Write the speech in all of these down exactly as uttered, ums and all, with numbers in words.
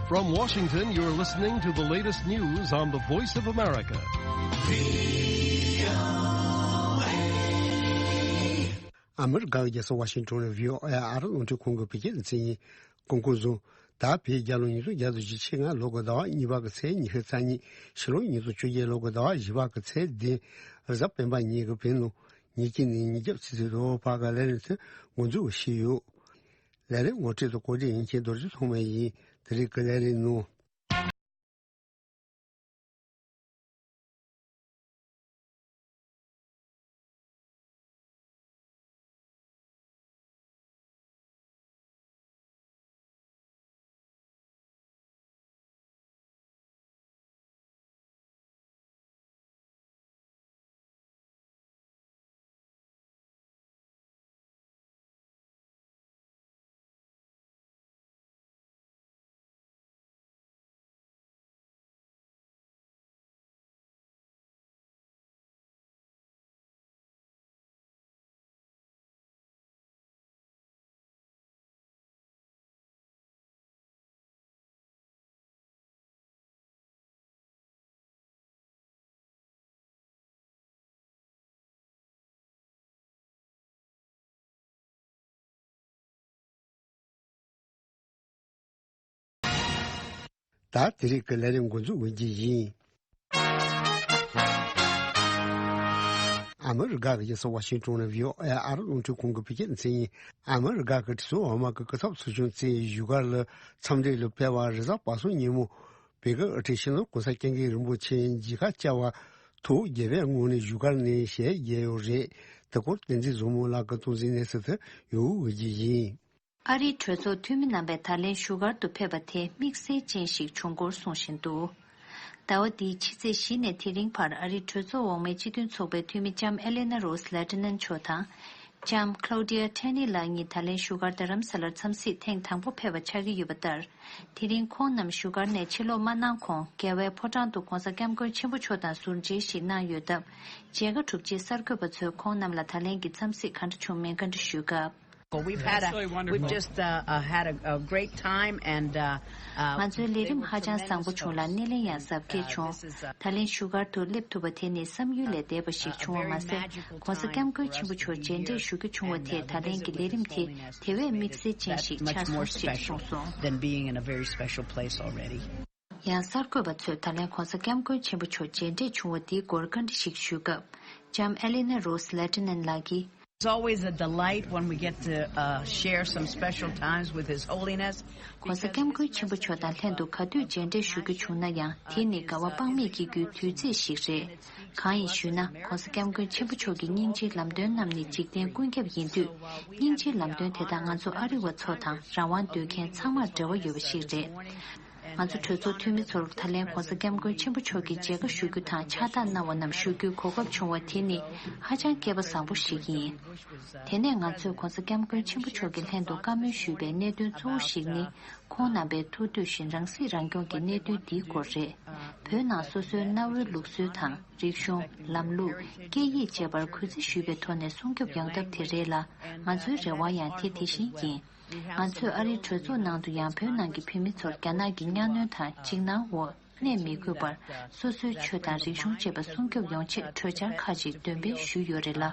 From Washington, you're listening to the latest news on the Voice of America. ཨ་མི་རི་ཀའི་རྒྱལ་ས་ཝ་ཤིང་ཊོན་ནས་བྷི་ཨོ་ཨེ་ཨ་རི་རླུང་འཕྲིན་ཁང་གི་བོད་སྐད་སྡེ་ཚན་ཡིན། གོང་གོང་བཟུང་། ད་བོད་རྒྱལ་ལོ་ཉིས་སྟོང་བརྒྱ་དང་ཉི་ཤུ་རྩ་ལྔ་ལོ་དགུ་ཟླ་བ་གཉིས་པ་གི་ཚེས་ཉི་ཤུ་རྩ་གཉིས། ཕྱི་ལོ་ཉིས་སྟོང་བཅོ་བརྒྱད་ལོ་དགུ་ཟླ་བ་བཞི་པ་གི་ཚེས་བདུན། རེས་གཟའ་སྤེན་པ་ཉིན་གྱི་བོད་ནང་ཉིན་གཅིག་ནས་ཉིན་རྒྱབ་ཆུ་ཚོད་དྲུག་བར་གྱི་ལས་རིམ་དེ་འགོ་འཛུགས་བྱས་ཡོད། ལས་རིམ་ངོ་སྤྲོད་དང་གོ་སྒྲིག་ཡིན་མཁན་རྡོ་རྗེ་ཐོགས་མེད་ཡིན། དེ་རིང་གི་ལས་རིམ་ནང་། ད་དེ་རིང་གི་ལས་རིམ་འགོ་འཛུགས་འོས་ཀྱི་ཡིན། ཨ་མི་རི་ཀ་གི་རྒྱལ་ས་ཝ་ཤིང་ཊོན་ནས་བྷི་ཨོ་ཨེ་ཨ་རི་རླུང་འཕྲིན་ཁང་གི་བོད་སྐད་སྡེ་ཚན་ཡིན། ཨ་མི་རི་ཀ་གི་གྲོས་ཚོགས་འོག་མ་གི་སྐུ་ཚབ་ཚོགས་ཆུང་བཙུགས་བཞུགས་སྒར་ལ་འཚམས་འདྲི་ལ་ཕེབས་པ། རེས་གཟའ་པ་སངས་ཉིན་མོ་བོད་ཀྱི་དབུ་ཁྲིད་སྤྱི་ནོར་གོང་ས་སྐྱབས་མགོན་རིན་པོ་ཆེ་མཇལ་ཁ་བཅར་བ། ཐུགས་དགྱེས་པའི་ངང་ནས་བཞུགས་སྒར་ནས་ཞལ་མཇལ་ཡོད་རེད། དེ་སྐོར་བསྟན་འཛིན་བཟང་མོ་ལགས་ཀྱིས་གཏོང་ཟིན་གནས་ཚུལ་དེ་ཡོང་འོས་ཀྱི་ཡིན། ཨ་རིའི་གྲོས་ཚོགས་འཐུས་མི་རྣམ་པས་ད་ལན་བཞུགས་སྒར་དུ་ཕེབས་པ་དེ་དམིགས་བསལ་ཅན་ཞིག་བྱུང་སྐོར་གསུང་བཞིན་འདུག། ཟླ་བ་འདིའི་ཕྱི་ཚེས་བཞི་ནས་དེ་རིང་བར་ཨ་རིའི་གྲོས་ཚོགས་འོག་མའི་སྤྱི་མཐུན་ཚོགས་པའི་འཐུས་མི་ལྕམ་ཨེ་ལེ་ན་རོས་ལེ་ཏི་ནན་མཆོག་དང་། ལྕམ་ཁློ་ཌི་ཡ་ཐེ་ནི་ལགས་གཉིས་ད་ལན་བཞུགས་སྒར་རྡ་རམ་ས་ལར་འཚམས་གཟིགས་ཐེངས་དང་པོ་ཕེབས་པ་ཆགས་ཀྱི་ཡོད་པ་ལྟར། དེ་རིང་ཁོང་རྣམས་བཞུགས་སྒར་ནས་ཕྱིར་ལོག་མ་གནང་གོང་རྒྱལ་བའི་ཕོ་བྲང་དུ་༧གོང་ས་༧སྐྱབས་མགོན་ཆེན་པོ་མཆོག་དང་ཟུར་མཇལ་ཞིག་གནང་ཡོད་སྟབས། མཇལ་ཁ་གྲུབ་རྗེས་གསར་འགོད་པ་ཚོས་ཁོང་རྣམས་ལ་ད་ལན་གྱི་འཚམས་གཟིགས་ག་འདྲ་བྱུང་མིན་བཀའ་འདྲི་ཞུས་སྐབས། Well, we've had a, we've just uh, uh, had a, a great time and uh, uh, ང་ཚོའི་ལས་རིམ་ཧ་ཅང་བཟང་པོ་བྱུང་ལ། སྣེ་ལེན་ཡང་གཟབ་རྒྱས་བྱུང་། ད་ལན་བཞུགས་སྒར་དུ་སླེབས་ཐུབ་པ་དེ་ནི་བསམ་ཡུལ་ལས་འདས་པ་ཞིག་བྱུང་བ་མ་ཟད། ༧གོང་ས་༧སྐྱབས་མགོན་ཆེན་པོ་མཆོག་མཇལ་འཕྲད་ཞུ་རྒྱུ་བྱུང་བ་དེས་ད་ལན་གྱི་ལས་རིམ་དེ་དེ་བས་དམིགས་བསལ་ཅན་ཞིག་ཆགས་སོང་ཞེས་གསུངས་སོང་། Than being in a very special place already. ཡང་གསར་འགོད་པ་ཚོས་ད་ལན་༧གོང་ས་༧སྐྱབས་མགོན་ཆེན་པོ་མཆོག་མཇལ་འཕྲད་བྱུང་བ་འདིའི་སྐོར་བཀའ་འདྲི་ཞིག་ཞུས་སྐབས། ལྕམ་ཨེ་ལེ་ན་རོས་ལེ་ཏི་ནན་ལགས་ཀྱིས། It's always a delight when we get to uh, share some special times with His Holiness. ༧གོང་ས་༧སྐྱབས་མགོན་ཆེན་པོ་མཆོག་དང་ལྷན་དུ་ག་དུས་མཇལ་འཕྲད་ཞུ་རྒྱུ་བྱུང་ན་ཡང་། དེ་ནི་དགའ་བ་དཔག་མེད་སྐྱེ་རྒྱུའི་དུས་ཚོད་ཞིག་རེད། གང་ཡིན་ཞུས་ན། ༧གོང་ས་༧སྐྱབས་མགོན་ཆེན་པོ་མཆོག་གི་སྙིང་རྗེའི་ལམ་སྟོན་རྣམས་ནི་འཇིག་རྟེན་ཀུན་ཁྱབ་ཡིན་དུས། སྙིང་རྗེའི་ལམ་སྟོན་དེ་དག་ང་ཚོ་ཨ་རི་བ་ཚོ་དང་རང་དབང་འདོད་མཁན་ཚང་མར་འབྲེལ་བ་ཡོད་པ་ཞིག་རེད། ང་ཚོ་གྲོས་ཚོགས་འཐུས་མི་ཚོར་ད་ལན་༧གོང་ས་༧སྐྱབས་མགོན་ཆེན་པོ་མཆོག་གི་མཇལ་ཁ་ཞུ་རྒྱུ་དང་ཕྱག་རྟགས་གནང་བ་རྣམས་ཞུ་རྒྱུའི་གོ་སྐབས་བྱུང་བ་དེ་ནི་ཧ་ཅང་སྐལ་པ་བཟང་པོ་ཞིག་ཡིན། དེ་ནས་ང་ཚོས་༧གོང་ས་༧སྐྱབས་མགོན་ཆེན་པོ་མཆོག་གི་ལྷན་དུ་བཀའ་མོལ་ཞུས་པའི་གནད་དོན་གཙོ་བོ་ཞིག་ནི། ཁོང་རྣམ་པའི་ཐུགས་འདོད་བཞིན་རང་སྲིད་རང་སྐྱོང་གི་གནད་དོན་འདིའི་སྐོར་རེད། བོད་ནང་སོ་སོའི་གནའ་བོའི་ལུགས་སྲོལ་དང་། རིག་གཞུང་། ལམ་ལུགས། སྐད་ཡིག་བཅས་པར་གུས་བརྩི་ཞུས་པའི་ཐོག་ནས་སྲུང་སྐྱོབ་ཡོང་ཐབས་དེ་རེད་ལ། ང་ཚོའི་རེ་བ་ཡང་དེ་དེ་བཞིན་ཡིན། ང་ཚོས་ཨ་རིའི་གྲོས་ཚོགས་ནང་དུ་ཡང་བོད་ནང་གི་བོད་མི་ཚོར་རྒྱ་ནག་གི་གཉའ་གནོན་དང་འཇིགས་སྣང་འོག་གནས་མི་དགོས་པར། སོ་སོའི་ཆོས་དང་རིག་གཞུང་བཅས་པ་སྲུང་སྐྱོབ་ཡོང་ཆེད་གྲོས་འཆར་ཁག་ཅིག་འདོན་སྤེལ་ཞུས་ཡོད་རེད་ལ།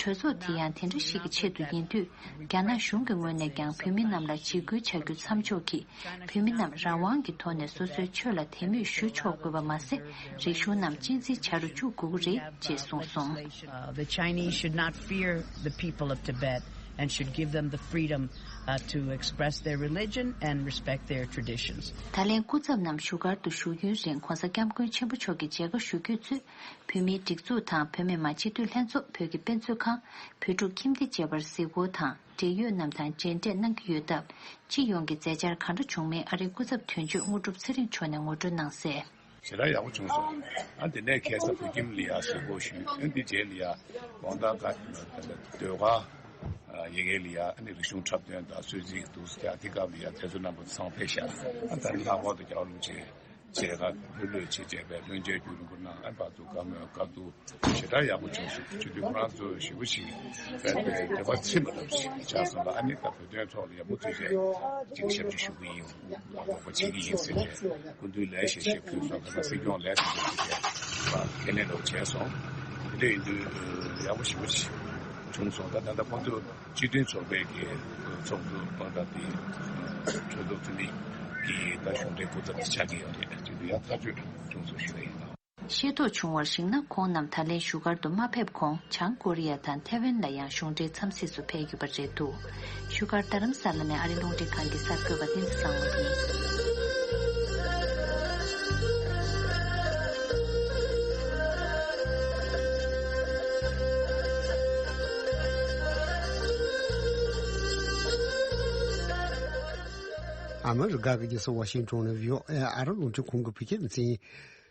གྲོས་ཚོགས་དེ་ཡང་དེ་འདྲ་ཞིག་གི་ཆེད་དུ་ཡིན་དུས། རྒྱ་ནག་གཞུང་གི་ངོས་ནས་ཀྱང་བོད་མི་རྣམས་ལ་འཇིགས་སྐུལ་བྱ་རྒྱུ་མཚམས་འཇོག་གིས། བོད་མི་རྣམས་རང་དབང་གི་ཐོག་ནས་སོ་སོའི་ཆོས་ལ་དད་མོས་ཞུ་ཆོག་དགོས་པ་མ་ཟད། རིག་གཞུང་རྣམས་གཅེས་འཛིན་བྱ་རུ་བཅུག་དགོས་ཀྱི་རེད་ཅེས་གསུངས་སོང་། Uh, the Chinese should not fear the people of Tibet and should give them the freedom uh, to express their religion and respect their traditions. ད་ལན་སྐུ་ཚབ་རྣམས་བཞུགས་སྒར་དུ་བཞུགས་ཡུན་རིང་༧གོང་ས་༧སྐྱབས་མགོན་ཆེན་པོ་མཆོག་གི་མཇལ་ཁ་ཞུ་རྒྱུས་ཚོས། བོད་མིའི་སྒྲིག་འཛུགས་དང་བོད་མི་མང་སྤྱི་འཐུས་ལྷན་ཚོགས། བོད་ཀྱི་དཔེ་མཛོད་ཁང་། བོད་ཕྲུག་ཁྱིམ་སྡེ་བཅས་པར་གཟིགས་སྐོར་དང་འབྲེལ་ཡོད་རྣམས་དང་མཇལ་འཕྲད་གནང་གི་ཡོད་སྟབས། སྤྱི་ཡོངས་ཀྱི་མཛད་འཆར་གང་འདྲ་བྱུང་མིན་ཨ་རིའི་སྐུ་ཚབ་དོན་གཅོད་དངོས་གྲུབ་ཚེ་རིང་མཆོག་ནས་ངོ་སྤྲོད་གནང་གསལ། ཞེ་དྲག་ཡག་པོ་བྱུང་སོང་། ཨ་དེ་ནས་ཁ་སང་བོད་ཁྱིམ་ལ་ཡ་གཟིགས་སྐོར་ཞུས། ཨ་འདི་རྗེས་ལ་ཡ་དགོང་དག་ཀ་ཟློས་གར་ཡི་གེ་ལ་ཡ་ཨ་ནི་རིག་གཞུང་འཁྲབ་སྟོན་དང་གསོལ་ཚིགས་འདུག་ཟེར། དེ་སྐབས་ལ་ཡ་དེ་ཚོ་རྣམ་པ་ཚང་ཕེབས་ཤག་ཨ་ད་ནི་ལྷག་པར་དུ་རྒྱལ་བ་རིན་པོ་ཆེ་ ཆེད་ལས་ཁག་ལྷོད་ལྷོད་བྱེད་བྱས་པའི་བློན་ཆེན་རྒྱུན་རིང་པོ་གནང་ཨ་བར་དུ་བཀའ་མོལ་བཀའ་བསྡུར་ཞེ་དྲག་ཡག་པོ་བྱུང་སོང་། སྤྱི་འཐུས་ཁོ་རང་ཚོ་ཞེ་པོ་ཞིག་བས་པའི་འདོད་པ་ཚིམ་པ་ལྟ་བུ་ཞིག་ཆགས་སོང་ལ། ཨ་ནི་ད་བོད་དོན་ཐོག་ལ་ཡག་པོ་ཐུགས་རྗེ་ཅིག་ཞབས་ཕྱི་ཞུ་གི་ཡིན། དགོངས་པ་བྱེད་ཀྱི་ཡིན་ཟེར་ནས་སྐུ་མདུན་ལས་ཞེས་ཞེས་ཕུལ་སོང་། ཁ་སང་སྲིད་སྐྱོང་ལས་དེ་འདྲ་ཞིག་བྱས་པ་ཁས་ལེན་ལོག་བྱས་སོང་། དེ་འདྲ་ཡིན་དུས་ཡག་པོ་ཞེ་པོ་ཞིག་བྱུང་སོང་། ད་ད་ལྟ་ཁོང་ཚོ་སྤྱི་མཐུན་ཚོགས་པའི་གི་ཚོགས་གཙོ་དཔང་རྟགས་དེ་གྲོས་ཚོགས་འཐུས་མི་གི་ད་གཞུང་འབྲེལ་སྐུ་ཚབ་དེ་ཆགས་ཀྱི་ཡོད་རེད། དེ་དུས་ཡང་ཐག་གཅོད་བྱུང་སོང་ཞུ་ཡ་ཡིན། ཤེས་རྟོགས་བྱུང་བར་གཞིགས་ན། ཁོང་རྣམས་ད་ལན་བཞུགས་སྒར་དུ་མ་ཕེབས་གོང་། བྱང་ཀོ་རི་ཡ་དང་ཐེ་ཝན་ལ་ཡང་གཞུང་འབྲེལ་འཚམས་གཟིགས་སུ་ཕེབས་ཡོད་པ་རེད་འདུག་བཞུགས་སྒར་རྡ་རམ་ས་ལ་ནས་ཨ་རི་རླུང་འཕྲིན་ཁང་གི་གསར་འགོད་པ་བསྟན་འཛིན་བཟང་མོ་ཡིན། ཨ་མི་རི་ཀ་གི་རྒྱལ་ས་ཝ་ཤིང་ཊོན་ནས་བྷི་ཨོ་ཨེ་ཨ་རི་རླུང་འཕྲིན་ཁང་གི་བོད་སྐད་སྡེ་ཚན་ཡིན།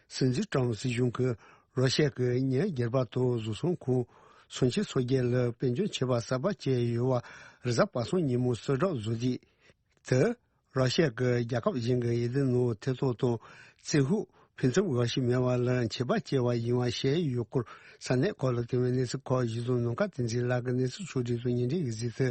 སྲིད་འཛིན་ཀྲམ་སྲིད་གཞུང་གིས་རོ་ཤ་གི་ཉིན་རྒྱུན་པ་དང་གཟུགས་སྲུང་ཁང་སུམ་ཅུ་སོ་བརྒྱད་ལ་དཔལ་འབྱོར་ཆད་པ་གསར་པ་བཅད་ཡོད་པ་རེས་གཟའ་པ་སངས་ཉིན་མོ་གསལ་བསྒྲགས་བཟོ་རྩིས། དེ་རོ་ཤ་གི་རྒྱལ་ཁབ་གཞན་གྱི་ཡུལ་དུ་ནང་ཐེ་ཚོམ་དང་རྩིས་ཧུད་ཕུན་སུམ་ཚོགས་ཤིག་མེད་པ་ལ་ཆད་པ་བཅད་པ་ཡིན་པ་བཤད་ཡོད་སྐོར་ས་གནས་ཁག་ལ་ཐོན་པའི་གནས་ཚུལ་ཁག་གཞི་བཟུང་ནམ་མཁའ་བསྟན་འཛིན་ལགས་ཀྱིས་གནས་ཚུལ་ཕྱོགས་སྒྲིག་དང་སྙན་སྒྲོན་གྱིས་གཟིགས་ཏེ་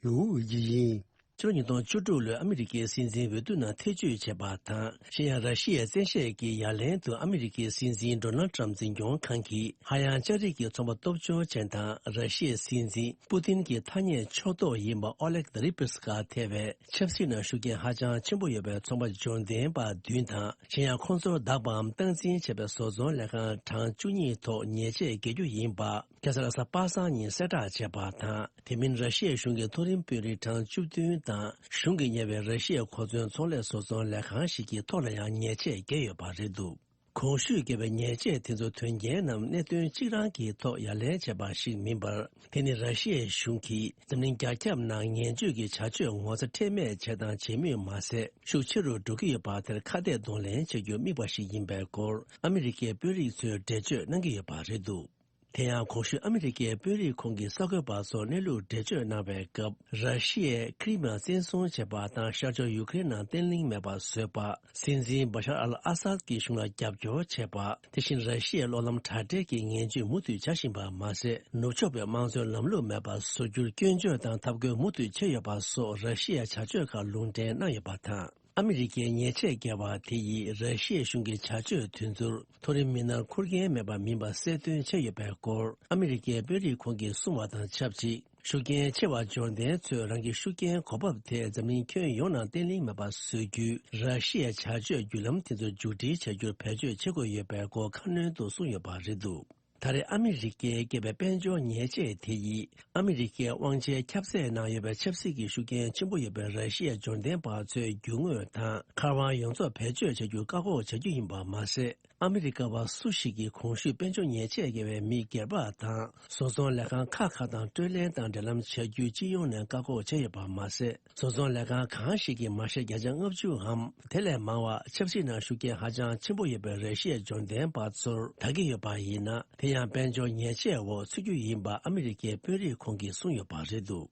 ཡོང་གི་ཡིན། ཕྱི་ལོ་ཉིས་སྟོང་བཅུ་དྲུག་ལོའི་ཨ་མི་རི་ཀའི་སྲིད་འཛིན་འོས་བསྡུ་ནང་ཐེ་བྱུས་བྱས་པ་དང་། གཞན་ཡང་ར་ཤི་ཡའི་བཙན་ཤེད་ཀྱི་ཡ་ལན་དུ་ཨ་མི་རི་ཀའི་སྲིད་འཛིན་ཌོ་ནལ་ཊམ་འཛིན་སྐྱོང་ཁང་གིས་ཧ་ཡང་ལྕགས་རིགས་ཀྱི་ཚོང་པ་སྟོབས་ཆུང་ཅན་དང་ར་ཤི་ཡའི་སྲིད་འཛིན་པུ་ཏིན་གྱི་ཐ་སྙད་ཕྱོགས་གཏོགས་ཡིན་པ་ཨོ་ལེག་དེ་རི་པི་སི་ཀ་ཐེ་བའི་ཆབ་སྲིད་ནང་ཤུགས་རྐྱེན་ཧ་ཅང་ཆེན་པོ་ཡོད་པའི་ཚོང་པ་འབྱོར་ལྡན་པ་བདུན་དང་། གཞན་ཡང་ཁོང་ཚོར་བདག་པའམ་སྟངས་འཛིན་བྱས་པའི་བཟོ་ཚོང་ལས་ཁང་གྲངས་བཅུ་གཉིས་ཐོག་ཉེས་ཆད་འགེལ་རྒྱུ་ཡིན་པ། ཁ་སང་རེས་གཟའ་པ་སངས་ཉིན་གསལ་བསྒྲགས་བྱས་པ་དང་། དེ་མིན་ར་ཤི་ཡའི་གཞུང་གི་མཐོ་རིམ་དཔོན་རིགས་གྲངས་བཅུ་བདུན་དང་། གཞུང་གིས་གཉེར་བའི་ར་ཤི་ཡའི་གོ་མཚོན་ཚོང་ལས་བཟོ་ཚོང་ལས་ཁང་ཞིག་གི་ཐོག་ལ་ཡང་ཉེས་ཆད་བཀལ་ཡོད་པ་རེད་འདུག་གོང་ཞུས་བཀལ་བའི་ཉེས་ཆད་དེ་ཚོ་དོན་རྐྱེན་ནམ་གནད་དོན་གཅིག་རང་གི་ཐོག་ཡ་ལན་བྱས་པ་ཞིག་མིན་པར། དེ་ནི་ར་ཤི་ཡའི་གཞུང་གིས་འཛམ་གླིང་རྒྱ་ཁྱབ་ནང་ངན་བྱུས་ཀྱི་བྱ་སྤྱོད་ངོ་ཚ་ཁྲེལ་མེད་བྱས་དང་བྱེད་མུས་མ་ཟད། ཤུགས་ཆེ་རུ་འགྲོ་གི་ཡོད་པ་དེར་ཁ་གཏད་གདོང་ལེན་བྱ་རྒྱུར་དམིགས་པ་ཞིག་ཡིན་པའི་སྐོར་ཨ་མི་རི་ཀའི་དཔོན་རིགས་ཚོས་འགྲེལ་བརྗོད་གནང་གི་ཡོད་པ་རེད་འདུག་དེ་ཡང་གོང་ཞུས་ཨ་མི་རི་ཀའི་དཔོན་རིགས་ཁོངས་ཀྱི་གསར་འགོད་པ་ཚོར་གནས་ལུགས་འགྲེལ་བརྗོད་གནང་བའི་སྐབས། ར་ཤི་ཡས་ཁི་རི་མི་ཡ་བཙན་བཟུང་བྱས་པ་དང་ཤར་ཕྱོགས་ཡུ་ཁེ་རེན་ནང་བརྟན་ལྷིང་མེད་པ་བཟོས་པ། སྲིད་འཛིན་བ་ཤར་ཨལ་ཨ་སཱད་ཀྱི་གཞུང་ལ་རྒྱབ་སྐྱོར་བྱས་པ། དེ་བཞིན་ར་ཤི་ཡའི་གློག་ལམ་དྲ་སྦྲེལ་གྱི་ངན་བྱུས་མུ་མཐུད་བྱ་བཞིན་པ་མ་ཟད། ནུབ་ཕྱོགས་པའི་དམངས་གཙོའི་ལམ་ལུགས་མེད་པ་བཟོ་རྒྱུར་སྐྱོན་བརྗོད་དང་འཐབ་རྒོལ་མུ་མཐུད་བྱས་ཡོད་པ་སོགས་ར་ཤི་ཡའི་བྱ་སྤྱོད་ཁག་ལུང་འདྲེན་གནང་ཡོད་པ་དང་། ཨ་མི་རི་ཀའི་ཉེས་ཆད་བཀལ་བ་དེ་ཡིས་ར་ཤི་ཡའི་གཞུང་གི་བྱ་སྤྱོད་དེ་ཚོར་མཐོ་རིམ་མི་སྣར་འཁུར་མཁན་མེད་པ་མིན་པ་གསལ་སྟོན་བྱས་ཡོད་པའི་སྐོར་ཨ་མི་རི་ཀའི་དཔོན་རིགས་ཁོངས་ཀྱིས་གསུངས་པ་དང་ཆབས་ཅིག་ཤུགས་རྐྱེན་ཆེ་བ་འབྱོར་ལྡན་ཚོས་རང་གི་ཤུགས་རྐྱེན་གོ་བབ་དེ་འཛམ་གླིང་ཁྱོན་ཡོངས་ནང་བརྟན་ལྷིང་མེད་པ་བཟོ་རྒྱུའི་ར་ཤི་ཡའི་བྱ་སྤྱོད་བརྒྱུད་ལམ་དེ་ཚོ་མཇུག་སྒྲིལ་བྱ་རྒྱུར་བེད་སྤྱོད་བྱེད་དགོས་ཡོད་པའི་སྐོར་ཁ་སྣོན་དུ་གསུངས་ཡོད་པ་རེད་འདུག་ད་རེས་ཨ་མི་རི་ཀས་བཀལ་བའི་དཔལ་འབྱོར་ཉེས་ཆད་དེ་ཡིས་ཨ་མི་རི་ཀའི་དབང་ཆའི་ཁྱབ་ཚད་ནང་ཡོད་པའི་ཆབ་སྲིད་ཀྱི་ཤུགས་རྐྱེན་ཆེན་པོ་ཡོད་པའི་ར་ཤི་ཡའི་འབྱོར་ལྡན་པ་ཚོའི་རྒྱུ་དངོས་དང་མཁར་དབང་ཡོངས་རྫོགས་བེད་སྤྱོད་བྱ་རྒྱུ་བཀག་འགོག་བྱ་རྒྱུ་ཡིན་པ་མ་ཟད། ཨ་མི་རི་ཀ་བ་སུ་ཞིག་གིས་གོང་ཞུས་དཔལ་འབྱོར་ཉེས་ཆད་བཀལ་བའི་མི་སྒེར་པ་དང་བཟོ་ཚོང་ལས་ཁང་ཁག་ཁག་དང་སྤྲོད་ལེན་དང་འབྲེལ་ལམ་བྱ་རྒྱུ་སྤྱི་ཡོངས་ནས་བཀག་འགོག་བྱས་ཡོད་པ་མ་ཟད། བཟོ་ཚོང་ལས་ཁང་གང་ཞིག་གིས་མ་ཤེས་བརྒྱ་ཆ་ལྔ་བཅུའམ་དེ་ལས་མང་བ་ཆབ་སྲིད་ནང་ཤུགས་རྐྱེན་ཧ་ཅང་ཆེན་པོ་ཡོད་པའི་ར་ཤི་ཡའི་འབྱོར་ལྡན་པ་ཚོར་ད་གི་ཡོད་པ་ཡིན་ན། དེ་ཡང་དཔལ་འབྱོར་ཉེས་ཆད་འོག་ཚུད་རྒྱུ་ཡིན་པ་ཨ་མི་རི་ཀའི་དཔོན་རིགས་ཁོང་གིས་གསུངས་ཡོད་པ་རེད་འདུག་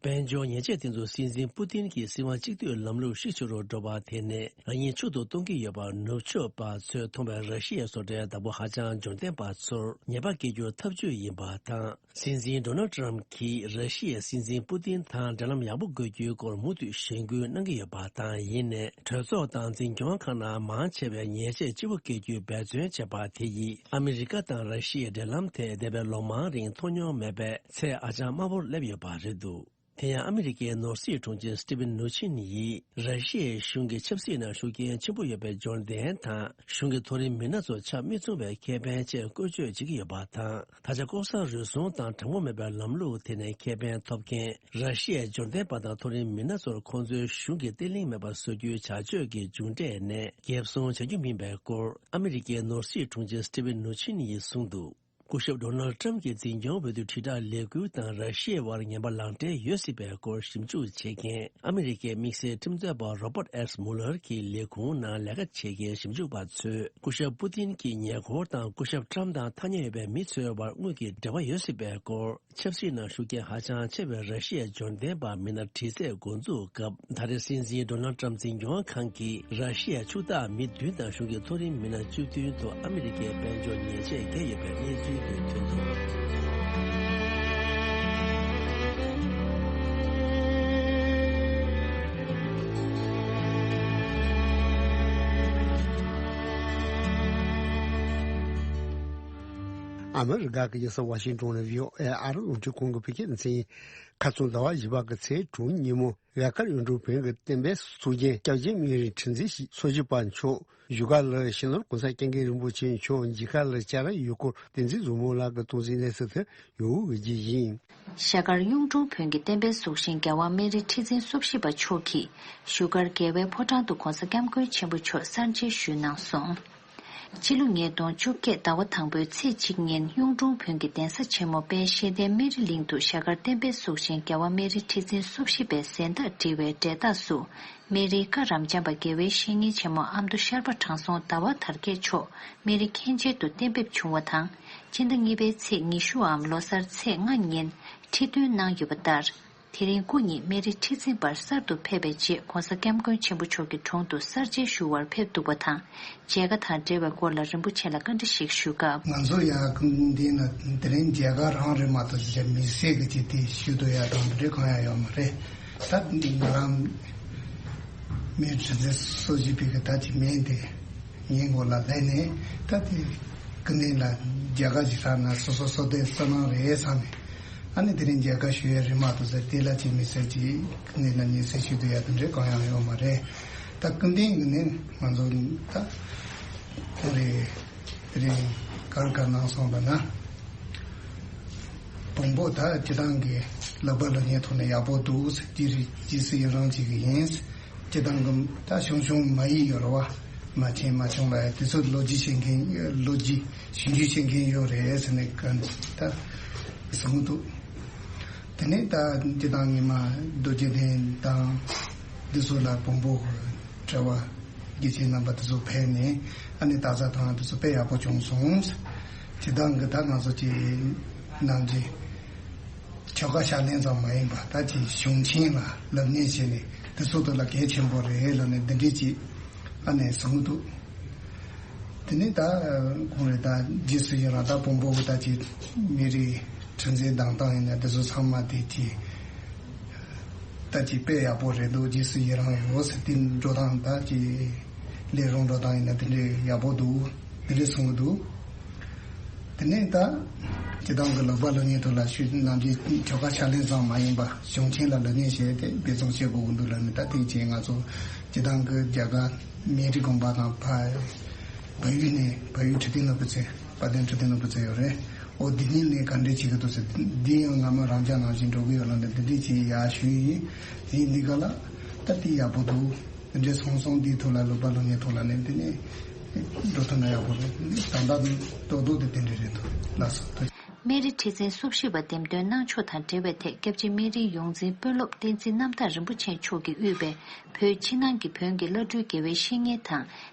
དཔལ་འབྱོར་ཉེས་ཆད་དེ་ཚོ་སྲིད་འཛིན་པུ་ཏིན་གྱིས་སྲིད་དབང་གཅིག་སྡུད་ལམ་ལུགས་ཤུགས་ཆེ་རུ་འགྲོ་བ་དེ་ནས་རང་ཉིད་ཕྱུག་ཏུ་གཏོང་གི་ཡོད་པར་ནུབ་ཕྱོགས་པ་ཚོས་མཐོང་བའི་ར་ཤི་ཡའི་བཟོ་གྲྭའི་བདག་པོ་ཧ་ཅང་འབྱོར་ལྡན་པ་ཚོར་ཉེས་པ་འགེལ་རྒྱུར་ཐབས་ཇུས་ཡིན་པ་དང་། སྲིད་འཛིན་ཌོ་ནལ་ཊམ་གྱིས་ར་ཤི་ཡའི་སྲིད་འཛིན་པུ་ཏིན་དང་འབྲེལ་ལམ་ཡག་པོ་དགོས་རྒྱུའི་སྐོར་མུ་མཐུད་གཞེན་སྐུལ་གནང་གི་ཡོད་པ་དང་། ཡིན་ནའི་གྲོས་ཚོགས་དང་འཛིན་སྐྱོང་ཁང་ནང་མང་ཆེ་བས་ཉེས་ཆད་ལྕི་པོ་བཀལ་རྒྱུའི་འབད་བརྩོན་བྱས་པ་དེ་ཡིས་ཨ་མི་རི་ཀ་དང་ར་ཤི་ཡའི་འབྲེལ་ལམ་དེ་འདས་པའི་ལོ་མང་རིང་མཐོང་མྱོང་མེད་པའི་ཚད་ཧ་ཅང་དམའ་བོར་སླེབས་ཡོད་པ་རེད་འདུག་དེ་ཡང་ཨ་མི་རི་ཀའི་ནོར་སྲིད་དྲུང་ཆེ་སི་ཊི་ཝན་ནུ་ཆིན་ཡིས་ར་ཤི་ཡའི་གཞུང་གི་ཆབ་སྲིད་ནང་ཤུགས་རྐྱེན་ཆེན་པོ་ཡོད་པའི་འབྱོར་ལྡན་དང་གཞུང་གི་མཐོ་རིམ་མི་སྣ་ཚོ་ཆ་མི་ཚང་བའི་ཁེ་ཕན་བཅས་བཀོལ་སྤྱོད་བྱེད་ཀྱི་ཡོད་པ་དང་། ད་ཆ་ལྐོག་ཟ་རུལ་སུངས་དང་དྲང་པོ་མེད་པའི་ལམ་ལུགས་དེ་ནས་ཁེ་ཕན་ཐོབ་མཁན་ར་ཤི་ཡའི་འབྱོར་ལྡན་པ་དང་མཐོ་རིམ་མི་སྣ་ཚོར་ཁོང་ཚོའི་གཞུང་གི་བརྟན་ལྷིང་མེད་པ་བཟོ་རྒྱུའི་བྱ་སྤྱོད་ཀྱི་མཇུག་འབྲས་ནས་འགེབས་སྲུང་བྱ་རྒྱུ་མིན་པའི་སྐོར་ཨ་མི་རི་ཀའི་ནོར་སྲིད་དྲུང་ཆེ་སི་ཊི་ཝན་ནུ་ཆིན་ཡིས་གསུངས་འདུག་སྐུ་ཞབས་ཌོ་ནལ་ཊམ་གྱི་འཛིན་སྐྱོང་འོས་བསྡུ་དྲིལ་བསྒྲགས་ལས་འགུལ་དང་ར་ཤི་ཡའི་དབར་ངན་པ་ལངས་འབྲེལ་ཡོད་སྲིད་པའི་སྐོར་ཞིབ་འཇུག་བྱེད་མཁན་ཨ་མི་རི་ཀའི་དམིགས་བསལ་ཁྲིམས་རྩོད་པ་རོ་པར་ཨེས་མུ་ལར་གྱི་ལས་ཁུངས་ནང་ལས་ཀ་བྱེད་མཁན་ཞིབ་འཇུག་པ་ཚོས་སྐུ་ཞབས་པུ་ཏིན་གྱི་ཉེ་འཁོར་དང་སྐུ་ཞབས་ཊམ་དང་ཐག་ཉེ་ཡོད་པའི་མི་ཚོའི་དབར་དངུལ་གྱི་འབྲེལ་བ་ཡོད་སྲིད་པའི་སྐོར། ཆབ་སྲིད་ནང་ཤུགས་རྐྱེན་ཧ་ཅང་ཆེ་བའི་ར་ཤི་ཡའི་འབྱོར་ལྡན་པ་མི་སྣ་དྲི་རྩད་འགོ་འཛུགས་སྐབས། ད་རེས་སྲིད་འཛིན་ཌོ་ནལ་ཊམ་འཛིན་སྐྱོང་ཁང་གིས་ར་ཤི་ཡའི་ཕྱུག་བདག་མི་བདུན་དང་གཞུང་གི་མཐོ་རིམ་མི་སྣ་བཅུ་བདུན་ཐོག་ཨ་མི་རི་ཀའི་དཔལ་འབྱོར་ཉེས་ཆད་བཀལ་ཡོད་པའི་གནས་ཚུལ་དེ་ཐོན་འདུག། ཨ་མི་རི་ཀ་གི་རྒྱལ་ས་ཝ་ཤིང་ཏོན་ནས་བྷི་ཨོ་ཨེ་ཨ་རི་རླུང་འཕྲིན་ཁང་གི་བོད་སྐད་སྡེ་ཚན་ཡིན། ཁ་རྩང་ཟླ་བ་བཞི་པ་གི་ཚེས་དྲུག་ཉིན་མོ། རྒྱ་གར་གཡུང་དྲུང་བོན་གྱི་བསྟན་པའི་སྲོལ་རྒྱུན་སྐྱབས་རྗེ་སྨན་རིའི་ཁྲི་འཛིན་ཞིག་ཚོགས་ཞུགས་པ་མཆོག་བཞུགས་སྒར་ལ་སྤྱི་ནོར་གོང་ས་སྐྱབས་མགོན་རིན་པོ་ཆེ་མཆོག་མཇལ་ཁ་ལ་བཅར་ཡུལ་སྐོར་བསྟན་འཛིན་བཟང་མོ་ལགས་ཀྱིས་གཏོང་ཟིན་གནས་ཚུལ་དེ་ཡོང་གི་རྒྱུ་ཡིན། རྒྱ་གར་གཡུང་དྲུང་བོན་གྱི་བསྟན་པའི་སྲོག་ཤིང་རྒྱལ་བ་སྨན་རི་ཁྲི་འཛིན་སོ་བཞི་པ་མཆོག་གིས་བཞུགས་སྒར་རྒྱལ་བའི་ཕོ་བྲང་དུ་གོང་ས་སྐྱབས་མགོན་ཆེན་པོ་མཆོག་གསར་མཇལ་ཞུས་གནང་སོང་། སྤྱི་ལོ་ཉིས་སྟོང་བཅོ་བརྒྱད་ཟླ་བ་དང་པོའི་ཚེས་གཅིག་ཉིན་གཡུང་དྲུང་བོན་གྱི་གདན་ས་ཆེན་མོ་དཔལ་ཤེས་ལྡན་སྨན་རི་གླིང་དུ་རྒྱ་གར་བསྟན་པའི་སྲོག་ཤིང་རྒྱལ་བ་སྨན་རི་ཁྲི་འཛིན་སོ་བཞི་པའི་གཟེངས་རྟགས་བྲིས་པའི་འབྲས་རྟགས་སུ། སྨན་རིའི་བཀའ་རབ་འབྱམས་པ་དགེ་བའི་བཤེས་གཉེན་ཆེན་མོ་ཨ་མདོ་ཤར་པ་དྲང་སྲོང་ཟླ་བ་དར་རྒྱས་མཆོག་སྨན་རི་མཁན་ཆེན་དུ་གཏན་འབེབས་བྱུང་བ་དང་། སྤྱི་ཟླ་གཉིས་པའི་ཚེས་ཉི་ཤུའམ་ལོ་གསར་ཚེས་ལྔ་ཉིན་ཁྲི་འདོན་གནང་ཡོད་པ་ལྟར། དེ་རིང་སྐུ་ཉིད་སྨན་རི་ཁྲི་འཛིན་པར་གསར་དུ་ཕེབས་པའི་རྗེས་༧གོང་ས་༧སྐྱབས་མགོན་ཆེན་པོ་མཆོག་གི་དྲུང་དུ་གསར་མཇལ་ཞུ་བར་ཕེབས་འདུག་པ་དང་། མཇལ་ཁ་དང་འབྲེལ་བའི་སྐོར་ལ་རིན་པོ་ཆེ་ལ་བཀའ་འདྲི་ཞིག་ཞུ་སྐབས། ང་ཚོ་ཡ་འདི་ན་དེ་རིང་མཇལ་ཁ་རང་རེད་མ་གཏོགས་ཅིག་མི་སེར་གྱི་ཅིག་དེ་ཞུ་འདོད་ཡ་དང་དེ་འདྲའི་གང་ཡང་ཡོད་མ་རེད། ད་འདི་ང་རང་སྨན་རི་ཁྲི་འཛིན་སོ་བཞི་པའི་གི་ད་ཅིག་མིང་དེ་ངའི་མགོ་ལ་ལྷན་ནས་ད་དེ་ཀུན་ནས་ལ་མཇལ་ཁ་ཅིག་ས་ན་སོ་སོ་སོ་དེ་སོ་ནང་རེད་བསམ་ནས། ཨ་ནི་དེ་རིང་མཇལ་ཁ་ཞུ་ཡ་རེད་མ་གཏོགས་ཟེར་དེ་ལ་ཅིག་མི་སེར་ཅིག་ནས་ན་ཉེ་སེར་ཞུ་དུ་ཡ་དེ་འདྲའི་གང་ཡང་ཡོད་མ་རེད། ད་ཀུན་ལྡན་གྱི་ནི་ང་ཚོ་ད་ཁོང་རེ་དེ་རིང་གར་གར་གནང་སོང་པ་ན། བོན་པོ་ད་སྤྱི་བཏང་གི་ལག་པ་ལ་ཉན་ཐོག་ནས་ཡག་པོ་འདུག་ཟེར་ཅི་རིགས་ཅི་སུ་ཡི་རང་ཅིག་གི་ཡིན། སྤྱི་བཏང་གི་ད་ཆུང་ཆུང་མ་ཡིག་ཡོད་རེད་བ། མ་ཆེན་མ་ཆུང་ལ་ཡ་དེ་ཚོ་ལོ་རྒྱུས་ཤེས་མཁན་ལོ་རྒྱུས་ཞིབ་འཇུག་བྱེད་མཁན་ཡོད་རེད་ཟེར་ནས་ག་ད་གསུང་གི་འདུག་དེ་ནས་ད་སྤྱི་བཏང་ཉི་མ་རྡོ་རྗེ་གདན་དང་འདི་ཚོ་ལ་བོན་པོ་གྲྭ་བ་དགེ་ཆེ་རྣམ་པ་དེ་ཚོ་ཕེབས་ནས་ཨ་ནི་ད་ས་ཐང་དེ་ཚོ་དཔེ་ཡག་པོ་བྱུང་སོང་། སྤྱི་བཏང་གི་ད་ང་ཚོ་ཀྱི་ནང་གི་ཆོལ་ཁ་ཕྱག་ལེན་ཙམ་མ་ཡིན་པ་ད་ཅིག་གཞུང་ཆེན་ལ་ལབ་གནས་བྱས་ནས་དེ་ཚོ་དེ་ལ་གལ་ཆེན་པོ་རེད་ལབ་ནས་འདི་འདྲས་ཅིག་ཨ་ནས་གསུང་གི་འདུག་དེ་ནས་ད་ཁོང་རེ་ད་རྗེས་སུ་ཡི་རང་ད་བོན་པོ་གི་ད་ཅིག་སྨན་རིའི་ཁྲི་འཛིན་གདན་སྟངས་ཡིན་ན་དེ་ཚོ་ཚང་མ་དེ་ཅིག་ད་ཅིག་དཔེ་ཡག་པོ་རེད་འདུག་རྗེས་སུ་ཡི་རང་ཡོད་ཟེར་དེ་འགྲོ་སྟངས་ད་ཅིག་ལས་རུང་འགྲོ་སྟངས་ཡིན་ན་དེ་འདྲས་ཡག་པོ་འདུག་དེ་འདྲས་གསུང་གི་འདུག་དེ་ནས་ད་སྤྱི་བཏང་གི་ལག་པ་ལ་ཉན་ཐོག་ལ་ཞུ་ནམ་རྒྱུན་ཆོལ་ཁ་ཕྱག་ལེན་ཙམ་མ་ཡིན་པ་གཞུང་ཆེན་ལ་ལབ་གནས་བྱས་ཏེ་འབད་བརྩོན་བྱེད་དགོས་ཀྱི་འདུག་ལབ་ནས་ད་ཐེངས་ཅིག་ང་ཚོ་སྤྱི་བཏང་གི་རྒྱ་གར་སྨན་རི་དགོན་པ་དང་ཕ་བལ་ཡུལ་ནས་བལ་ཡུལ་ཁྲི་བརྟན་ནོར་བུ་རྩེ་དཔལ་ལྡན་ཁྲི་བརྟན་ནོར་བུ་རྩེ་ཡོད་རེད། ཨོ་འདི་གཉིས་ནས་ག་འདྲས་བྱེད་ཀྱི་འདུག་ཟེར་འདི་ཡང་སྔ་མ་རང་ཅག་ནང་བཞིན་འགྲོ་གི་ཡོད་ལབ་ནས་འདི་འདྲས་ཅིག་ཡར་ཞུས་ཡིན། ཡིན་འདི་ག་ལ་ད་འདི་ཡག་པོ་འདུག་འདི་འདྲས་སོང་སོང་འདིའི་ཐོག་ལ་ལོ་པ་ལོ་ངའི་ཐོག་ལ་ནས་འདི་ནས་འགྲོ་ཐུབ་ན་ཡག་པོ་རེད། ད་ལྟ་ཏོག་ཏོག་དེ་དེ་འདྲས་རེད་འདུག་ལགས་སོ། སྨན་རི་ཁྲི་འཛིན་སོ་བཞི་པ་འདེམས་ཐོན་གནང་ཕྱོགས་དང་འབྲེལ་བའི་ཐད་སྐྱབས་རྗེ་སྨན་རིའི་ཡོངས་འཛིན་དཔོན་སློབ་བསྟན་འཛིན་རྣམ་དག་རིན་པོ་ཆེ་མཆོག་གིས་དབུས་པའི་བོད་ཕྱི་ནང་གི་བོན་གྱི་བླ་སྤྲུལ་དགེ་བའི་བཤེས་གཉེན་དང་།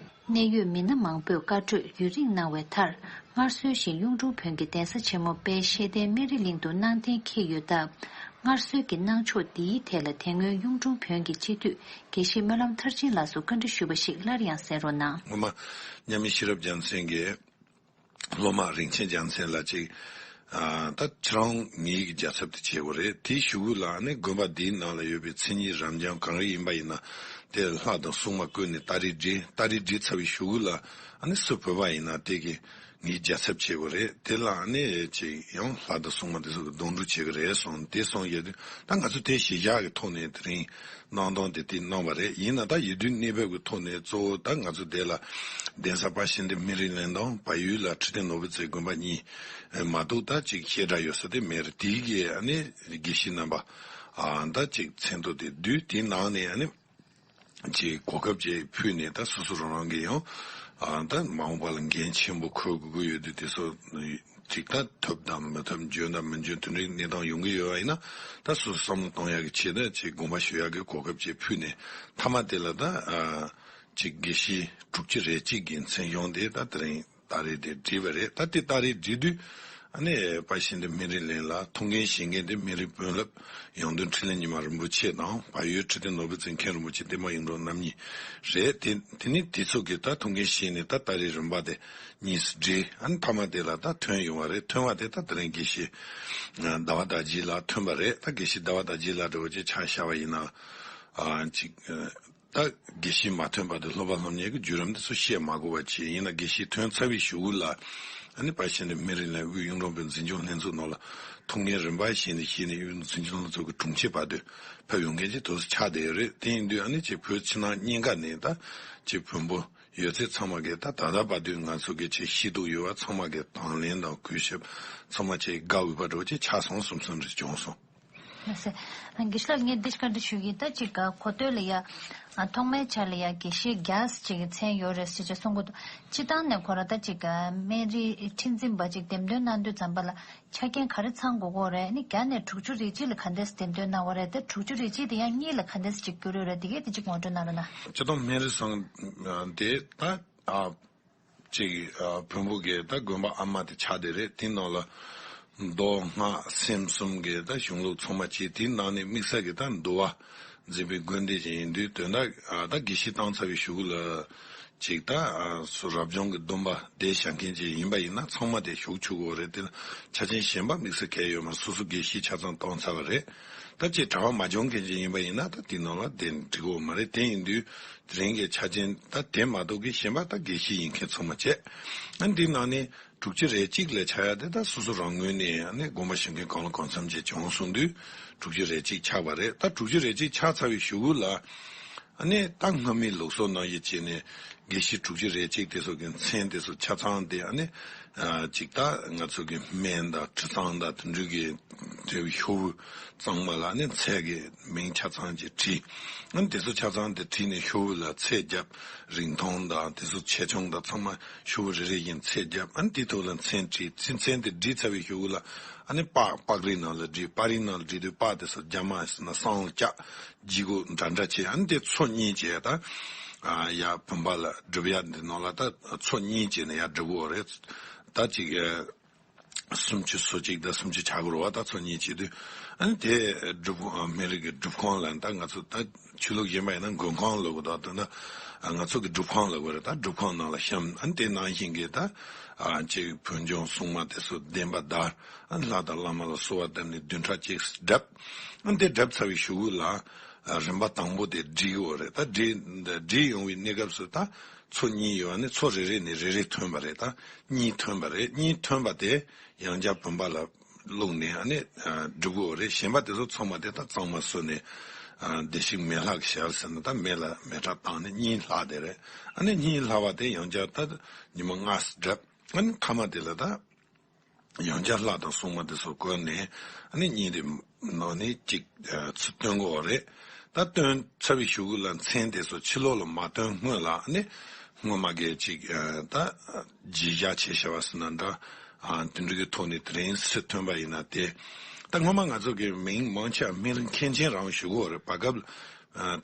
གནད་ཡོད་མི་སྣ་མང་པོས་བཀའ་གྲོས་ཡུན་རིང་གནང་བའི་མཐར། སྔར་སྲོལ་བཞིན་གཡུང་དྲུང་བོན་གྱི་གདན་ས་ཆེན་མོ་དཔལ་ཤེས་ལྡན་སྨན་རི་གླིང་དུ་གནང་གཏན་འཁེལ་ཡོད་སྟབས། སྔར་སྲོལ་གྱི་གནང་ཕྱོགས་འདིའི་ཐད་ལ་དེ་སྔོན་གཡུང་དྲུང་བོན་གྱི་སྤྱི་འཐུས་དགེ་བཤེས་སྨོན་ལམ་མཐར་ཕྱིན་ལགས་སུ་བཀའ་འདྲི་ཞུས་པ་ཞིག་སླར་ཡང་གསན་རོགས་གནང་། སྔོན་མ་མཉམ་མེད་ཤེས་རབ་རྒྱལ་མཚན་གྱིས། སློབ་མ་རིན་ཆེན་རྒྱལ་མཚན་ལ་ཅིག་ཨ། ད་ཁྱེད་རང་ངེད་ཀྱི་རྒྱལ་ཚབ་དེ་བྱེད་དགོས་རེད། དེའི་གཞུག་གུ་ལ་ཨ་ནི་དགོན་པ་འདིའི་ནང་ལ་ཡོད་པའི་མཚན་ཉིད་རབ་འབྱམས་གང་རེ་ཡིན་པ་ཡིན་ན་དེ་ལྷ་དང་སྲུང་མ་བསྐོས་ནས་སྟ་རེ་སྒྲིལ། སྟ་རེ་སྒྲིལ་ཚར་བའི་གཞུག་གུ་ལ་ཨ་ནི་སུ་བོས་པ་ཡིན་ན་དེ་གི་ངེད་རྒྱལ་ཚབ་བྱེད་དགོས་རེད། དེ་ལ་ཨ་ནི་ཅིག་ཡང་ལྷ་དང་སྲུང་མ་དེ་ཚོ་གི་སྡོང་ཕྲུག་བྱེད་ཀྱི་རེད་གསུངས། དེ་གསུངས་ཡོད་དུས་ད་ང་ཚོ་དེ་གཞི་བཞག་གི་ཐོག་ནས་དེ་རིང་གནང་སྟངས་དེ་དེ་གནང་བ་རེད། ཡིན་ན་ད་ཡུལ་དུས་གནས་བབ་ཀྱི་ཐོག་ནས་གཙོ་བོ་ད་ང་ཚོ་དེ་ལ་གདན་ས་དཔལ་ཤེས་ལྡན་སྨན་རི་གླིང་དང་བལ་ཡུལ་ལ་ཁྲི་བརྟན་ནོར་བུ་རྩེ་དགོན་པ་གཉིས་མ་གཏོགས་ད་ཅིག་བཤད་གྲྭ་ཡོད་ས་དེ་མེད་རེད། དེའི་གི་ཨ་ནི་དགེ་བཤེས་རྣམ་པ་ཨ་ད་ཅིག་མཚན་ཐོ་དེ་བསྡུས། དེའི་ནང་ནས་ཨ་ནི་ཅིག་གོ་སྐབས་ཅིག་ཕུལ་ནས་ད་སོ་སོ་རང་རང་གི་ཡང་ཨ་ད་མ་འོངས་པ་ལ་འགན་ཆེན་པོ་འཁུར་དགོས་ཀྱི་ཡོད་དུས་དེ་ཚོ་ཅིག་ད་ཐོབ་དང་མི་ཐོབ་འཇོན་དང་མི་འཇོན་དེ་འདྲའི་གནས་སྟངས་ཡོང་གི་ཡོད་པ་ཡིན་ན་ད་སོ་སོ་བསམ་བློ་གཏོང་ཡག་གི་ཆེད་དུ་ཅིག་དགོངས་པ་ཞུ་ཡག་གི་གོ་སྐབས་ཅིག་ཕུལ་ནས་མཐའ་མ་དེ་ལ་ད་ཨ་ཅིག་དགེ་བཤེས་དྲུག་ཅུ་རེ་གཅིག་གི་མཚན་གཞུང་དེ་ད་དེ་རིང་སྟ་རེ་དེ་བསྒྲིལ་བ་རེད། ད་དེ་སྟ་རེ་བསྒྲིལ་དུས་ ཨ་ནི་དཔལ་ཤེས་ལྡན་སྨན་རི་གླིང་ལ་ཐུགས་འགན་བཞེས་མཁན་དེ་སྨན་རིའི་དཔོན་སློབ་ཡང་སྟོན་འཕྲིན་ལས་ཉི་མ་རིན་པོ་ཆེ་དང་བལ་ཡུལ་ཁྲི་སྟེང་ནོར་བུ་བཙན་མཁན་རིན་པོ་ཆེ་བསྟན་པ་གཡུ་སྒྲོན་རྣམ་གཉིས་རེད། དེ་དེ་ནི་དེ་ཚོ་གི་ད་ཐུགས་འགན་བཞེས་ནས་ད་ད་རེས་རིམ་པ་དེ་གཉིས་སུ་སྒྲིལ། ཨ་ནི་མཐའ་མ་དེ་ལ་ད་ཐོན་ཡོང་བ་རེད། ཐོན་བ་དེ་ད་དེ་རིང་དགེ་བཤེས་ཟླ་བ་དར་རྒྱས་ལགས་ཐོན་པ་རེད། ད་དགེ་བཤེས་ཟླ་བ་དར་རྒྱས་ལགས་འདྲ་བོ་ཅིག་ཆ་བཞག་པ་ཡིན་ན། ཨ་ཅིག་ད་དགེ་བཤེས་མ་ཐོན་བར་དུ་སློབ་པ་སློབ་གཉེར་གྱི་བརྒྱུད་རིམ་དེ་ཚོ་བཤད་མ་དགོས་པ་བྱས། ཡིན་ན་དགེ་བཤེས་ཐོན་ཚར་བའི་གཞུག་གུ་ལ་ཨ་ནི་དཔལ་ཤེས་ལྡན་སྨན་རི་གླིང་དབུས་གཡུང་དྲུང་བོན་འཛིན་སྐྱོང་ལྷན་ཚོགས་ནང་ལ་ཐུགས་འགན་རིམ་པ་བཞིན་དུ་བཞེས་ནས་དབུས་གཡུང་དྲུང་འཛིན་སྐྱོང་ལྷན་ཚོགས་ཀྱི་དྲུང་ཆེ་བར་དུ་ཕེབས་ཡོང་མཁན་ཅིག་དུ་ཆགས་བསྡད་ཡོད་རེད། དེ་ཡིན་དུས་ཨ་ནི་ཅིག་བོད་ཕྱི་ནང་གཉིས་ཀ་ནས་ད་ཅིག་བོན་པོ་ཡོད་ཚད་ཚང་མ་གིས་ད་ད་ལྟ་བར་དུ་ང་ཚོ་གི་ཅིག་ཤེས་རྟོགས་ཡོད་པ་ཚང་མ་གིས་དང་ལེན་དང་གུས་ཞབས་ཚང་མ་ཅིག་དགའ་འོས་པ་འདྲ་བོ་ཅིག་ཆགས་སོང་བསམ་བསམ་རེ་བྱུང་སོང་། ལགས་སོ། དགེ་བཤེས་ལགས་ངས་འདི་བཀའ་འདྲི་ཞུ་གི། ད་ཅིག་གོ་ཐོས་ལ་ཡ་ཐོག་མའི་ཆར་ལ་ཡ་དགེ་བཤེས་བརྒྱ་ཅིག་གི་མཚན་ཡོད་རེད་ཟེར་ཅིག་གསུང་གི་འདུག་སྤྱི་བཏང་ནས་ཁོ་རང་ད་ཅིག་སྨན་རིའི་ཁྲི་འཛིན་པ་ཅིག་འདེམས་ཐོན་གནང་དུས་ཙམ་པ་ལ་ཆ་རྐྱེན་ག་རེ་ཚང་དགོས་ཀྱི་ཡོད་རེད། ཨ་ནི་བརྒྱ་ནས་དྲུག་ཅུ་རེ་གཅིག་ལ་ག་འདྲས་འདེམས་ཐོན་གནང་བ་རེད། དེ་དྲུག་ཅུ་རེ་གཅིག་དེ་ཡང་གཉིས་ལ་ག་འདྲས་ཅིག་འགྱུར་ཡོད་རེད། དེ་གས་དེ་ཅིག་ངོ་སྤྲོད་གནང་རོགས་གནང་། སྤྱི་བཏང་སྨན་རི་ཚང་དེ་ད་ཨ། ཅིག་ཨ་བོན་པོ་གི་ད་དགོན་པ་ཨ་མ་དེ་ཆགས་བསྡད་རེད། དེའི་ནང་ལ་མདོ་སྔགས་སེམས་གསུམ་གི་ད་གཞུང་ལུགས་ཚང་མ་བྱས། དེའི་ནང་ནས་དམིགས་བསལ་གྱི་ད་འདུལ་བ་འཛིན་པའི་དགོན་སྡེ་ཅིག་ཡིན་དུས། དོན་དག་ཨ་ད་དགེ་བཤེས་བཏང་ཚར་བའི་གཞུག་གུ་ལ་ཅིག་ད་ཨ་སུ་རབ་བྱུང་གི་སྡོམ་པ་བསྡད་བཞག་མཁན་ཅིག་ཡིན་པ་ཡིན་ན་ཚང་མ་དེ་ཞུགས་ཆོག་གི་ཡོད་རེད། དེ་ལ་ཆ་རྐྱེན་གཞན་པ་དམིགས་བསལ་གང་ཡང་ཡོད་མ་རེད། སོ་སོ་དགེ་བཤེས་ཆ་ཚང་བཏང་ཚར་བ་རེད། ད་ཅིག་གྲྭ་པ་མ་བྱུང་མཁན་ཅིག་ཡིན་པ་ཡིན་ན་ད་དེའི་ནང་ལ་བསྡད་འགྲིག་གི་ཡོད་མ་རེད། དེ་ཡིན་དུས། དེ་རིང་གི་ཆ་རྐྱེན་ད་དེ་མ་གཏོགས་ཀྱི་གཞན་པ་ད་དགེ་བཤེས་ཡིན་མཁན་ཚང་མ་བྱས། ཨ་འདི་ནང་ནས་དྲུག་ཅུ་རེ་གཅིག་ལས་ཆགས་ཡ་དེ་ད་སོ་སོ་རང་ངོས་ནས་ཨ་ནི་དགོངས་པ་ཞུ་མཁན་གང་ལ་གང་འཚམ་ཅིག་བྱུང་སོང་དུས་དྲུག་ཅུ་རེ་གཅིག་ཆགས་པ་རེད། ད་དྲུག་ཅུ་རེ་གཅིག་ཆགས་ཚར་བའི་གཞུག་གུ་ལ་ཨ་ནི་ད་སྔ་མའི་ལུགས་སྲོལ་ནང་བཞིན་བྱས་ནས་དགེ་བཤེས་དྲུག་ཅུ་རེ་གཅིག་དེ་ཚོ་གི་མཚན་དེ་ཚོ་ཆ་ཚང་དེ་ཨ་ནི་ཨ་ཅིག་ད་ང་ཚོ་གི་སྨན་དང་དྲི་གཙང་དང་དེ་འདྲ་གི་དེ་ཤོག་བུ་གཙང་མ་ལ་ནི་མཚན་གྱི་མིང་ཆ་ཚང་ཅིག་བྲིས། ཨ་ནི་དེ་ཚོ་ཆ་ཚང་དེ་བྲིས་ནས་ཤོག་བུ་ལ་ཚད་བརྒྱབ། རིང་ཐུང་དང་དེ་ཚོ་ཆེ་ཆུང་དང་ཚང་མ་ཤོག་བུ་རེ་རེ་བཞིན་ཚད་བརྒྱབ། ཨ་ནི་དེའི་ཐོག་ལ་མཚན་བྲིས། མཚན་མཚན་དེ་བྲིས་ཚར་བའི་ཤོག་བུ་ལ་ཨ་ནི་པགས་པགས་རིལ་ནང་ལ་བྲིས། པགས་རིལ་ནང་ལ་བྲིས་དུས་པགས་དེ་ཚོ་རྒྱ་མ་ཟེར་ན་སྲང་ལ་བཀྱག་ལྗིད་ཁོག་འདྲ་འདྲ་བྱས། ཨ་ནི་དེ་ཚོ་གཉིས་བྱས་ད་ཡ་བུམ་པ་ལ་སྒྲུབ་ཡ་འདི་ནང་ལ་ད་ཚོ་གཉིས་བྱས་ནས་ཡ་སྒྲུབ་དགོས་རེད། ད་ཅིག་སུམ་ཅུ་སོ་གཅིག་དང་སུམ་ཅུ་ཆགས་དགོས་རེད་པ། ད་ཚོ་གཉིས་བྱེད་དུས་ཨ་ནི་དེ་སྒྲུབ་ཁང་སྨན་རི་གི་སྒྲུབ་ཁང་ལ་ད་ང་ཚོ་ད་ཆོས་ལུགས་གཞན་པ་ཡིན་ན་མགོན་ཁང་ལབ་དགོས། ད་དོན་དུ་ང་ཚོ་གི་སྒྲུབ་ཁང་ལབ་དགོས་རེད། ད་སྒྲུབ་ཁང་ནང་ལ་བཤམས། ཨ་ནི་དེ་ནང་བཞིན་གྱི་ད་ཅིག་བོད་ལྗོངས་སྲུང་མ་དེ་ཚོ་བདེན་པ་བདར། ཨ་ནི་ལྷ་དང་བླ་མ་ལ་གསོལ་བ་བཏབ་ནས་བདུན་ཕྲག་གཅིག་བསྒྲུབས། ཨ་ནི་དེ་བསྒྲུབས་ཚར་བའི་གཞུག་གུ་ལ་རིམ་པ་དང་པོ་དེ་སྒྲིལ་དགོས་རེད། ད་སྒྲིལ་སྒྲིལ་ཡོང་བའི་གནས་སྐབས་སུ་ད་ཚོ་གཉིས་ཡོད་པ་ནི་ཚོ་རེ་རེ་ནས་རེ་རེ་ཐོན་པ་རེད། ད་གཉིས་ཐོན་པ་རེད། གཉིས་ཐོན་པ་དེ་ཡང་བསྐྱར་བུམ་པ་ལ་བླུགས་ནས་ཨ་ནི་སྒྲུབ་དགོས་རེད། གཞན་པ་དེ་ཚོ་ཚང་མ་དེ་ད་གཙང་མ་བཟོས་ནས་བདེ་གཤེགས་མེ་ལྷ་གི་ཞལ་ཟེར་ན་ད་མེ་ལ་མེ་སྲེག་བཏང་ནས་གཉིད་ལྷག་དེ་རེད། ཨ་ནི་གཉིད་ལྷག་པ་དེ་ཡང་བསྐྱར་ད་ཉི་མ་ལྔ་བསྒྲུབས། ཨ་ནི་མཐའ་མ་དེ་ལ་ད། ཡང་བསྐྱར་ལྷ་དང་སྲུང་མ་དེ་ཚོ་བཀོད་ནས་ཨ་ནི་གཉིད་དེ་ནང་ནས་གཅིག་ཚུར་བཏོན་དགོས་པ་རེད། ད་བཏོན་ཚར་བའི་གཞུག་གུ་ལ་མཚན་དེ་ཚོ་ཕྱི་ལོགས་ལ་མ་བཏོན་སྔོན་ལ་ཨ་ནི་སྔོན་མ་གི་གཅིག་ད་རྗེས་བཞག་བྱས་བཞག་པ་ཟེར་ན་འདྲ། དེ་འདྲ་གི་ཐོག་ནས་དེ་རིང་སུ་ཐོན་པ་ཡིན་ན་དེ། ད་སྔོན་མ་ང་ཚོ་གི་མིང་མང་ཆེ་བ་སྨན་རི་མཁན་ཆེན་རང་ཞུ་གི་ཡོད་རེད། བར་སྐབས།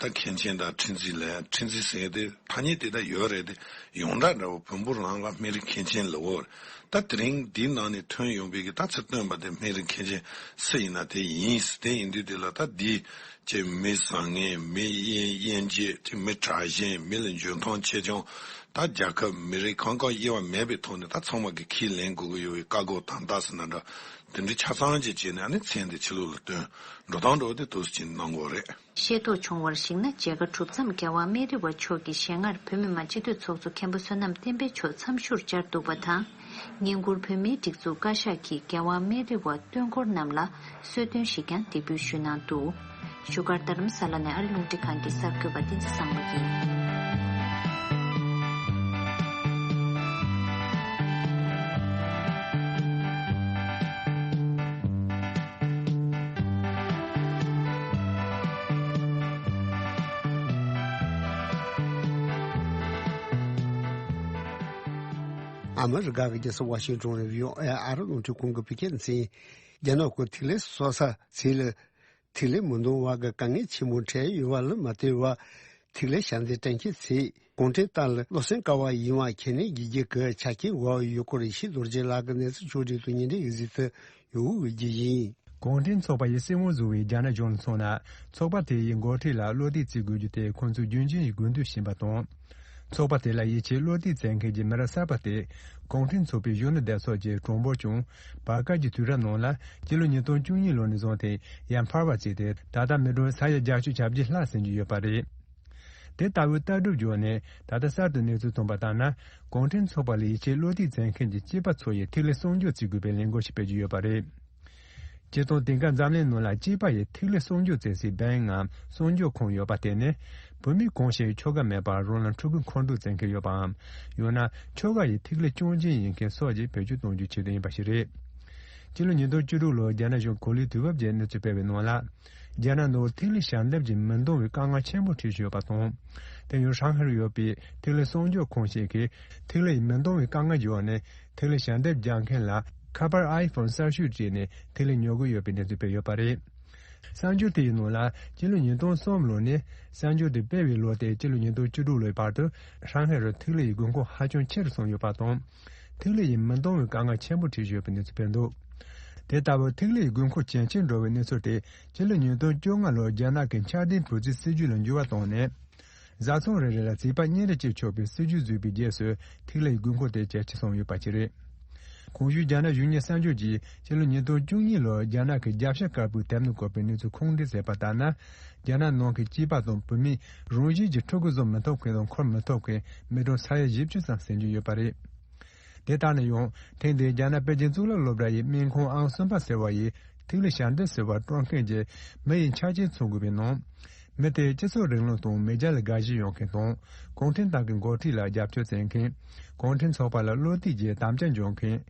ད་མཁན་ཆེན་དང་ཁྲི་འཛིན་ལ་ཁྲི་འཛིན་ཟེར་དེ་ཐ་སྙད་དེ་ད་ཡོད་རེད་དེ། ཡོངས་གྲགས་འདྲ་བོ་བོན་པོ་རང་ལ་སྨན་རི་མཁན་ཆེན་ལབ་ཡོད་རེད། ད་དེ་རིང་འདིའི་ནང་ནས་ཐོན་ཡོང་བའི་གི་ད་ཚུར་བཏོན་པ་དེ་སྨན་རི་མཁན་ཆེན་སུ་ཡིན་ན་དེ་ཡིན། དེ་ཡིན་དུས་དེ་ལ་ད་འདི་ཅེས་མི་བཟང་ངན་མི་དབྱེ་དབྱེ་འབྱེད་ཅེས་མི་དྲག་ཞན་མི་ལ་འཇོན་ཐང་ཆེ་ཆུང་ད་རྒྱལ་ཁབ་མི་རིགས་གང་གང་དབྱེ་བ་མེད་པའི་ཐོག་ནས་ད་ཚང་མ་གི་ཁས་ལེན་དགོས་ཀྱི་ཡོད་པའི་བཀའ་བསྒོ་དམ་བཏགས་ཟེར་ན་འདྲ། དེ་འདྲའི་ཆ་ཚང་ཅིག་བྱས་ནས་ཨ་ནི་མཚན་དེ་ཕྱི་ལོགས་ལ་བཏོན་འགྲོ་སྟངས་འདྲ་བོ་དེ་འདུག་སེ་བྱས་ནས་གནང་དགོས་རེད། ཤེས་རྟོགས་བྱུང་བར་གཞིགས་ན་མཇལ་ཁ་གྲུབ་མཚམས་རྒྱལ་དབང་སྨན་རི་བ་མཆོག་གིས་ཞལ་སྔར་བོད་མི་མང་སྤྱི་འཐུས་ཚོགས་གཙོ་མཁན་པོ་བསོད་ནམས་བསྟན་འཕེལ་མཆོག་འཚམས་ཞུར་བཅར་འདུག་པ་དང་། བསྙེན་བཀུར་བོད་མིའི་སྒྲིག་འཛུགས་བཀའ་ཤག་གིས་རྒྱལ་དབང་སྨན་རི་བ་སྟོན་འཁོར་རྣམས་ལ་གསོལ་སྟོན་ཞིག་ཀྱང་འདེགས་འབུལ་ཞུས་གནང་འདུག་བཞུགས་སྒར་རྡ་རམ་ས་ལ་ནས་ཨ་རི་རླུང་འཕྲིན་ཁང་གི་གསར་འགོད་པ་བསྟན་འཛིན་བཟང་པོ་ཡིན། ཨ་མི་རི་ཀ་གི་རྒྱལ་ས་ཝ་ཤིང་ཏོན་ནས་བྷི་ཨོ་ཨེ་ཨ་རི་རླུང་འཕྲིན་ཁང་གི་བོད་སྐད་སྡེ་ཚན། རྒྱ་ནག་གི་ཐིག་ལེ་གསོ་ས་ཚིག་ལ། ཐིག་ལེ་མི་འདང་བ་གི་དཀའ་ངལ་ཆེན་པོ་འཕྲད་ཡོད་པ་ལ་མ་ལྟོས་པར། ཐིག་ལེ་ཞལ་འདེབས་དྲན་སྐུལ་ཚེ་གུང་ཁྲན་ཏང་ལ་བློ་སེང་དཀར་བ་ཡིན་པ་ཁས་ལེན་བགྱིད་རྒྱུ་གི་ཆ་རྐྱེན་དགོས་པ་ཡོད་སྐོར་ཡེ་ཤེས་རྡོ་རྗེ་ལགས་ཀྱིས་གནས་ཚུལ་ཕྱོགས་སྒྲིག་ཏུ་ཉིན་རེའི་གཟིགས་ཚུལ་ཡོང་བའི་རྒྱུ་ཡིན། གུང་ཁྲན་ཚོགས་པ་ཡི་སྲིད་དབང་བཟུང་བའི་རྒྱ་ནག་གཞུང་ལ་མཚོན་ན། ཚོགས་པ་དེ་ཡི་འགོ་ཁྲིད་ལ་བློ་གཏད་བྱེད་དགོས་རྒྱུ་དེ་ཁོང་ཚོས་རྒྱུན་འཁྱོངས་ཀྱིས་དགོས་འདུན་བྱེད་པ་དང་། ཚོགས་པ་དེ་ལ་ཡིད་ཆེས་བློ་གཏད་བྱེད་མཁན་གྱི་མི་རབས་གསར་པ་དེ་གུང་ཁྲན་ཚོགས་པའི་གཞོན་ནུ་སྡེ་ཚོགས་ཀྱི་གྲོས་འབོར་བྱུང་བར་སྐབས་ཀྱི་དུས་རབས་ནང་ལ་སྤྱི་ལོ་ཉིས་སྟོང་བཅུ་གཉིས་ལོ་ནས་བཟུང་སྟེ་ཡར་འཕར་བ་བྱས་ཏེ། ད་ལྟ་མི་གྲངས་ས་ཡ་བརྒྱད་ཅུ་གྱ་བརྒྱད་ལྷག་ཟིན་གྱི་ཡོད་པ་རེད། དེ་ལྟ་བུའི་ལྟ་གྲུབ་བརྗོད་ནས། ད་ལྟ་གསར་དུ་གནས་ཚུལ་ཐོན་པ་ལྟར་ན། གུང་ཁྲན་ཚོགས་པ་ལ་ཡིད་ཆེས་བློ་གཏད་བྱེད་མཁན་གྱི་སྐྱེས་པ་ཚོ་ཡིས་ཐིག་ལེ་སྲུང་སྐྱོབ་བྱེད་དགོས་པའི་ལས་འགུལ་ཞིག་སྤེལ་གྱི་ཡོད་པ་རེད། སྤྱིར་བཏང་དེང་སྐབས་འཛམ་གླིང་ནང་ལ་སྐྱེས་པ་ཡི་ཐིག་ལེ་སྲུང་སྐྱོབ་བྱེད་སའི་འབེན་ངམ་སྲུང་སྐྱོབ་ཁང་ཡོད་པ་དེ་ནི། བུད་མེད་གང་ཞིག་ཁྱོ་ག་མེད་པར་རང་ལ་ཕྲུ་གུ་འཁོར་འདུག་བྱེད་མཁན་ཡོད་པའམ། ཡང་ན་ཁྱོ་ག་ཡི་ཐིག་ལེ་སྐྱོན་ཅན་ཡིན་མཁན་སོགས་ཀྱི་བེད་སྤྱོད་གཏོང་རྒྱུའི་ཆེད་དུ་ཡིན་པ་ཞིག་རེད། སྤྱི་ལོ་ཉིས་སྟོང་བཅུ་དྲུག་ལོར་རྒྱ་ནག་གཞུང་གོ་ལའི་དུས་བབ་ཀྱིས་གནས་ཚུལ་སྤེལ་བའི་ནང་ལ། རྒྱ་ནག་ནང་ཐིག་ལེ་ཞལ་འདེབས་ཀྱི་མི་འདང་བའི་དཀའ་ངལ་ཆེན་པོ་འཕྲད་བཞིན་ཡོད་པ་དང་། དེ་ཡང་ཧྲང་ཧའེ་རུ་ཡོད་པའི་ཐིག་ལེ་སྲུང་སྐྱོབ་ཁང་ཞིག་གིས་ཐིག་ལེ་ཡི་མི་འདང་བའི་དཀའ་ངལ་བརྗོད་ནས། ཐིག་ལེ་ཞལ་འདེབས་རྒྱག་མཁན་ལ་ཁ་པར་ཨའི་ཕོན་གསར་ཤོས་སྤྲད་ནས་ཐིག་ལེ་ཉོ་གི་ཡོད་པའི་གནས་ཚུལ་སྤེལ་ཡོད་པ་རེད། གསར་འགྱུར་དེའི་ནང་ལ་སྤྱི་ལོ་ཉིས་སྟོང་གསུམ་ལོ་ནས། གསར་འགྱུར་དེ་སྤེལ་བའི་ལོ་སྟེ་སྤྱི་ལོ་ཉིས་སྟོང་བཅུ་དྲུག་ལོའི་བར་དུ་ཧྲང་ཧའེ་རུ་ཐིག་ལེ་ཡི་དགོས་མཁོ་ཧ་ཅང་ཆེ་རུ་སོང་ཡོད་པ་དང་། ཐིག་ལེ་ཡི་མི་འདང་བའི་དཀའ་ངལ་ཆེན་པོ་འཕྲད་བཞིན་ཡོད་པའི་གནས་ཚུལ་སྤེལ་འདུག་དེ་ལྟ་བུ་ཐིག་ལེ་ཡི་དགོས་མཁོ་ཇེ་ཆེར་འགྲོ་བའི་གནས་ཚུལ་དེ་སྤྱི་ལོ་ཉིས་སྟོང་བཅོ་ལྔ་ལོར་རྒྱ་ནག་གི་འཆར་ལྡན་བུ་རྫིའི་སྲིད་ཇུས་ལ་འགྱུར་བ་བཏང་ནས། བཟའ་ཚང་རེ་རེ་ལ་བྱིས་པ་གཉིས་རེ་སྐྱེ་ཆོག་པའི་སྲིད་ཇུས་བཟོས་པའི་རྗེས་སུ་ཐིག་ལེ་ཡི་དགོས་མཁོ་དེ་ཇེ་ཆེར་སོང་ཡོད་པ་ཞིག་རེད། གོང་ཞུས་རྒྱ་ནག་གཞུང་གཉེར་གསར་འགྱུར་གྱིས་ཕྱི་ལོ་ཉིས་སྟོང་བཅུ་གཉིས་ལོར་རྒྱ་ནག་གི་རྒྱབ་ཤ་དཀར་པོའི་དེབ་ནང་བཀོད་པའི་གནས་ཚུལ་ཁུངས་འདྲེན་བྱས་པ་ལྟར་ན། རྒྱ་ནག་ནང་གི་སྐྱེས་པ་དང་བུད་མེད་རང་བཞིན་གྱིས་ཕྲུ་གུ་བཟོ་མི་ཐུབ་མཁན་དང་འཁོར་མི་ཐུབ་མཁན་མི་གྲངས་ས་ཡ་བཞི་བཅུ་ཙམ་ཟིན་གྱི་ཡོད་པ་རེད། དེ་ལྟར་ན་ཡང་ཐེངས་འདིའི་རྒྱ་ནག་པེ་ཅིན་གཙུག་ལག་སློབ་གྲྭ་ཡི་སྨན་ཁང་ཨང་གསུམ་པ་ཟེར་བ་ཡིས་ཐིག་ལེ་ཞལ་འདེབས་ཟེར་བ་སྤྲོད་མཁན་གྱི་མི་ཡི་ཆ་རྐྱེན་ཚང་དགོས་པའི་ནང་། མི་དེ་སྤྱི་ཚོགས་རིང་ལུགས་དང་མེས་རྒྱལ་ལ་དགའ་ཞེན་ཡོད་མཁན་དང་། གུང་ཁྲན་ཏང་གི་འགོ་ཁྲིད་ལ་རྒྱབ་སྐྱོར་བྱེད་མཁན། གུང་ཁྲན་ཚོགས་པ་ལ་བློ་གཏད་ཀྱིས་དམ་བཅའ་འཇོག་མཁན།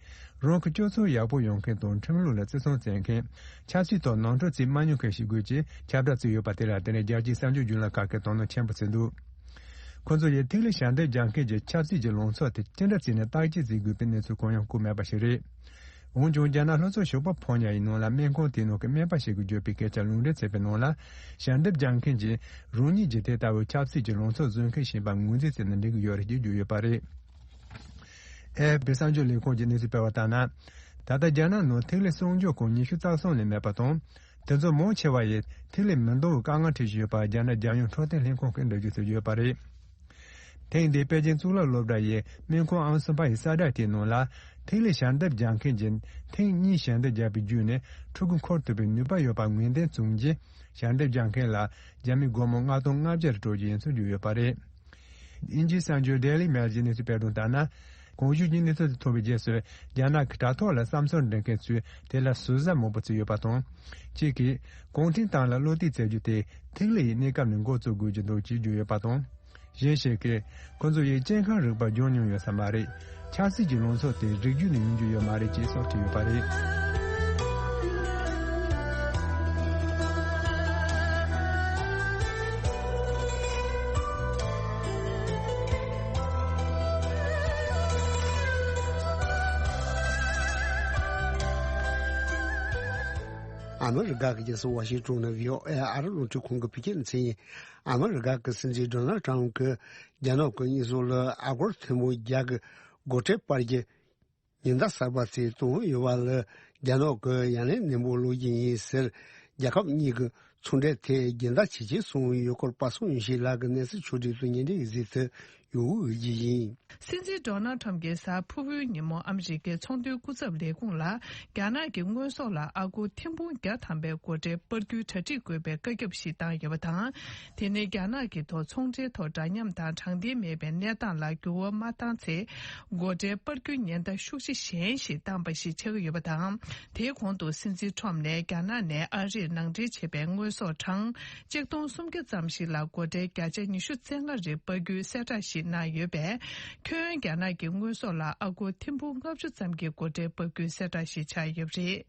རང་གི་སྤྱོད་ཚུལ་ཡག་པོ་ཡོང་མཁན་དང་ཁྲིམས་ལུགས་ལ་བརྩི་སྲུང་བྱེད་མཁན། ཆབ་སྲིད་ཐོག་ནོར་འཁྲུལ་བྱེད་མ་མྱོང་མཁན་ཞིག་དགོས་ཅེས་ཁྱབ་བསྒྲགས་བྱས་ཡོད་པ་དེ་ལ་བརྟེན་ནས་རྒྱལ་སྤྱིའི་གསར་འགྱུར་བརྒྱུད་ལམ་ཁག་གིས་དོ་སྣང་ཆེན་པོ་བྱས་འདུག་ཁོ་ཚོ་ཡིས་ཐིག་ལེ་ཞལ་འདེབས་རྒྱག་མཁན་གྱི་ཆབ་སྲིད་ཀྱི་ལངས་ཕྱོགས་དེ་ཅི་འདྲ་བྱས་ནས་བརྟག་དཔྱད་བྱེད་དགོས་པའི་གནས་ཚུལ་གང་ཡང་བཀོད་མེད་པ་ཞིག་རེད། འོན་ཀྱང་རྒྱ་ནག་ལྷོ་ཕྱོགས་ཞོགས་པ་ཕོ་ཉ་ཡི་ནང་ལ་སྨན་ཁང་དེའི་ནང་གི་སྨན་པ་ཞིག་གིས་བརྗོད་པའི་སྐད་ཆ་ལུང་འདྲེན་བྱས་པའི་ནང་ལ། ཞལ་འདེབས་རྒྱག་མཁན་གྱིས་རང་ཉིད་ཀྱི་དེ་ལྟ་བུའི་ཆབ་སྲིད་ཀྱི་ལངས་ཕྱོགས་བཟུང་མཁན་ཞིག་ཡིན་པ་ངོས་འཛིན་བྱས་ན་འགྲིག་གི་ཡོད་རེད་ཅེས་བརྗོད་ཡོད་པ་རེད། ཨེ་ཨེཕ་པི་གསར་འགྱུར་ལས་ཁུངས་ཀྱིས་གནས་ཚུལ་སྤེལ་བ་ལྟར་ན། ད་ལྟ་རྒྱ་ནག་ནང་ཐིག་ལེ་སྲུང་སྐྱོབ་ཁང་ཉི་ཤུ་རྩ་གསུམ་ལས་མེད་པ་དང་། དེ་ཚོ་མང་ཆེ་བ་ཡིས་ཐིག་ལེ་མི་འདང་བའི་དཀའ་ངལ་འཕྲད་བཞིན་ཡོད་པ་རྒྱ་ནག་རྒྱལ་ཡོངས་འཕྲོད་བསྟེན་ལྷན་ཁང་གིས་འགྲེལ་བརྗོད་བྱས་ཡོད་པ་རེད། ཐེངས་འདིའི་པེ་ཅིང་གཙུག་ལག་སློབ་གྲྭ་ཡི་སྨན་ཁང་ཨང་གསུམ་པ་ཡི་གསལ་བསྒྲགས་དེའི་ནང་ལ། ཐིག་ལེ་ཞལ་འདེབས་རྒྱག་མཁན་གྱིས་ཐེངས་གཉིས་ཞལ་འདེབས་བརྒྱབ་པའི་བརྒྱུད་ནས་ཕྲུ་གུ་འཁོར་ཐུབ་པའི་ནུས་པ་ཡོད་པ་ངོས་འཛིན་བྱུང་རྗེས། ཞལ་འདེབས་རྒྱག་མཁན་ལ་རྒྱ་མིའི་སྒོར་མོ་ལྔ་སྟོང་ལྔ་བརྒྱ་རེ་སྤྲོད་རྒྱུ་ཡིན་ཚུལ་བརྗོད་ཡོད་པ་རེད། དབྱིན་ཇིའི་གསར་འགྱུར་Daily Mail གྱིས་གནས་ཚུལ་སྤེལ་དོན་ལྟར་ན། གོང་ཞུས་ཀྱི་གནས་ཚུལ་དེ་ཐོན་པའི་རྗེས་སུ། རྒྱ་ནག་གི་དྲ་ཐོག་ལ་བསམ་ཚུལ་འགྲེལ་མཁན་ཚོས་དེ་ལ་ཟུར་ཟ་མང་པོ་བྱས་ཡོད་པ་དང་། གཅིག་གིས་གུང་ཁྲན་ཏང་ལ་བློ་གཏད་བྱ་རྒྱུ་དེ་ཐིག་ལེ་ཡི་གནས་སྐབས་ནས་འགོ་བཙུགས་དགོས་ཀྱི་འདུག་ཅེས་བརྗོད་ཡོད་པ་དང་། གཞན་ཞིག་གིས་ཁོ་ཚོ་ཡིས་སྐྱེ་ཁམས་རིག་པ་སྦྱོང་མྱོང་ཡོད་ས་མ་རེད། ཆབ་སྲིད་ཀྱི་ལངས་ཕྱོགས་དེ་རིགས་རྒྱུད་ནས་ཡོང་རྒྱུ་ཡོད་མ་རེད་ཅེས་སོགས་བྲིས་ཡོད་པ་རེད། ཨ་མི་རི་ཀ་གི་རྒྱལ་ས་ཝ་ཤིང་ཊོན་ནས་བྷི་ཨོ་ཨེ་ཨ་རི་རླུང་འཕྲིན་ཁང་གི་བོད་སྐད་སྡེ་ཚན་ཡིན། ཨ་མི་རི་ཀ་གི་སྲིད་འཛིན་ཌོ་ནལ་ཊམ་གྱིས་རྒྱ་ནག་གི་དངོས་ཟོག་ལ་ཨ་སྒོར་ཐེར་འབུམ་བརྒྱ་གི་སྒོ་ཁྲལ་སྤར་རྒྱུ་ཉེན་བརྡ་གསར་པ་ཞིག་བཏང་ཡོད་པ་ལ་རྒྱ་ནག་གིས་ཡ་ལན་ནན་པོ་སློག་རྒྱུ་ཡིན་ཟེར། རྒྱལ་ཁབ་གཉིས་ཀྱི་ཚོང་འབྲེལ་ཐད་རྒྱུན་ལྡན་བྱེད་ཀྱི་གསུངས་ཡོད་སྐོར་པ་སངས་ཡེ་ཤེས་ལགས་ཀྱིས་གནས་ཚུལ་ཕྱོགས་སྒྲིག་ཏུ་ཉིན་རེའི་གཟིགས་ཚུལ་ཡོང་བའི་རྒྱུ་ཡིན། སྲིད་འཛིན་ཌོ་ནལ་ཊམ་གྱིས་གཟའ་ཕུར་བུའི་ཉིན་མོ་ཨ་མི་རི་ཀའི་ཚོང་དོན་སྐུ་ཚབ་ལས་ཁུངས་ལ་རྒྱ་ནག་གི་དངོས་ཟོག་ལ་ཨ་སྒོར་ཐེར་འབུམ་བརྒྱ་ཐམ་པའི་སྒོ་ཁྲལ་སྤར་རྒྱུའི་གྲ་སྒྲིག་དགོས་པའི་བཀའ་ཁྱབ་ཞིག་བཏང་ཡོད་པ་དང་། དེ་ནི་རྒྱ་ནག་གི་ཐོག་ཚོང་འབྲེལ་ཐོག་འདྲ་མཉམ་དང་དྲང་བདེན་མེད་པའི་གནས་སྟངས་ལ་འགྱུར་བ་མ་བཏང་ཚེ། སྒོ་ཁྲལ་སྤར་རྒྱུའི་ཉེན་བརྡ་ཤུགས་ཆེ་གཞན་ཞིག་བཏང་པ་ཞིག་ཆགས་ཀྱི་ཡོད་པ་དང་། དེའི་གོང་དུ་སྲིད་འཛིན་ཊམ་ནས་རྒྱ་ནག་ནས་ཨ་རིར་ནང་འདྲེན་བྱས་པའི་དངོས་ཟོག་གྲངས་གཅིག་སྟོང་སུམ་བརྒྱ་ཙམ་ཞིག་ལ་སྒོ་ཁྲལ་བརྒྱ་ཆ་ཉི་ཤུ་རྩ་ལྔ་རེ་སྤར་རྒྱུའི་གསལ་བསྒྲགས་ཤིག་གནང་ཡོད་པས། ཁྱོན་རྒྱ་ནག་གི་དངོས་ཟོག་ལ་ཨ་སྒོར་ཐེར་འབུམ་ལྔ་བཅུ་ཙམ་གྱི་སྒོ་ཁྲལ་ཕབ་རྒྱུའི་གསལ་བསྒྲགས་ཤིག་ཆགས་ཡོད་པ་རེད།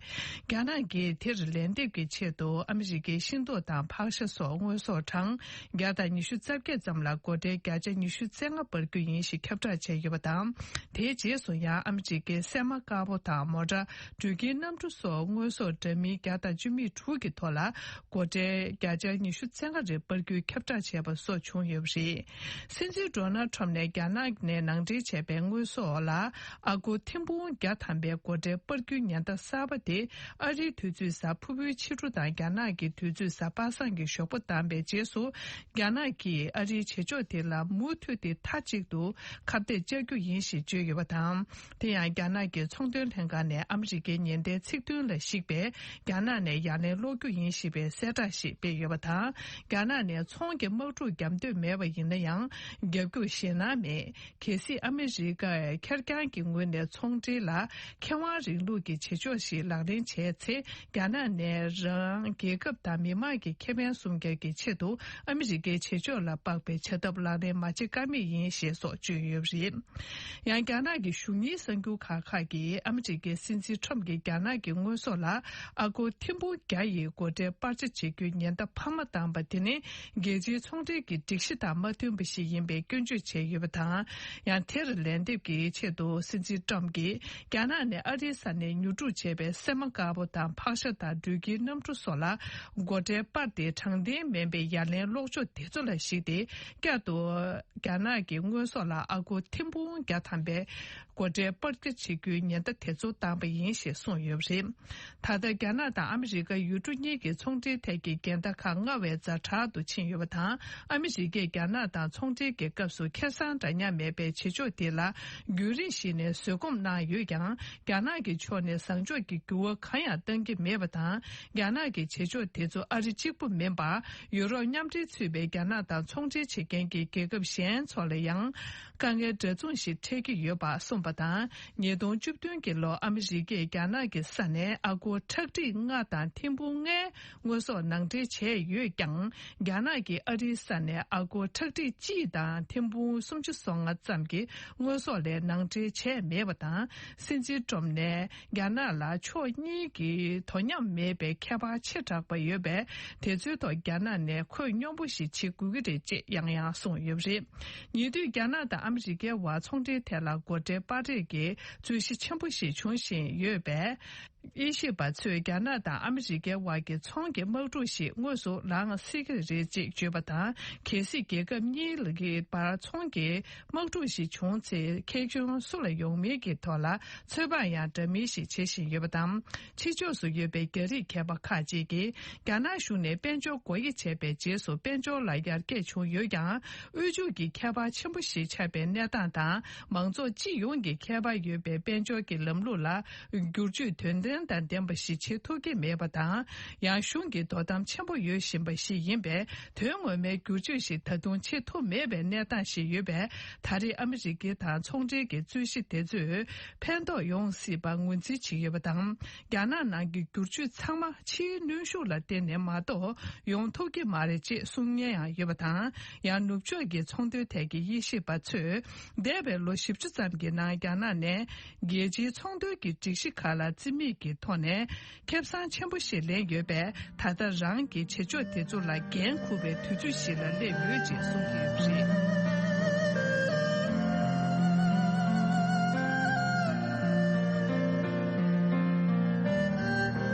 རྒྱ་ནག་གིས་དེར་ལན་འདེབས་ཀྱི་ཆེད་དུ་ཨ་མི་རི་ཀའི་ཤིང་ཏོག་དང་ཕག་ཤ་སོགས་དངོས་ཟོག་གྲངས་བརྒྱ་དང་ཉི་ཤུ་རྩ་བརྒྱད་ཙམ་ལ་སྒོ་ཁྲལ་བརྒྱ་ཆ་ཉི་ཤུ་རྩ་ལྔ་སྤར་རྒྱུ་ཡིན་ཞེས་ཁྱབ་བསྒྲགས་བྱས་ཡོད་པ་དང་། དེའི་རྗེས་སུ་ཡང་ཨ་མི་རི་ཀའི་སྲན་མ་དཀར་པོ་དང་མོ་ཊ། འགྲུལ་སྐྱེལ་གནམ་གྲུ་སོགས་དངོས་ཟོག་འདྲ་མིན་བརྒྱ་དང་བཅུ་མེད་དྲུག་གི་ཐོག་ལ་སྒོ་ཁྲལ་བརྒྱ་ཆ་ཉི་ཤུ་རྩ་ལྔ་རེ་སྤར་རྒྱུའི་ཁྱབ་བསྒྲགས་བྱས་པ་སོགས་བྱུང་ཡོད་པ་རེད། སྲིད་འཛིན་ཌོ་ནལ་ཁྲོམ་ནས་རྒྱ་ནག་ནས་ནང་འདྲེན་བྱས་པའི་དངོས་ཟོག་ལ་ཨ་སྒོར་ཐེར་འབུམ་བརྒྱ་ཐམ་པའི་སྒོ་ཁྲལ་སྤར་རྒྱུའི་ཉེན་བརྡ་གསར་པ་དེ་ཨ་རིའི་དུས་ཚོད་གཟའ་ཕུར་བུའི་ཕྱི་དྲོ་དང་རྒྱ་ནག་གི་དུས་ཚོད་གཟའ་པ་སངས་ཀྱི་ཞོགས་པ་བཏང་པའི་རྗེས་སུ། རྒྱ་ནག་གིས་ཨ་རིའི་བྱེད་ཕྱོགས་དེ་ལ་མུ་མཐུད་དེ་མཐའ་གཅིག་ཏུ་ཁ་གཏད་བཅག་རྒྱུ་ཡིན་ཞེས་བརྗོད་ཡོད་པ་དང་། དེ་ཡང་རྒྱ་ནག་གི་ཚོང་དོན་ལྷན་ཁང་ནས་ཨ་མི་རི་ཀའི་ཉེན་བརྡའི་ཚིག་དོན་ལ་གཞིགས་པའི་རྒྱ་ནག་ནས་ཡ་ལན་སློག་རྒྱུ་ཡིན་ཞེས་པའི་གསལ་བསྒྲགས་ཤིག་སྤེལ་ཡོད་པ་དང་། རྒྱ་ནག་ནས་ཚོང་གི་དམག་འཁྲུག་བརྒྱབ་འདོད་མེད་པ་ཡིན་ན་ཡང་། རྒྱབ་སྐྱོར་ཞེད་སྣང་མེད། གལ་སྲིད་ཨ་མི་རི་ཀས་ཁེར་རྐྱང་གི་ངོས་ནས་ཚོང་འབྲེལ་ལ་ཁེ་དབང་རིང་ལུགས་ཀྱི་བྱེད་ཕྱོགས་ཤིག་ལག་ལེན་བྱས་ཚེ། རྒྱ་ནག་ནས་རང་རྒྱལ་ཁབ་དང་མི་དམངས་ཀྱི་ཁེ་ཕན་སྲུང་སྐྱོབ་ཀྱི་ཆེད་དུ་ཨ་མི་རི་ཀའི་བྱེད་ཕྱོགས་ལ་དཔག་པའི་བྱ་ཐབས་ལག་ལེན་མ་བྱེད་ཀ་མེད་ཡིན་ཞེས་སོགས་བརྗོད་ཡོད་པ་རེད། ཡང་རྒྱ་ནག་གི་གཞུང་གཉེར་གསར་འགྱུར་ཁག་ཁག་གིས་ཨ་མི་རི་ཀའི་སྲིད་འཛིན་ཁྲོམ་གྱིས་རྒྱ་ནག་གི་དངོས་ཟོག་ལ་ཨ་སྒོར་ཐེར་འབུམ་བརྒྱ་ཡི་སྒོ་ཁྲལ་སྤར་ཆ་བྱེད་རྒྱུའི་ཉེན་བརྡ་འཕར་མ་བཏང་པ་དེ་ནི་རྒྱལ་སྤྱིའི་ཚོང་འབྲེལ་གྱི་སྒྲིག་གཞི་དང་མ་མཐུན་པ་ཞིག་ཡིན་པའི་སྐྱོན་བརྗོད་བྱས་ཡོད་པ་དང་། ཡང་དེར་ལན་འདེབས་ཀྱི་ཆེད་དུ་སྲིད་འཛིན་ཀྲམ་གྱིས་རྒྱ་ནག་ནས་ཨ་རིའི་ས་ནས་ཉོ་སྒྲུབ་བྱས་པའི་སྲན་མ་དཀར་པོ་དང་ཕག་ཤ་དང་འགྲུལ་སྐྱེལ་གནམ་གྲུ་སོགས་ལ་སྒོ་ཁྲལ་སྤར་ཏེ་དྲང་བདེན་མིན་པའི་ཡ་ལན་སློག་ཕྱོགས་དེ་ཚོ་ལ་གཞིགས་ཏེ། བསྐྱར་དུ་རྒྱ་ནག་གི་དངོས་ཟོག་ལ་ཨ་སྒོར་ཐེར་འབུམ་བརྒྱ་ཐམ་པའི་སྒོ་ཁྲལ་སྤར་རྒྱ་བྱེད་རྒྱུའི་ཉེན་བརྡ་དེ་ཚོ་བཏང་པ་ཡིན་ཞེས་གསུངས་ཡོད་པ་རེད། ད་ལྟ་རྒྱ་ནག་དང་ཨ་མི་རི་ཀ་ཡུལ་གྲུ་གཉིས་ཀྱི་ཚོང་འབྲེལ་ཐད་ཀྱི་འགལ་ཟླ་ཁག་སྔར་བས་ཛ་དྲག་ཏུ་ཕྱིན་ཡོད་པ་དང་། ཨ་མི་རི་ཀས་རྒྱ་ནག་དང་ཚོང་འབྲེལ་གྱི་སྐབས་སུ་ཁེ་བཟང་འདྲ་མཉམ་མེད་པའི་བྱེད་ཕྱོགས་དེ་ལ་རྒྱུན་རིང་ཞིག་ནས་བཟོད་སྒོམ་གནང་ཡོད་ཀྱང་། རྒྱ་ནག་གི་ཕྱོགས་ནས་བཟང་ཕྱོགས་ཀྱི་འགྱུར་བ་གང་ཡང་གཏང་གི་མེད་པ་དང་། རྒྱ་ནག་གི་བྱེད་ཕྱོགས་དེ་ཚོ་ཨ་རི་གཅིག་པུ་མིན་པར། ཡུ་རོབ་མཉམ་འབྲེལ་ཚུད་པའི་རྒྱ་ནག་དང་ཚོང་འབྲེལ་བྱེད་མཁན་གྱི་རྒྱལ་ཁབ་གཞན་ཚོ་ལ་ཡང་དཀའ་ངལ་འདྲ་མཚུངས་ཤིག་འཕྲད་ཀྱི་ཡོད་པ་གསུངས་པ་དང་། ཉིས་སྟོང་བཅུ་བདུན་གྱི་ལོར་ཨ་མི་རི་ཀས་རྒྱ་ནག་གི་ས་ནས་ཨ་སྒོར་ཁྲག་ཁྲིག་ལྔ་དང་ཐེར་འབུམ་ལྔའི་དངོས་ཟོག་ནང་འདྲེན་བྱས་ཡོད་ཀྱང་། རྒྱ་ནག་གིས་ཨ་རིའི་ས་ནས་ཨ་སྒོར་ཁྲག་ཁྲིག་གཅིག་དང་ཐེར་འབུམ་སུམ་ཅུ་སོ་ལྔ་ཙམ་གྱི་དངོས་ཟོག་ལས་ནང་འདྲེན་བྱས་མེད་པ་དང་། སྲིད་འཛིན་ཀྲམ་ནས། རྒྱ་ནག་ལ་ཕྱོགས་གཉིས་ཀྱི་དོ་མཉམ་མེད་པའི་ཁྱད་པར་ཆེ་དྲགས་པ་ཡོད་པས། དེ་ཚོའི་ཐོག་རྒྱ་ནག་ནས་ཁོད་སྙོམས་པོ་ཞིག་བྱེད་དགོས་ཀྱི་རེད་ཅེས་ཡང་ཡང་གསུངས་ཡོད་པ་རེད། ཉེ་དུས་རྒྱ་ནག་དང་ཨ་མི་རི་ཀའི་དབར་ཚོང་འབྲེལ་ཐད་ལ་སྒོ་ཁྲལ་སྤར་རེས་ཀྱི་རྩོད་གཞི་ཆེན་པོ་ཞིག་འབྱུང་བཞིན་ཡོད་པས། དབྱེ་ཞིབ་པ་ཚོས་རྒྱ་ནག་དང་ཨ་མི་རི་ཀའི་དབར་གྱི་ཚོང་གི་དམག་འཁྲུག་ཞིག་དངོས་སུ་ལངས་སྲིད་ཀྱི་རེད་ཅེས་བརྗོད་པ་དང་། གལ་སྲིད་རྒྱལ་ཁབ་གཉིས་ཀྱི་བར་ཚོང་གི་དམག་འཁྲུག་ཞིག་བྱུང་ཚེ། ཁེ་གྱོང་སུ་ལ་ཡོང་མིན་གྱི་ཐོག་ལ་ཚོད་དཔག་ཡང་འདྲ་མིན་ཞིག་བྱེད་བཞིན་ཡོད་པ་དང་། ཕྱི་ཕྱོགས་སུ་ཡོད་པའི་རྒྱ་རིགས་མཁས་པ་ཁག་ཅིག་གིས། རྒྱ་ནག་གཞུང་ནས་དཔལ་འབྱོར་སྒོ་དབྱེ་བྱས་པའི་རྗེས་སུ། དཔལ་འབྱོར་ལ་ཡར་རྒྱས་བྱུང་ཡོད་ཀྱང་། དབུལ་ཕྱུག་གི་ཁྱད་པར་ཆེན་པོ་ཞིག་ཆགས་པའི་གནས་སྟངས་དང་། མང་ཚོགས་སྤྱི་ཡོངས་ཀྱི་ཁྱད་པར་ཡོད་པའི་དཔལ་འབྱོར་གྱི་ལམ་ལུགས་ལ་བསྒྱུར་བཅོས་དོན་ལྡན་དང་ལྡན་པ་ཞིག་བྱེད་ཐུབ་ཀྱི་མེད་པ་དང་། ཡང་གཞུང་གི་དོ་དམ་ཆེན་པོ་ཡོད་བཞིན་པ་ཞིག་ཡིན་པས། དོན་ངོ་མའི་བསྒྱུར་བཅོས་ཤིག་ད་དུང་བྱེད་ཐུབ་མེད་པའི་གནས་སྟངས་ཤིག་ཡོད་པས། ད་རེས་ཨ་མི་རི་ཀའི་དང་ཚོང་འབྲེལ་གྱི་རྩོད་གཞི་དེ་ཚོས་ཕན་ཐོགས་ཡོང་སྲིད་པར་ངོས་འཛིན་བྱེད་ཀྱི་ཡོད་པ་དང་། རྒྱ་ནག་ནང་གི་བསྒྱུར་བཅོས་ཚང་མ་ཕྱིའི་གནོན་ཤུགས་ལ་བརྟེན་ནས་མ་གཏོགས་ཡོང་ཐུབ་ཀྱི་མ་རེད་ཅེས་གསུང་མཁན་ཡང་ཡོད་པ་དང་། ཡང་ནུབ་ཕྱོགས་ཀྱི་ཚོང་དོན་ཐད་ཀྱི་དབྱེ་ཞིབ་པ་ཚོས། འདས་པའི་ལོ་བཞི་བཅུ་ཙམ་གྱི་ནང་རྒྱ་ནག་ནས་རྒྱལ་སྤྱིའི་ཚོང་དོན་གྱི་སྒྲིག་གཞི་ཁག་ལ་རྩིས་མེད་ཀྱི་ཐོག་ནས། ཁེ་བཟང་ཆེན་པོ་ཞིག་ལེན་ཡོད་པས། ད་ལྟ་རང་གི་བྱེད་ཕྱོགས་དེ་ཚོ་ལ་འགན་འཁུར་བའི་དུས་ཚོད་ཞིག་ལ་སླེབས་ཡོད་ཅེས་གསུངས་ཀྱི་ཡོད་པ་རེད།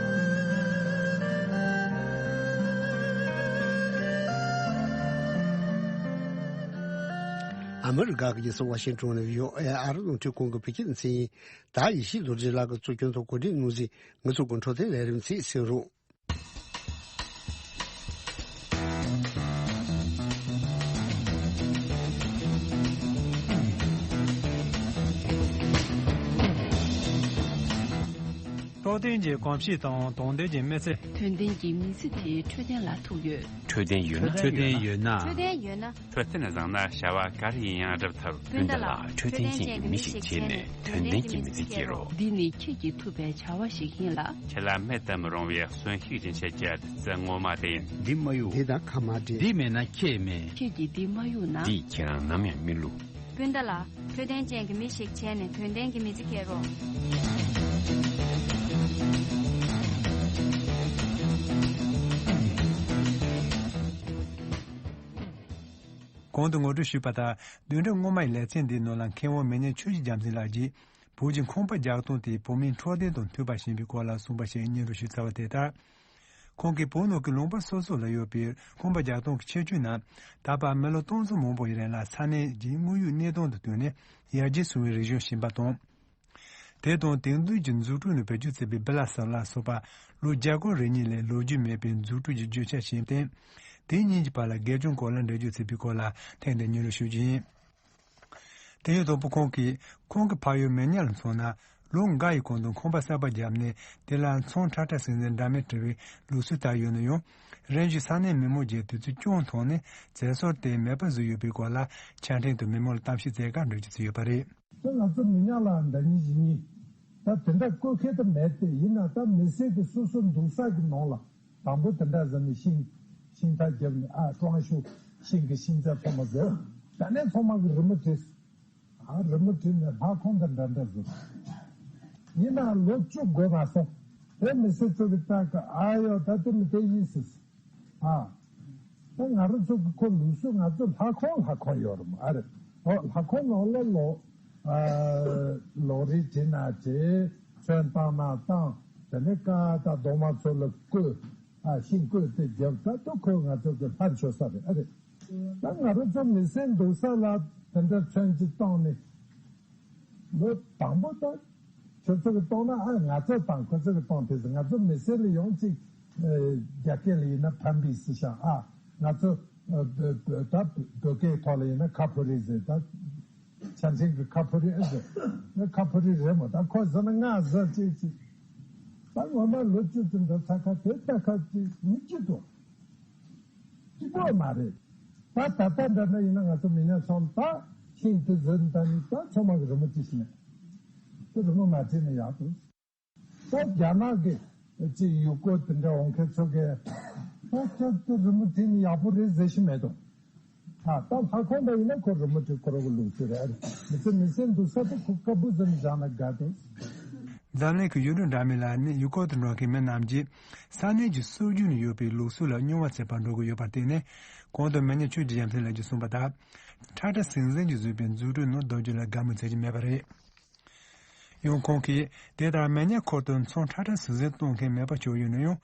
ཨ་མི་རི་ཀ་གི་རྒྱལ་ས་ཝ་ཤིང་ཊོན་ནས་བྷི་ཨོ་ཨེ་ཨ་རི་རླུང་འཕྲིན་ཁང་གི་བོད་སྐད་སྡེ་ཚན་ཡིན། ད་ཡེ་ཤེས་རྡོ་རྗེ་ལགས་ཀྱིས་གཙོ་སྐྱོང་དང་གོ་སྒྲིག་གནང་མཛད་ངེད་ཚོ་གི་འཕྲོད་བསྟེན་ལས་རིམ་ཚོགས་གནང་རོགས། རྟོགས་ལྡན་གྱི་གོམས་གཤིས་དང་དོགས་ལྡན་གྱི་མི་ཚེ། དོན་ལྡན་གྱི་མི་ཚེ་དེའི་འཕྲོད་བསྟེན་ལ་ཐུག་ཡོད། འཕྲོད་བསྟེན་ཡོད་ན། འཕྲོད་བསྟེན་ཡོད་ན། འཕྲོད་བསྟེན་ཡོད་ན། འཕྲོད་བསྟེན་བཟང་ན་བྱ་བ་ག་རེ་ཡིན་ཡང་སྒྲུབ་ཐུབ། སྤུན་ཟླ་ལགས། འཕྲོད་བསྟེན་ཅན་གྱི་མི་ཞིག་བྱས་ནས་དོན་ལྡན་གྱི་མི་ཚེ་སྐྱེལ་རོགས། འདི་ནི་ཁྱེད་ཀྱིས་ཐུབ་པའི་བྱ་བ་ཞིག་ཡིན་ལ། ཁྱེད་ལ་མེད་དུ་མི་རུང་བའི་གསོན་ཤུགས་རྒྱུན་ཆད་ཀྱི་བདུད་རྩི་ངོ་མ་དེ་ཡིན། འདི་མ་གཡུག་འདི་དང་ཁ་མ་འབྲལ། འདི་མེད་ན་ཁྱེད་མེད། ཁྱེད་ཀྱིས་འདི་མ་གཡུག་ན། འདིས་ཁྱེད་རང་ནམ་ཡང་མི་བསླུ། སྤུན་ཟླ་ལགས། འཕྲོད་བསྟེན་ཅན་གྱི་མི་ཞིག་བྱས་ནས་དོན་ལྡན་གྱི་མི་ཚེ་སྐྱེལ་རོགས། གོང་དུ་ངོ་སྤྲོད་ཞུས་པ་ལྟར། བདུན་ཕྲག་སྔོན་མའི་ལེ་ཚན་འདིའི་ནང་ལ་མཁས་དབང་མི་ཉག་ཆོས་ཀྱི་རྒྱལ་མཚན་ལགས་ཀྱིས་བོད་ཀྱི་ཁང་པ་རྒྱག་སྟངས་དེ་བོད་མིའི་འཕྲོད་བསྟེན་དང་མཐུན་པ་ཞིག་ཡིན་པའི་སྐོར་ལ་གསུངས་པ་ཞིག་སྙན་སྒྲོན་ཞུས་ཚར་བ་དེ་ལྟར། ཁོང་གིས་བོད་ནང་གི་ལུང་པ་སོ་སོ་ལ་ཡོད་པའི་ཁང་པ་རྒྱག་སྟངས་ཀྱི་ཁྱད་ཆོས་རྣམས། ད་བར་མི་ལོ་སྟོང་ཚོ་མང་པོ་ཡི་རིང་ལ་ས་གནས་ཀྱི་དངོས་ཡོད་གནས་སྟངས་དང་བསྟུན་ནས་ཡར་རྒྱས་སོང་བའི་རིག་གཞུང་ཞིག་ཡིན་པ་དང་། དེ་དང་དེང་དུས་ཀྱི་འཛུགས་སྐྲུན་ནང་བེད་སྤྱོད་བྱེད་པའི་བི་ལ་སི་ལ་སོགས་པ་ལོ་བརྒྱ་སྐོར་རེ་གཉིས་ལས་ལོ་རྒྱུས་མེད་པའི་འཛུགས་སྐྲུན་གྱི་བརྗོད་བྱ་ཞིག་བསྟན། དེ་གཉིས་ཀྱི་བར་ལ་སྒེར་སྐྱོང་སྐོར་ལ་འགྲེལ་བརྗོད་བྱེད་པའི་སྐོར་ལ་ཐད་ནས་སྙན་སྒྲོན་ཞུ་རྒྱུ་ཡིན། དེ་ཡང་དང་པོ་ཁོང་གིས་ཁོང་གི་ཕ་ཡུལ་མི་ཉག་ལ་མཚོན་ན། ལོ་འགའ་ཡི་གོང་དུ་ཁང་པ་གསར་པ་བརྒྱབ་ནས་དེ་ལ་ཚོང་ཁྲ་ཁྲ་ཟིང་ཟིང་འདྲ་མིན་བྲི་བའི་ལུགས་སྲོལ་དར་ཡོད་ན་ཡང་། རིམ་བཞིན་ས་གནས་མི་མང་གིས་དུས་ཚོད་ཅུང་ཐུང་ནས་མཛད་སྒོ་དེ་མེད་པར་བཟོས་ཡོད་པའི་སྐོར་ལ་ཆ་འཕྲིན་དུ་མི་མང་ལ་གཏམ་བཤད་མཛད་སྐབས་འགྲེལ་བརྗོད་བྱས་ཡོད་པ་རེད། ད་ང་ཚོ་མི་ཉག་ལ་ཟླ་ཉིན་བཞི་གཉིས། ད་དེ་འདྲ་བཀོད་མཁན་དུ་མེད་དེ། ཡིན་ན་ད་མི་སེར་གྱི་སོ་སོ་འདུག་ས་གི་ནང་ལ་དང་པོ་དེ་འདྲ་ཟེར་ནས་ཤིང་ཤིང་རྟ་བརྒྱབ་ནས། ཨ་ཀྲང་ཤུ་ཤིང་གི་ཤིང་ཆ་ཚང་མ་བཟོས། ད་ནས་ཚང་མ་གི་རི་མོ་བྲིས། ཨ་རི་མོ་བྲིས་ནས་ལྷ་ཁང་དང་འདྲ་འདྲ་བཟོས། ཡིན་ན་ལོ་བཅུ་འགོར་མ་སོང་། དེ་མི་སེར་ཚོ་གི་ལྟ་གི། ཨ་ཡོ་ད་དེ་མི་དེ་ཡིན་ཟེར། ཨ། ད་ང་རང་ཚོ་གི་ཁོ་ལུགས་སྲོལ། ང་ཚོ་ལྷ་ཁང་ལྷ་ཁང་ཡོད་རེད་མོ། ཨ་རེད། ཨོ་ལྷ་ཁང་ནང་ལ་ལོ། ཨ། ལོ་རེ་བྲིས་ན་བྲིས། ཚོན་བཏང་ན་བཏང་། དེ་ནས་ཀ་ད་གདོང་མ་ཚོ་ལ་བཀོད། ཨ་ཤིང་བཀོད་དེ་རྒྱབ། ད་དུ་ཁོ་ང་ཚོ་གི་ལྷ་མཆོད་ས་རེད། ཨ་རེད། ད་ང་རང་ཚོ་མི་སེར་འདུག་ས་ལ་དེ་འདྲ་ཚོན་གཅིག་བཏང་ནས། ལོ་དང་པོ་ད་ཁྱོད་ཚོ་གི་གཏོང་ན། ཨ་ང་ཚོ་དང་ཁོ་ཚོ་གི་གཏོང་དེ་ཟེར། ང་ཚོ་མི་སེར་ལ་ཡོང་ཅིག་ཨ་རྒྱ་སྐད་ལ་ཡིན་ན་ཕམ་པི་སི་ཤ། ཨ་ང་ཚོ་ཨ་བོད་བོད་ད་བོད་སྐད་ཐོག་ལ་ཡིན་ན་ཁ་ཕོ་རི་ཟེར། ད་ཆ་འཕྲིན་གི་ཁ་ཕོ་རི་ཨེ་ཟེར། ཁ་ཕོ་རི་རེད་མོ། ད་ཁོ་ཟེར་ན་ང་ཟེར་ཅིག་ཅིག་ད་ངོ་མ་ལོ་བཅུ་ཙམ་འགྲོ་ཚར་ཁ་དེ་ལྟ་ཁ་ཅིག་མི་སྐྱིད་དོ། གཅིག་པོ་མ་རེད། ད་ད་ལྟ་འདྲ་འདྲ་ཡིན་ན་ང་ཚོ་མི་ཉག་ཚང་ད་ཤིང་དེ་བཟོས་ནས་ད་ནི་ད་ཚང་མ་གི་རི་མོ་བྲིས་ཤིང་ནས། དེ་རི་མོ་མ་བྲིས་ནས་ཡག་འདུག་ད་རྒྱ་ནག་གི་ཅིག་ཡུལ་སྐོར་དེ་འདྲ་འོང་མཁན་ཚོ་གིས་ད་ཁྱོད་དེ་རི་མོ་བྲིས་ནས་ཡག་པོ་རེད་ཟེར་ཤི་མེད་དོ། ད་ད་ལྷ་ཁང་འདྲ་ཡིན་ན་ཁོ་རི་མོ་བྲིས་ཁོ་རང་གི་ལུགས་སྲོལ་རེད། མི་ཚེ་མི་སེམས་འདུག་ས་དེ་ཁོ་དཀར་པོ་ཟེར་ནས་བཞག་ན་དགའ་འདུག་འཛམ་གླིང་གི་ཡུལ་གྲུ་འདྲ་མིན་ལ་ནི་ཡུལ་སྐོར་དུ་འགྲོ་མཁན་མི་རྣམས་ཀྱིས་ས་གནས་ཀྱི་སྲོལ་རྒྱུན་ནས་ཡོད་པའི་ལུགས་སྲོལ་ལ་རྙོག་པ་ཚད་པར་འགྲོ་གི་ཡོད་པར་བརྟེན་ནས། གོང་དུ་མི་ཉག་ཆོས་ཀྱི་རྒྱལ་མཚན་ལགས་ཀྱིས་གསུངས་པ་ལྟར། ཁྲ་ཁྲ་ཟིང་ཟིང་གྱིས་བཟོས་པའི་འཛུགས་སྐྲུན་ནང་སྡོད་རྒྱུ་ལ་དགའ་མོས་བྱེད་ཀྱི་མེད་པ་རེད། ཡང་ཁོང་གིས་དེ་ལྟར་མི་ཉག་ཁུལ་དུ་ཚོང་ཁྲ་ཁྲ་ཟིང་ཟིང་གཏོང་མཁན་མེད་པ་ཆགས་ཡོད་ན་ཡང་།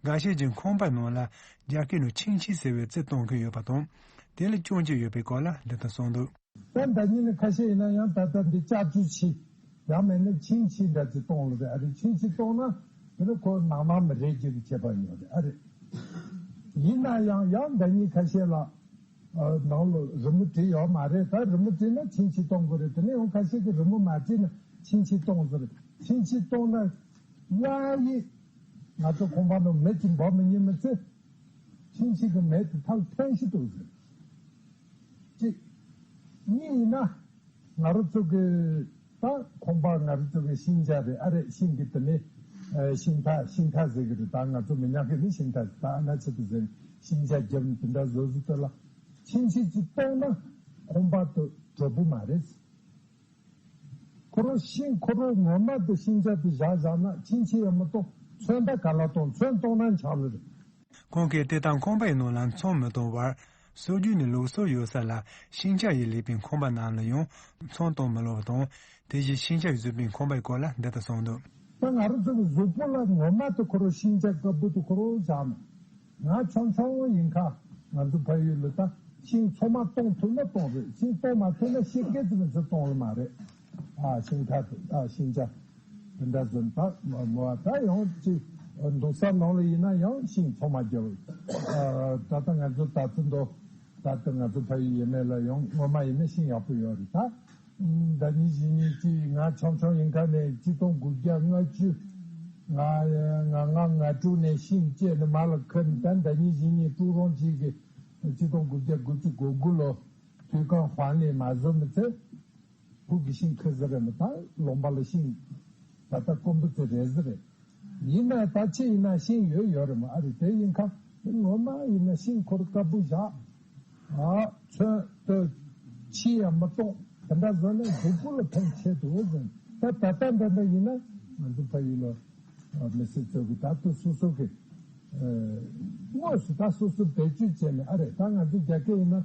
འགའ་ཤས་ཀྱི་ཁང་པའི་ནང་ལ་རྒྱ་སྐད་ནང་ཆིང་ཆི་ཟེར་བའི་རྩི་གཏོང་གི་ཡོད་པ་དང་། དེ་ལ་སྐྱོན་བརྗོད་ཡོད་པའི་སྐོར་ལ་འདི་ལྟར་གསུངས་འདུག་ད་ད་ཉིན་ནི་ཁ་ཤས་ཡིན་ན་ཡང་ད་ལྟ་འདི་ལྕགས་ཀྱུ་ཆི། ཡང་མེད་ན་ཆིང་ཆི་འདྲ་ཅིག་གཏོང་ལ་རེད། ཨ་རེད། ཆིང་ཆི་གཏོང་ན་དེ་ནི་ཁོ་ནང་ནང་མི་རེད་ཅིག་གི་ཁྱད་པར་ཡོད་རེད། ཨ་རེད། ཡིན་ན་ཡང་ཡང་ད་ཉིན་ཁ་ཤས་ལ་ཨ་ནང་ལ་རི་མོ་བྲིས་ཡོད་མ་རེད། ད་རི་མོ་བྲིས་ན་ཆིང་ཆི་གཏོང་དགོས་རེད། དེ་ནས་ཡང་ཁ་ཤས་ཀྱིས་རི་མོ་མ་བྲིས་ན་ཆིང་ཆི་གཏོང་ཟེར། ཆིང་ཆི་གཏོང་ན་ཡ་ཡི་ང་ཚོ་ཁང་པ་ནང་མེ་ཅིག་འབར་མི་ཉན་མི་ཚེ། ཕྱིན་ཆད་ཀྱི་མེད་དེ་ཐག་འཐེན་ཞིག་འདུག་ཟེར། གཅིག་གཉིས་ཡིན་ན། ང་རང་ཚོ་གི་ད་ཁང་པ་ང་རང་ཚོ་གི་ཤིང་ཆ་རེད། ཨ་རེད། ཤིང་གི་དེ་ནི་ཨ་ཤིང་ཐ་ཤིང་ཐ་ཟེར་གི་རེད། ད་ང་ཚོ་མི་ཉག་གི་ནི་ཤིང་ཐ་ཟེར། ད་ཨ་ན་ཆེ་དུ་ཟེར། ཤིང་ཆ་རྒྱབ་ནས་དེ་འདྲ་བཟོ་བཟོ་དེ་ལ་ཕྱིན་ཆད་ཀྱི་གཏོང་ན་ཁང་པ་དུ་གྲོགས་པོ་མ་རེད། ཁོ་རང་ཤིང་ཁོ་རང་ངོ་མ་དེ་ཤིང་ཆ་དེ་བཞག་བཞག་ན་ཕྱིན་ཆད་ཡང་མི་གཏོང་། ཚོན་ད་ག་ལ་གཏོང་། ཚོན་གཏོང་ན་འཆག་ནི་རེད། ཁོང་གིས་དེ་ལྟར་ཁང་པའི་ནང་ལ་ཚོང་མི་གཏོང་བར། སྲོལ་རྒྱུན་ནས་ལུགས་སྲོལ་ཡོད་ས་ལ་ཤིང་ཆ་ཡིས་ལས་པའི་ཁང་པ་རྣམས་ལ་ཡང་ཚོང་གཏོང་མི་སློབ་པ་དང་། དེ་བཞིན་ཤིང་ཆ་ཡིས་བཟོས་པའི་ཁང་པའི་སྐོར་ལ་འདི་ལྟར་གསུངས་འདུག་ད་ང་རང་ཚོ་གི་གཟུགས་པོ་ལ་ངོ་མ་དེ་ཁོ་རང་ཤིང་ཆ་དཀར་པོ་དེ་ཁོ་རང་བཞག་ན། ང་ཆུང་ཆུང་ཡིན་ཁ། ང་ཚོ་ཕ་ཡུལ་ལ་ད་ཤིང་ཚང་མ་གཏོང་ཐུབ་ན་གཏོང་རེད། ཤིང་གཏོང་མ་ཐུབ་ན་ཤེལ་སྐས་ཙམ་ཚོ་གཏོང་ལ་མ་རེད། ཨ་ཤིང་ཁ་དེ་ཨ་ཤིང་ཆ་དེ་འདྲ་བཟོ་ན། ད་མ་མོ་ད་ཡང་ཅིག་འདུག་ས་ནང་ལ་ཡིན་ན་ཡང་ཤིང་ཚང་མ་རྒྱབ། ཨ་ད་ལྟ་ང་ཚོ་ད་ཚོད་འདུག་ད་ལྟ་ང་ཚོ་ཕ་ཡུལ་ཡས་མས་ལ་ཡང་ངོ་མ་ཡིན་ན་ཤིང་ཡག་པོ་ཡོད་རེད་ད། ཟླ་ཉིན་བཞི་ཉིན་གཅིག་ང་ཆུང་ཆུང་ཡིན་ཁ་ནས་གཅིག་སྟོང་དགུ་བརྒྱ་ལྔ་བཅུ། ང་ང་ང་ང་དྲུག་ནས་ཤིང་བཅད་ནས་མར་ལ་ཁུར་ནས། ད་ཟླ་ཉིན་བཞི་ཉིན་ཀྲུའུ་རོང་གཅིག་གིས་གཅིག་སྟོང་དགུ་བརྒྱ་དགུ་བཅུ་གོ་དགུ་ལོ་དུས་གང་ཧྥང་ནས་མ་བཟོ་མི་ཚེ། ཕུག་གི་ཤིང་ཁུར་ཟེར་རེད་མོ། ད་ལུང་པ་ལ་ཤིང་ད་ལྟ་དཀོན་པོ་ཚེ་རེད་ཟེར་རེད། ཡིན་ན་ད་ཅི་ཡིན་ན་ཤིང་ཡོད་ཡོད་རེད་མོ། ཨ་རེད། དེ་ཡིན་ཁ་ངོ་མ་ཡིན་ན་ཤིང་ཁོ་རང་དཀར་པོ་བཞག་ཨ་ཚོན་དུ་ཕྱིས་ཡང་མི་གཏོང་། དེ་འདྲ་བཟོ་ནས་གཟུགས་པོ་ལ་ཕན་ཆེད་དུ་བཟོས། ད་ད་ལྟ་འདྲ་འདྲ་ཡིན་ན་ང་ཚོ་ཕ་ཡུལ་ལ་མི་སེར་ཚོ་གི་ད་ལྟ་སོ་སོ་གི་དངོས་སུ་ད་སོ་སོ་བེད་སྤྱོད་བྱས་ནས། ཨ་རེད། ད་ང་ཚོ་རྒྱ་སྐད་ཡིན་ན་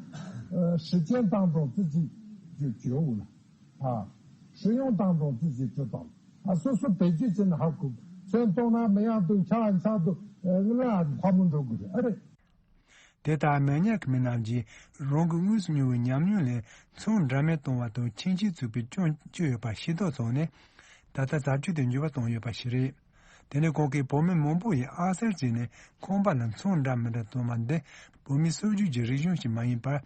ཨ་时间当中自己就觉悟了། 啊，使用当中自己知道了。 ཨ་སོ་སོ་བེད་སྤྱོད་བྱས་ནས་ཧ་གོ། ཚོན་གཏོང་ན་མི་ཡག་འདུག་འཁྱག་འཁྱག་འདུག་ཨ་ལ་ཕ་མོ་འགྲོ་དགོས་རེད། ཨ་རེད། དེ་ལྟར་མེ་ཉག་གི་མི་རྣམས་ཀྱིས་རང་གི་དངོས་སུ་མྱོང་བའི་ཉམས་མྱོང་ལས་ཚོན་འདྲ་མིན་གཏོང་བ་དང་ཁྱིམ་ཆས་བཙུགས་པའི་སྐྱོན་བརྗོད་ཡོད་པ་ཤེས་རྟོགས་བྱུང་ནས། ད་ལྟ་བྱ་སྤྱོད་དེ་འགྱུར་བ་བཏང་ཡོད་པ་ཞིག་རེད། དེ་ནས་ཁོང་གིས་བོད་མི་མང་པོ་ཡིས་ཨ་གསར་བྱས་ནས་ཁང་པ་ལ་ཚོན་འདྲ་མི་འདྲ་གཏོང་བ་འདི་བོད་མིའི་སྲོལ་རྒྱུན་གྱི་རིག་གཞུང་ཞིག་མ་ཡིན་པར།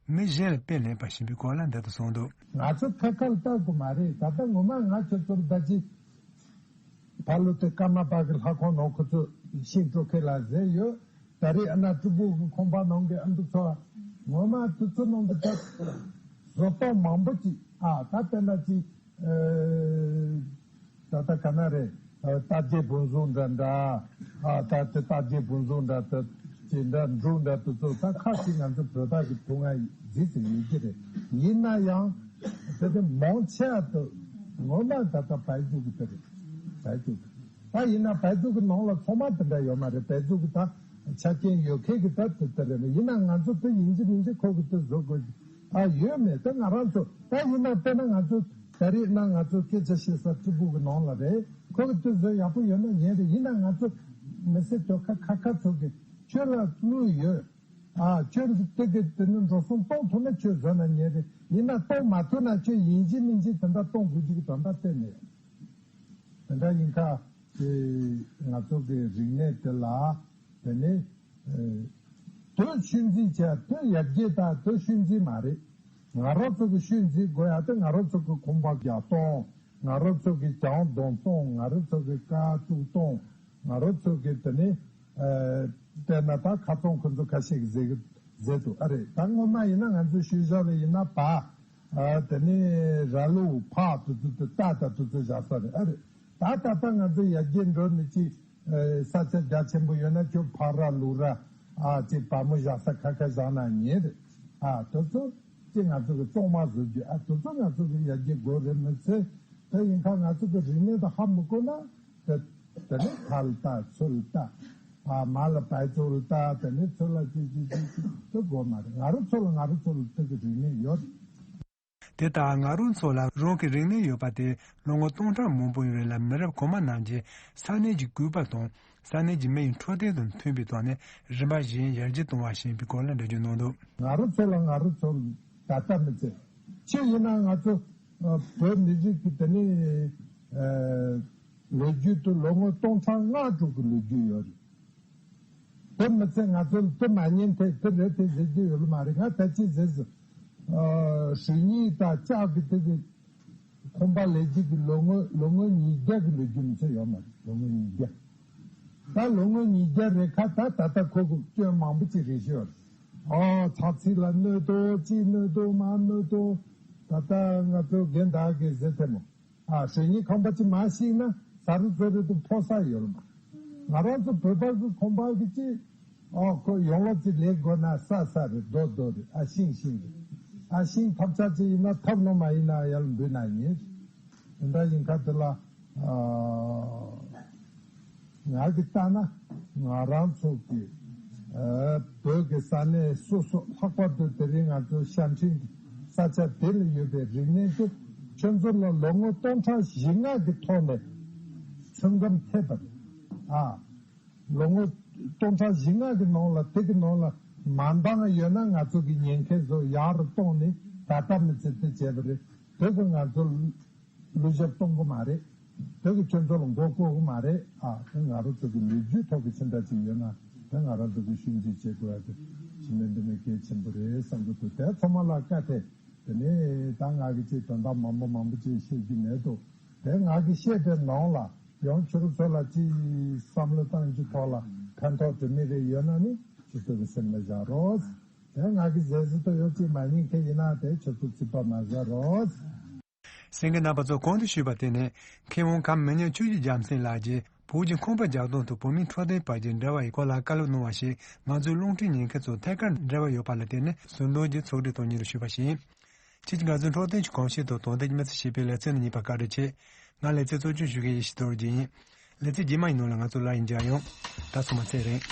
མི་གཞན་ལ་དཔེ་ལེན་པ་ཞིག་ཡིན་པའི་སྐོར་ལ་འདི་ལྟར་གསུངས་འདུག་ང་ཚོ་ཐད་ཀར་ལྟ་དགོས་མ་རེད། ད་ལྟ་ངོ་མ་ང་ཁྱོད་ཚོར་ད་ཅི་ཕ་ལོ་དེ་ཀརྨ་པ་གི་ལྷ་ཁང་ནང་ཁོ་ཚོ་ཤིང་སྤྲོ་མཁན་ལ་ཟེར་ཡོད། ད་རེས་ཨ་ན་སྤྲུལ་སྐུ་གི་ཁང་པ་ནང་གི་ཨ་འདུ་ཚོ་ངོ་མ་དུས་ཚོད་ནང་གི་ད་བཟོ་ལྟ་མང་པོ་ཅིག་ཨ་ད་དཔེར་ན་ཅིག་ད་ལྟ་ག་ན་རེད། ཨ་རྟ་རྒྱས་བོན་གཟུགས་འདྲ་འདྲ། ཨ་ད་དེ་རྟ་རྒྱས་བོན་གཟུགས་འདྲ་དེ་ཅི་འདྲ་འབྲུག་འདྲ་དེ་ཚོ་ད་ཁ་ཅིག་ང་ཚོ་བོད་པ་གི་ཐུགས་མངའ་རྫིག་ཙམ་ཡོད་ཀྱི་རེད། ཡིན་ན་ཡང་དེ་དེ་མང་ཆེ་བ་དེ་ངོ་མ་ད་ལྟ་བལ་འབྲུག་གི་དེ་རེད། བལ་འབྲུག་གི་ད་ཡིན་ན་བལ་འབྲུག་གི་ནང་ལ་ཚང་མ་དེ་འདྲ་ཡོད་མ་རེད། བལ་འབྲུག་གི་ད་ཆ་རྐྱེན་ཡོད་མཁན་གི་ད་དེ་དེ་རེད། ཡིན་ན་ང་ཚོ་དེ་ཡིན་གཅིག་མིན་གཅིག་ཁོ་གི་དེ་བཟོ་དགོས་ཀྱི་ད་ཡོད་མེད་དེ་ང་རང་ཚོ་ད་ཡིན་ན་དཔེར་ན་ང་ཚོ། ད་རེས་ན་ང་ཚོ་སྐད་ཆ་བཤད་ས་སྤྲུལ་སྐུ་གི་ནང་ལ་རེད། ཁོ་གི་དུས་ཚོད་ཡག་པོ་ཡོད་ན་ཉན་རེད། ཡིན་ན་ང་ཚོ་མི་སེར་དོ་ཁ་ཁ་ཁ་ཚོ་གི་ཁྱོད་ལ་དངུལ་ཡོད། ཨ་ཁྱོད་ཀྱི་དེ་གི་དེ་ནི་འགྲོ་སོང་གཏོང་ཐུབ་ན་ཁྱོད་བཟོ་ན་ཉན་རེད། ཡིན་ན་གཏོང་མ་ཐུབ་ན་ཁྱོད་ཡིན་གཅིག་མིན་གཅིག་དེ་འདྲ་གཏོང་དགོས་ཀྱི་དོན་དག་གཏན་ནས་དེ་འདྲ་ཡིན་ཁ་དེ་ང་ཚོ་གི་རིག་གནས་དེ་ལ། དེ་ནས་ཨ་དུས་ཆུད་འཛིན་བྱས། དུས་ཡར་རྒྱས་དང་དུས་ཆུད་འཛིན་མ་རེད། ང་རང་ཚོ་གི་ཆུད་འཛིན་དགོས་ཡ་དེ་ང་རང་ཚོ་གི་ཁང་པ་རྒྱག་སྟངས། ང་རང་ཚོ་གི་གྱང་རྡུང་སྟངས། ང་རང་ཚོ་གི་ཀ་བཙུགས་སྟངས། ང་རང་ཚོ་གི་དེ་ནས་ཨ་དཔེར་ན་ད་ཁ་ཚང་ཁོ་ཚོ་ཁ་ཤས་ཀྱིས་ཟེར་གི་ཟེར་འདུག་ཨ་རེད། ད་སྔོན་མ་ཡིན་ན་ང་ཚོའི་ཤུལ་བཞག་ལ་ཡིན་ན་བ་ཨ་དེ་ནས་ར་ལུག་ཕག་དེ་ཚོ་དེ་རྟ་དང་དེ་ཚོ་བཞག་ས་རེད། ཨ་རེད། ད་ད་ལྟ་ང་ཚོ་ཡར་རྒྱས་འགྲོ་ནས་ཅིག་ཨ་ས་ཆ་རྒྱ་ཆེན་པོ་ཡོད་ན་ཁྱོད་ཕག་ར་ལུག་ར་ཨ་ཅིག་བ་མོ་བཞག་ས་ཁ་ཁ་བཞག་ན་ཉན་རེད། ཨ་དེ་ཚོ་ཅིག་ང་ཚོ་གི་གཙང་མ་བཟོ་རྒྱུ། ཨ་དེ་ཚོ་ང་ཚོ་གི་ཡར་རྒྱས་དགོས་རེད་མི་ཚེ། དེ་ཡིན་ཁ་ང་ཚོ་གི་རིག་གནས་དང་ཧ་མི་གོ་ན་དེ་དེ་ནས་ཁ་ལ་ལྟ་ཚུར་ལ་ལྟ། ཨ་མ་ལ་བལ་ཚུར་ལ་ལྟ། དེ་ནས་ཚུར་ལ་ཅི་ཅི་ཅི་ཅི་དེ་དགོས་མ་རེད། ང་རང་ཚོ་ལ་ང་རང་ཚོ་ལ་དེ་གི་རིག་གནས་ཡོད་རེད། དེ་ལྟར་ང་རང་ཚོ་ལ་རང་གི་རིག་གནས་ཡོད་པ་དེ་ལོ་ངོ་སྟོང་ཕྲག་མང་པོའི་རིང་ལ་མི་རབས་གོང་མ་རྣམས་ཀྱིས་ས་གནས་ཀྱི་སྐུད་པ་དང་ས་གནས་ཀྱི་མི་ཡི་འཕྲོད་བསྟེན་དང་མཐུན་པའི་ཐོག་ནས་རིམ་པ་བཞིན་ཡར་རྒྱས་གཏོང་བ་ཞིག་ཡིན་པའི་སྐོར་ལ་འགྲེལ་བརྗོད་གནང་འདུག་ང་རང་ཚོ་ལ་ང་རང་ཚོ་ད་ལྟ་མི་ཚེ་ཕྱིར་ཡིན་ན་ང་ཚོ་ཨ་བོད་མི་རིགས་ཀྱི་དེ་ནས་ཨ་ལོ་རྒྱུས་དུ་ལོ་ངོ་སྟོང་ཕྲག་ལྔ་དྲུག་གི་ལོ་རྒྱུས་ཡོད་རེད། དེ་མི་ཚད་ང་ཚོ་དེ་མ་ཉན་ཐད་དེ་རེད་དེ་ཟེར་རྒྱུ་ཡོད་ལ་མ་རེད། ང་ད་ཅི་ཟེར་ཟེར། ཨ་གཞོན་ཉིན་དང་ལྕགས་ཀྱི་དེ་གི་ཁང་པ་ལས་རྒྱུ་གི་ལོ་ངོ་ལོ་ངོ་ཉིས་བརྒྱ་གི་ལོ་རྒྱུས་མི་ཚད་ཡོད་མ་རེད། ལོ་ངོ་ཉིས་བརྒྱ། ད་ལོ་ངོ་ཉིས་བརྒྱ་རེད་ཁ། ད་ད་ལྟ་ཁོ་གི་སྐྱོན་མང་པོ་ཅིག་རེད་ཤོད། ཨ་ཚ་ཚིག་ལ་གནོད་དོ་ཅི་གནོད་དོ་མ་གནོད་དོ། ད་ལྟ་ང་ཚོ་རྒན་བདག་གིས་ཟེར་ཐལ་མོ། ཨ་གཞོན་ཉིན་ཁང་པ་ཅིག་མ་ཞིག་ན་ཟ་རུ་ཚོ་རེ་དུ་ཕོ་ས་ཡོད་ལ་མ། ང་རང་ཚོ་བོད་པ་གི་ཁང་པ་གི་ཅིག་ཨོ་ཁོ་ཡོང་ལོ་ཅིག་ལས་དགོས་ན་ས་ས་རེད། རྡོ་རྡོ་རེད། ཨ་ཤིང་ཤིང་རེད། ཨ་ཤིང་ཐབ་ཆག་ཅིག་ཡིན་ན་ཐབ་ནོ་མ་ཡིན་ན་ཡར་འབུད་ན་ཉེ་རེད། དེ་འདྲ་ཡིན་ཁ་དེ་ལ་ཨ་ང་གི་ལྟ་ན་ང་རང་ཚོ་གི་ཨ་བོད་ཀྱི་ས་གནས་སོ་སོ་ལྷག་པར་དུ་དེ་རིང་ང་ཚོ་ཤར་ཕྱིན་གྱི་ས་ཆ་དེ་ལ་ཡོད་པའི་རིག་གནས་དེ་ཁྱོད་ཚོ་ལ་ལོ་ངོ་སྟོང་ཕྲག་བཞི་ལྔ་གི་ཐོག་ནས་ཚོད་བགམ་ཐེབས་པ་རེད། ཨ། ལོ་ངོ་སྟོང་ཕྲག་བཞི་ལྔ་གི་ནང་ལ་དེ་གི་ནང་ལ་མ་འདང་ཡོད་ན་ང་ཚོ་གི་ཉེན་ཁའི་བཟོ་ཡག་རུ་གཏོང་ནས་ད་ལྟ་མི་ཚེ་དེ་བྱས་པ་རེད། དེ་གི་ང་ཚོ་བསླུ་ཞབས་གཏོང་གི་མ་རེད། དེ་གི་ཁྱོད་ཚོ་ལ་མགོ་སྐོར་གི་མ་རེད། ཨ་དེ་ང་རང་ཚོ་གི་ལོ་རྒྱུས་ཐོག་གི་ཕྱི་འདྲ་ཅིག་ཡོད་ན་དེ་ང་རང་ཚོ་གི་ཤུལ་འཛིན་བྱེད་དགོས་ཡ་དེ་ཕྱི་མི་འདི་ནས་གལ་ཆེན་པོ་རེད་བསམ་གི་འདུག་དེ་ཚང་མ་ལ་བཀའ་ཐེ། དེ་ནས་ད་ང་གི་ཅིག་དོན་དག་མང་པོ་མང་པོ་ཅིག་བཤད་རྒྱུ་མེད་འདུག་དེ་ང་གི་བཤད་པའི་ནང་ལ་ཡང་ཁྱོད་ཚོ་ལ་ཅིག་བསམ་བློ་བཏང་རྒྱུ་ཐོག་ལ་ཕན་ཐོགས་འགྲོ་མི་རེ་ཡོད་ན་ནི་ཁྱོད་ཚོ་གི་སེམས་ལ་བཞག་རོགས། དེ་ང་གི་ཟས་ཟི་ཏོ་ཡོད་ཅིག་མ་ཉན་མཁན་ཡིན་ན་དེ་ཁྱོད་ཚོ་ཚིག་པ་མ་ཟ་རོགས། གསན་མཁན་རྣམ་པ་ཚོ་གོང་དུ་ཞུས་པ་དེ་ནི་མཁས་དབང་ཁམས་མི་ཉག་ཆོས་ཀྱི་རྒྱལ་མཚན་ལགས་ཀྱིས་བོད་ཀྱི་ཁང་པ་རྒྱག་སྟངས་དང་བོད་མིའི་འཕྲོད་བསྟེན་བར་གྱི་འབྲེལ་བ་ཡི་སྐོར་ལ་བཀའ་སློབ་གནང་བ་ཞིག་ང་ཚོའི་རླུང་འཕྲིན་ཉན་མཁན་ཚོ་ཐད་ཀར་འབྲེལ་བ་ཡོད་པ་ལ་བརྟེན་ནས་ཟུར་འདོན་གྱིས་ཚོགས་སྒྲིག་གཏོང་ཉེན་དུ་ཞུས་པ་ཞིག་ཡིན། ཁྱེད་ཀྱིས་ང་ཚོའི་འཕྲོད་བསྟེན་གྱི་གོམས་གཤིས་དང་དོན་ལྡན་གྱི་མི་ཚེ་ཞེས་པའི་ལེ་ཚན་ནང་ཉན་པར་བཀའ་དྲིན་ཆེ། ང་ལེ་ཚན་གཙོ་སྐྱོང་ཞུ་མཁན་ཡེ་ཤེས་རྡོ་རྗེ་ཡིན། ལེ་ཚན་རྗེས་མ་ཡི་ནང་ལ་ང་ཚོ་སླར་ཡང་མཇལ་ཡོང་། ད་སོ་མ་ཚེ་རིང་།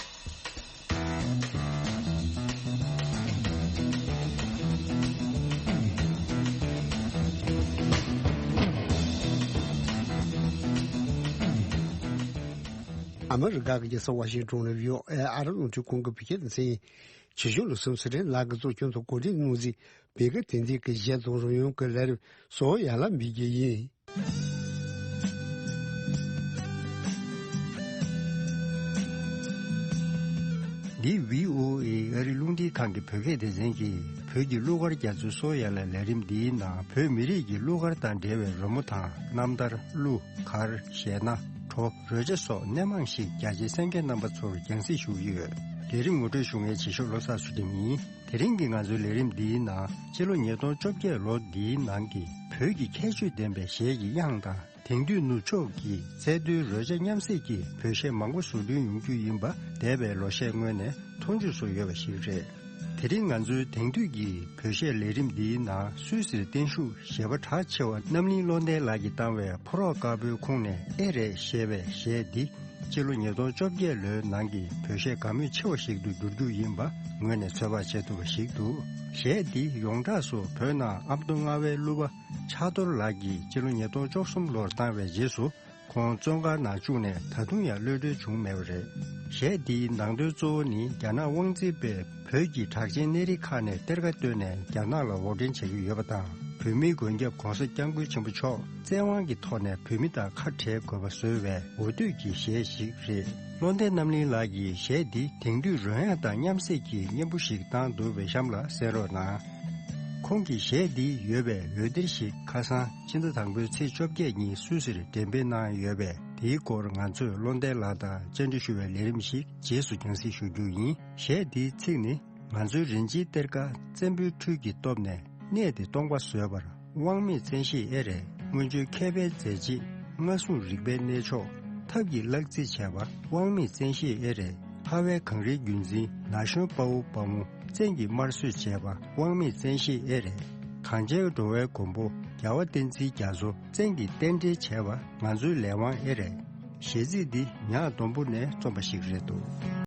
ཨ་མི་རི་ཀ་གི་རྒྱལ་ས་ཝ་ཤིང་ཊོན་ནས་བྷི་ཨོ་ཨེ་ཨ་རི་རླུང་འཕྲིན་ཁང་གི་བོད་སྐད་སྡེ་ཚན་ཡིན། བྱེད་ཕྱོགས་ལ་སུམ་སི་རེད་ལག་གི་གཙོ་སྐྱོང་དང་གོ་སྒྲིག་དངོས་རྫས་བེ་ག་དེ་འདྲའི་གི་གཞས་དང་རོལ་དབྱངས་ཀྱི་ལས་རིམ་སོགས་ཡར་ལ་འབུལ་རྒྱུ་ཡིན། འདི་བྷི་ཨོ་ཨེ་ཨ་རི་རླུང་འཕྲིན་ཁང་གི་བོད་སྐད་སྡེ་ཚན་གྱིས་བོད་ཀྱི་གླུ་གར་རྒྱ་མཚོའི་སོ་ཡ་ལ་ལས་རིམ་འདིའི་ནང་བོད་མི་རིགས་ཀྱི་གླུ་གར་དང་འབྲེལ་བའི་རོལ་མོ་དང་རྣམ་ཐར། གླུ་གར། གཞས་སྣ། བྲོ། རོལ་ཆ་སོགས་སྣེ་མང་ཞིག་རྒྱ་ཆེའི་གསན་མཁན་རྣམ་པ་ཚོར་རྒྱང་སྲིང་ཞུ་གི་ཡོད། ལས་རིམ་ངོ་སྤྲོད་ཞུ་མཁན་བྱེད་ཕྱོགས་བློ་བཟང་ཚུལ་ཁྲིམས་ཡིན། དེ་རིང་གི་ང་ཚོའི་ལས་རིམ་འདིའི་ནང་སྤྱི་ལོ་ཉིས་སྟོང་བཅོ་བརྒྱད་ལོ་འདིའི་ནང་གི་བོད་ཀྱི་ཁྱད་ཆོས་ལྡན་པའི་གཞས་ཀྱི་དབྱངས་དང་། དེང་དུས་ནུབ་ཕྱོགས་ཀྱི་ཚད་མཐོའི་རོལ་ཆ་མཉམ་བསྲེས་ཀྱི་བོད་གཞས་མང་པོ་བཟོ་སྐྲུན་ཡོང་རྒྱུ་ཡིན་པ་འདས་པའི་ལོ་ཤས་སྔོན་ནས་མཐོང་ཆོས་སུ་ཡོད་པ་ཞིག་རེད། དེ་རིང་ང་ཚོའི་དེང་དུས་ཀྱི་བོད་གཞས་ལས་རིམ་འདིའི་ནང་སུད་སིར་བརྟན་བཞུགས་གཞས་པ་གྲགས་ཆེ་བ་རྣམ་གླིང་བློ་ལྡན་ལགས་ཀྱིས་བཏང་བའི་ཕོ་རོག་དཀར་པོའི་ཁོངས་ནས་ཨེ་རེད་ཞེས་པའི་གཞས་འདི། སྤྱི་ལོ་ཉིས་སྟོང་བཅོ་བརྒྱད་ལོའི་ནང་གི་བོད་གཞས་དགའ་མོས་ཆེ་བ་ཞིག་ཏུ་འགྱུར་རྒྱུ་ཡིན་པ་ངོས་ནས་ཚོད་དཔག་བྱེད་ཐུབ་པ་ཞིག་འདུག་གཞས་འདི་ཡོངས་གྲགས་སུ་བོད་ནང་ཨ་མདོ་རྔ་བའི་གླུ་པ་ཕྱག་རྡོར་ལགས་ཀྱིས་སྤྱི་ལོ་ཉིས་སྟོང་བཅུ་གསུམ་ལོར་བཏང་བའི་རྗེས་སུ། ཁོང་བཙོན་ཁང་ནང་བཅུག་ནས་ད་དུང་ཡང་གློད་གྲོལ་བྱུང་མེད་པ་རེད། གཞས་འདིའི་ནང་དོན་གཙོ་བོ་ནི་རྒྱ་ནག་དབང་འཛིན་པས་བོད་ཀྱི་གྲགས་ཅན་གནས་རིགས་ཁག་ནས་གཏེར་ཁ་བཏོན་ནས་རྒྱ་ནག་ལ་འོར་འདྲེན་བྱེད་ཀྱི་ཡོད་པ་དང་། བོད་མིའི་མགོན་སྐྱབས་༧གོང་ས་༧སྐྱབས་མགོན་ཆེན་པོ་མཆོག་བཙན་དབང་གི་ཐོག་ནས་བོད་མི་དང་ཁ་བྲལ་དགོས་པ་བཟོས་པའི་འོ་དོད་ཀྱི་གཞས་ཤིག་རེད། བློ་ལྡན་རྣམ་གླིང་ལགས་ཀྱིས་གཞས་འདི་དེང་དུས་རོལ་དབྱངས་དང་མཉམ་བསྲེས་ཀྱི་སྙན་པོ་ཞིག་བཏང་འདུག་པས་གཤམ་ལ་གསན་རོགས་གནང་། ཁོང་གི་གཞས་འདི་ཡོད་པའི་འོད་སྡེར་ཞིག་ཁ་སང་སྤྱི་ཟླ་དང་པོའི་ཚེས་བཅོ་བརྒྱད་ཉིན་སུད་སིར་འགྲེམས་སྤེལ་གནང་ཡོད་པས། དེའི་སྐོར་ང་ཚོས་བློ་ལྡན་ལགས་དང་བཅར་འདྲི་ཞུ་བའི་ལས་རིམ་ཞིག་རྗེས་སུ་རྒྱང་སྲིང་ཞུ་རྒྱུ་ཡིན། གཞས་འདིའི་ཚིག་ནི། ང་ཚོའི་རིན་ཆེན་གཏེར་ཁ་བཙན་པོའི་འཕྲུལ་གྱི་སྟོབས་ནས། གནས་འདི་སྟོང་པ་བཟོས་པར། དབང་མེད་བཙན་ཤེད་ཨེ་རེད། སྔོན་བྱོན་མཁས་པའི་མཛད་རྗེས། ལྔ་ཟུང་རིག་པའི་གནས་མཆོག་ཐབས་ཀྱིས་བརླག་རྩིས་བྱས་པ། དབང་མེད་བཙན་ཤེད་ཨེ་རེད། ལྷ་བའི་གངས་རིའི་བརྒྱུད་འཛིན། ན་གཞོན་དཔའ་བོ་དཔའ་མོ། བཙན་གྱིས་དམར་གསོད་བྱས་པ། དབང་མེད་བཙན་ཤེད་ཨེ་རེད། གངས་ཅན་འགྲོ་བའི་མགོན་པོ། རྒྱལ་བ་བསྟན་འཛིན་རྒྱ་མཚོ། བཙན་གྱིས་རྟེན་འབྲེལ་བྱས་པ། ང་ཚོའི་ལས་དབང་ཨེ་རེད། གཞས་ཚིག་འདི་ཉག་སྡོང་པོ་ནས་རྩོམ་པ་ཞིག་རེད་འདུག་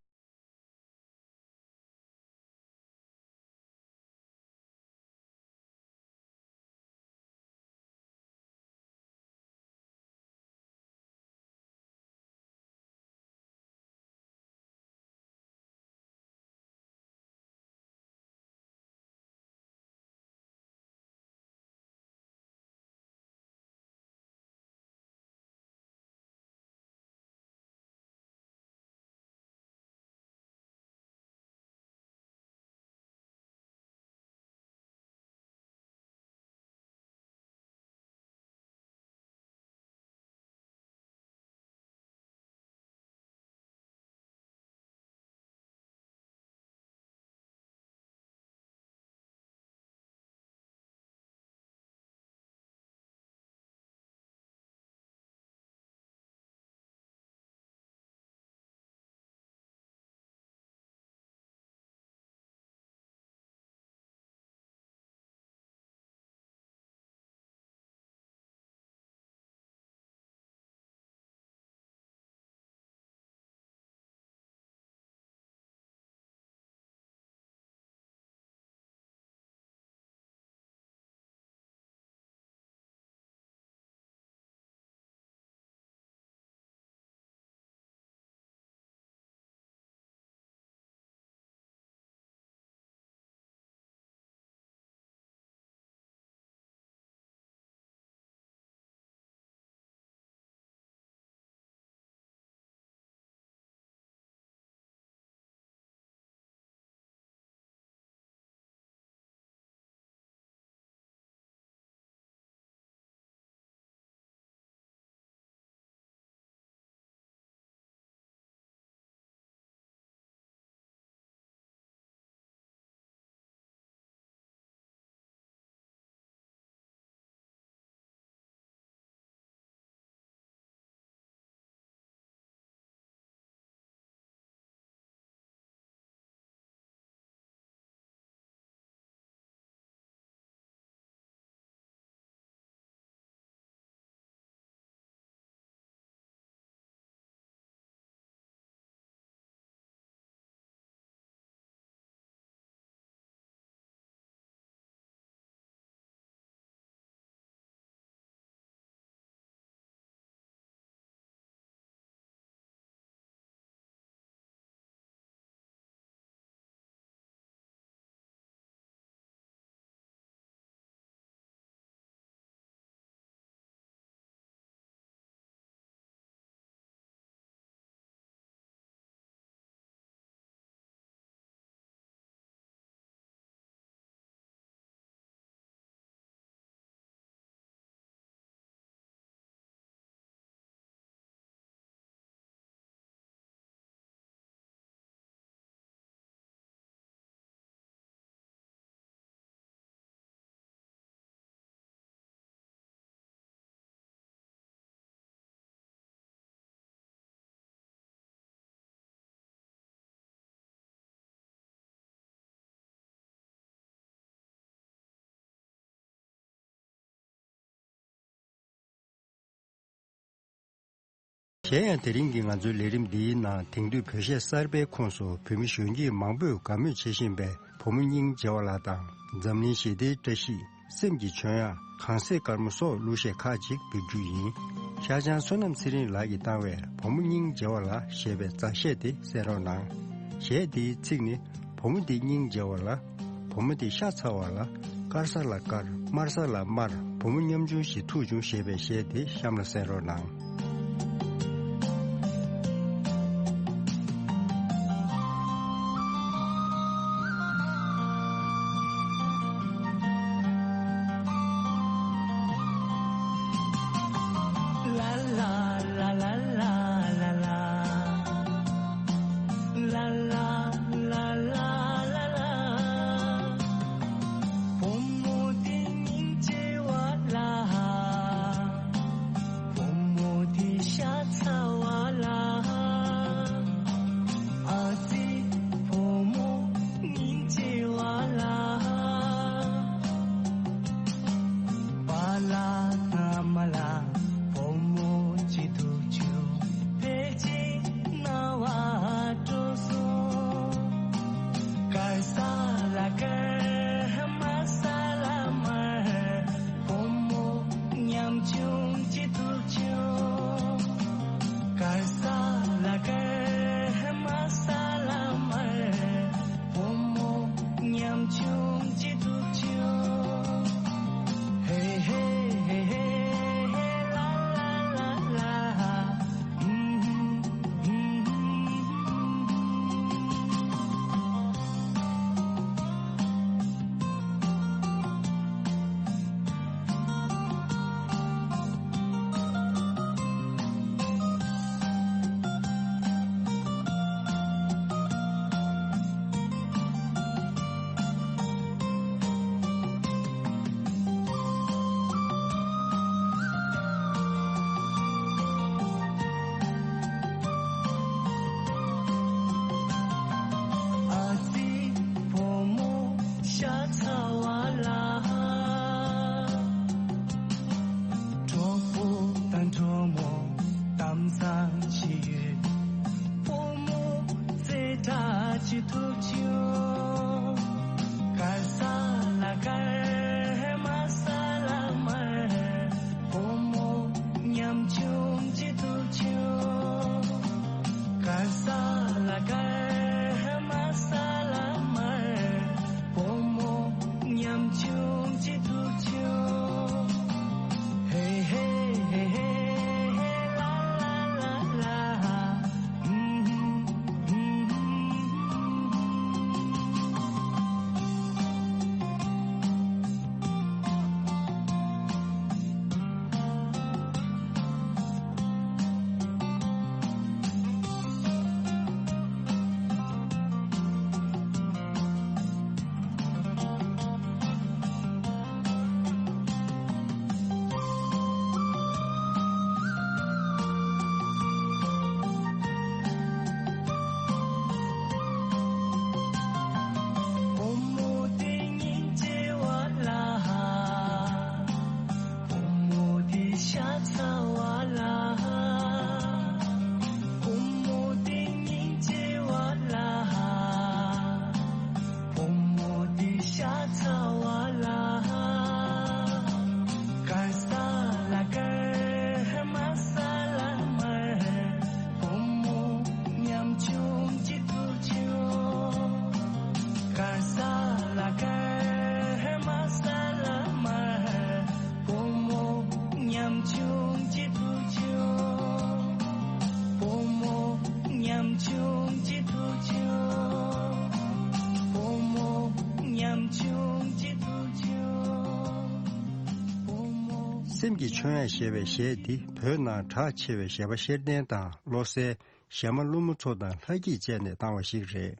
གཞན་ཡང་དེ་རིང་གི་ང་ཚོའི་ལས་རིམ་འདིའི་ནང་དེང་དུས་བོད་གཞས་གསར་པའི་ཁོངས་སུ་བོད་མི་གཞོན་སྐྱེས་མང་པོས་དགའ་མོས་བྱེད་བཞིན་པའི་བུ་མོ་སྙིང་རྗེ་བ་ལགས་དང་འཛམ་གླིང་ཞི་བདེའི་བཀྲ་ཤིས། སེམས་ཀྱི་བྱོན་ཡག་གངས་སེང་དཀར་མོ་སོགས་གླུ་གཞས་ཁག་ཅིག་འབུལ་རྒྱུ་ཡིན། ཤར་བྱང་བསོད་ནམས་ཚེ་རིང་ལགས་ཀྱིས་བཏང་བའི་བུ་མོ་སྙིང་རྗེ་བ་ལགས་ཞེས་པའི་མཛའ་གཞས་དེ་གསན་རོགས་གནང་། གཞས་འདིའི་ཚིག་ནི། བུ་མོ་འདི་སྙིང་རྗེ་བ་ལ། བུ་མོ་འདི་ཤ་ཚ་བ་ལ། དཀར་ས་ལ་དཀར། དམར་ས་ལ་དམར། བུ་མོ་ཉམ་ཆུང་ཞིག་ཐུག་བྱུང་ཞེས་པའི་གཞས་དེ་གཤམ་ལ་གསན་རོགས་གནང་། སེམས་ཀྱི་མཆོད་ཡ་ཞེས་པའི་གཞས་འདི་བོད་ནང་གྲགས་ཆེ་བའི་གཞས་པ་ཤེར་ལྡན་དང་བློ་གསལ། གཞས་མ་ཀླུ་མོ་མཚོ་དང་ལྷ་སྐྱིད་བཅས་ནས་བཏང་བ་ཞིག་རེད།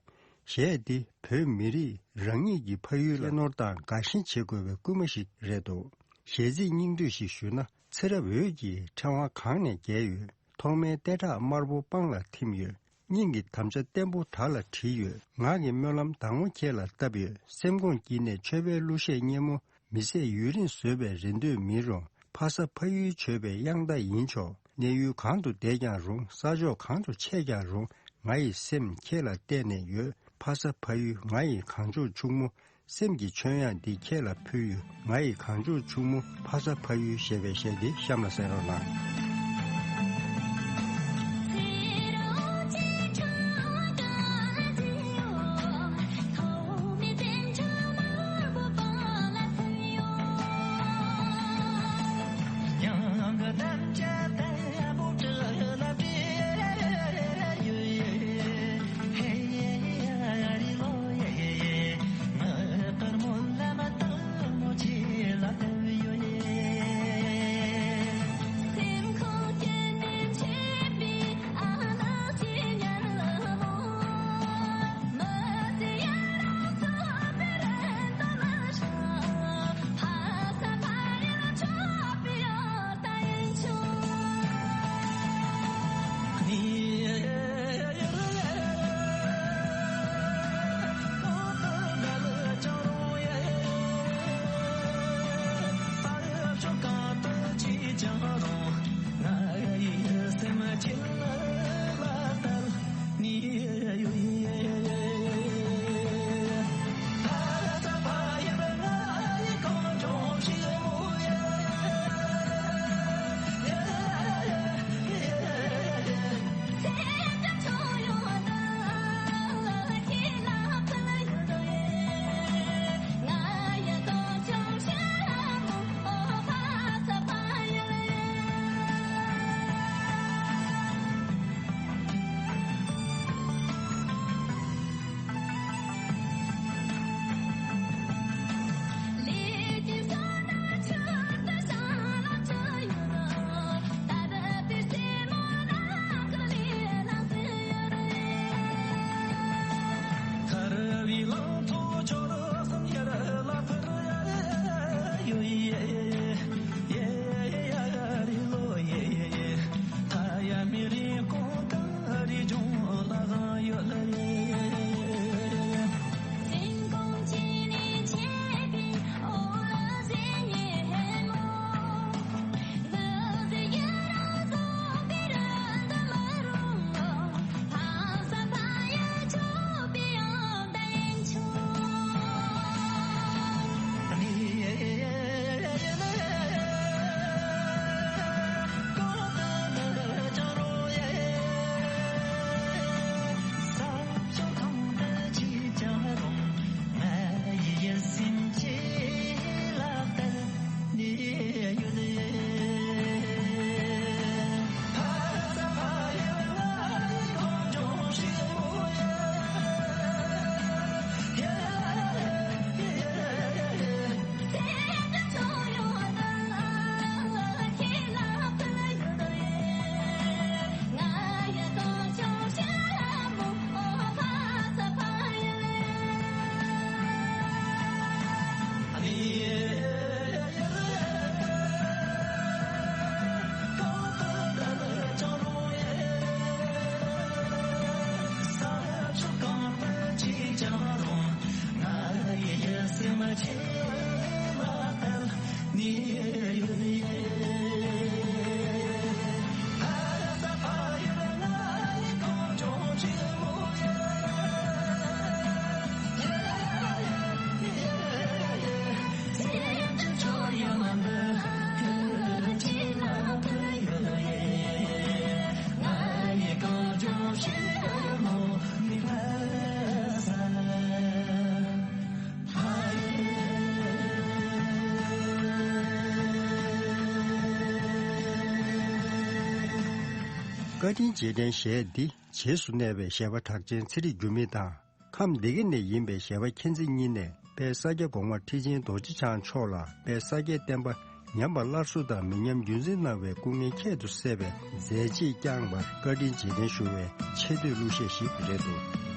གཞས་འདི་བོད་མི་རིགས་རང་ཉིད་ཀྱི་ཕ་ཡུལ་ལ་གཅེས་ནོར་དང་དགའ་ཞེན་བྱེད་དགོས་པའི་སྐུལ་མ་ཞིག་རེད་འདུག་གཞས་ཚིག་སྙིང་བསྡུས་ཤིག་ཞུས་ན། ཚེ་རབས་འོད་ཀྱི་ཕྲེང་བ་གང་ནས་རྒྱས་ཡོད། ཐོག་མའི་ལྟེ་ཁྲག་དམར་པོ་སྤང་ལ་ཐིམ་ཡོད། སྙིང་གི་དམ་བཅའ་བརྟན་པོ་བྲག་ལ་བྲིས་ཡོད། ངག་གི་སྨོན་ལམ་དྭངས་མོ་ཁྱེད་ལ་བཏབ་ཡོད། སེམས་ཁོང་དཀྱིལ་ནས་མཆོད་པའི་གླུ་གཞས་སྙན་མོ། མི་ཚེ་ཡུན་རིང་བཟོད་པའི་རེ་འདོད་མིན་རུང་། ཕ་ས་ཕ་ཡུལ་མཆོད་པའི་དབྱངས་རྟ་ཡིན་ཆོག་གནས་ཡུལ་གང་དུ་བསྡད་ཀྱང་རུང་། ས་ཕྱོགས་གང་དུ་ཆས་ཀྱང་རུང་། ང་ཡི་སེམས་ཁྱེད་ལ་གཏད་ནས་ཡོད། ཕ་ས་ཕ་ཡུལ་ང་ཡི་གངས་ལྗོངས་ཕྱུག་མོ། སེམས་ཀྱི་ཆོས་དབྱངས་འདི་ཁྱེད་ལ་ཕུལ་ཡོད། ང་ཡི་གངས་ལྗོངས་ཕྱུག་མོ། ཕ་ས་ཕ་ཡུལ་ཞེས་པའི་གཞས་འདི་གཤམ་ལ་གསན་རོགས་གནང་། བཀའ་དྲིན་རྗེས་དྲན་གཞས་འདི་རྗེས་སུ་གནས་པའི་གཞས་པ་གྲགས་ཅན་ཚེ་རིང་འགྱུར་མེད་དང་། ཁམས་སྡེ་དགེ་ནས་ཡིན་པའི་གཞས་པ་མཁྱེན་བརྩེ་གཉིས་ནས་དཔལ་ས་སྐྱ་གོང་མ་ཁྲི་ཆེན་རྡོ་རྗེ་འཆང་མཆོག་ལ་དཔལ་ས་སྐྱའི་བསྟན་པ་ཉམས་པ་སླར་གསོ་དང་མི་ཉམས་རྒྱུན་འཛིན་གནང་བའི་སྐུ་ངལ་ཁྱད་དུ་བསད་པའི་མཛད་རྗེས་བསྐྱངས་པར་བཀའ་དྲིན་རྗེས་དྲན་ཞུ་བའི་ཆེ་བསྟོད་གླུ་གཞས་ཤིག་རེད་འདུག།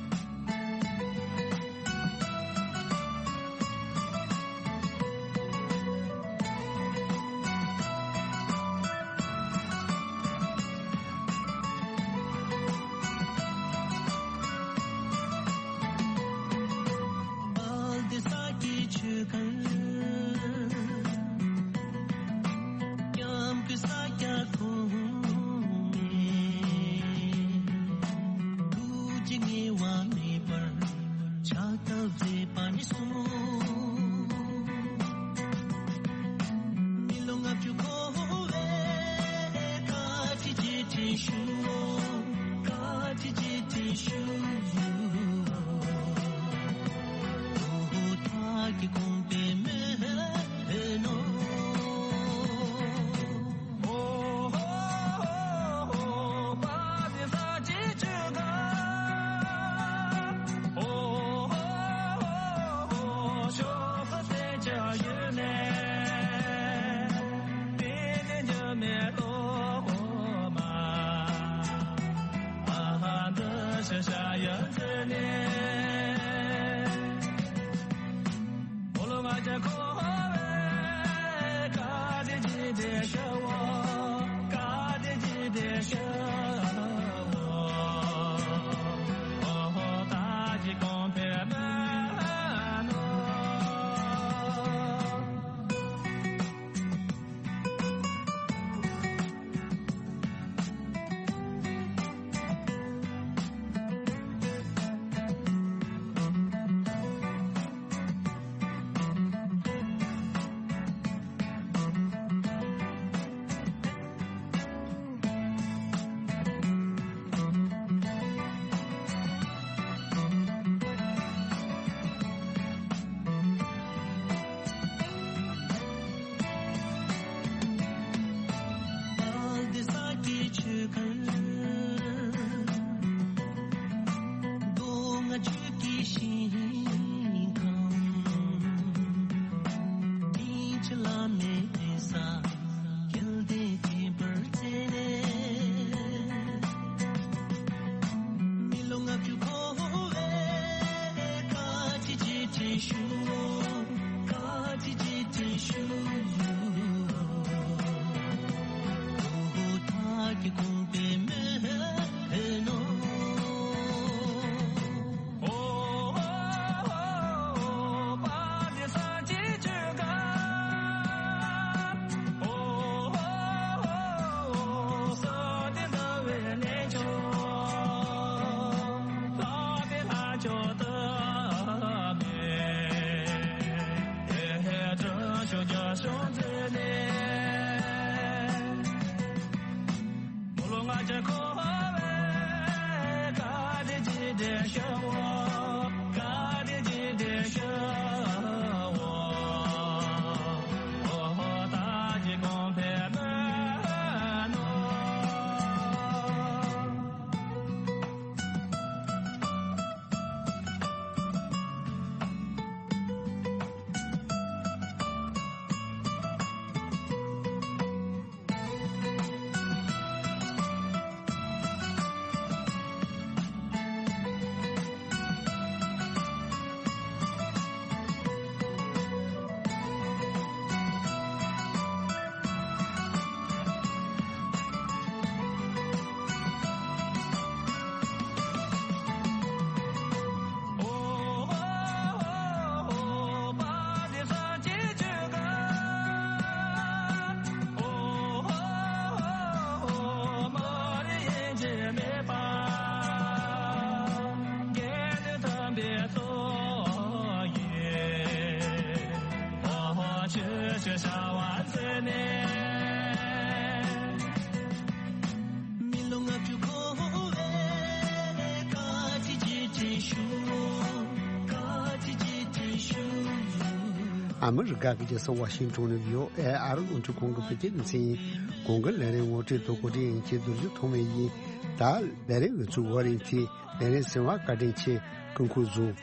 ཨ་མི་རི་ཀ་གི་རྒྱལ་ས་ཝ་ཤིང་ཊོན་ནས་བྷི་ཨོ་ཨེ་ཨ་རི་རླུང་འཕྲིན་ཁང་གི་བོད་སྐད་སྡེ་ཚན་ཡིན། གོང་གི་ལས་རིམ་ངོ་སྤྲོད་དུ་གོ་སྒྲིག་ཡིན་གྱི་རྡོ་རྗེ་ཐོགས་མེད་ཡིན། ད་ལས་རིམ་འོལ་ཚོད་བོ་རིང་ཐི་ལས་རིམ་གསན་པར་བཀའ་དྲིན་ཆེ། སྐུ་ཁམས་བཟང་།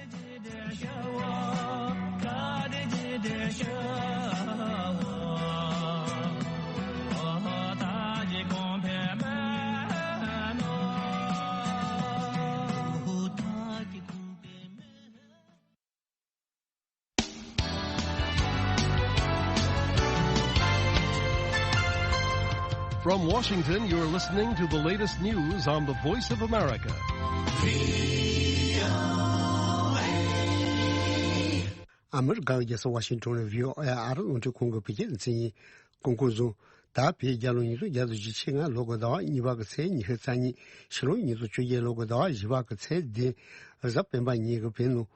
From Washington, you're listening to the latest news on the Voice of America. ཨ་མི་རི་ཀའི་རྒྱལ་ས་ཝ་ཤིང་ཊོན་ནས་བྷི་ཨོ་ཨེ་ཨ་རི་རླུང་འཕྲིན་ཁང་གི་བོད་སྐད་སྡེ་ཚན་ཡིན། སྐུ་ཁམས་བཟང་། ད་བོད་རྒྱལ་ལོ་ཉིས་སྟོང་བརྒྱ་དང་བཞི་བཅུ་ཞེ་ལྔ་ལོ་གི་ཟླ་བ་གཉིས་པ་གི་ཚེས་ཉི་ཤུ་རྩ་གཉིས། ཕྱི་ལོ་ཉིས་སྟོང་བཅོ་བརྒྱད་ལོ་གི་ཟླ་བ་བཞི་པ་གི་ཚེས་བདུན། གཟའ་སྤེན་པ་ཉིན་གྱི་བོད་ནང་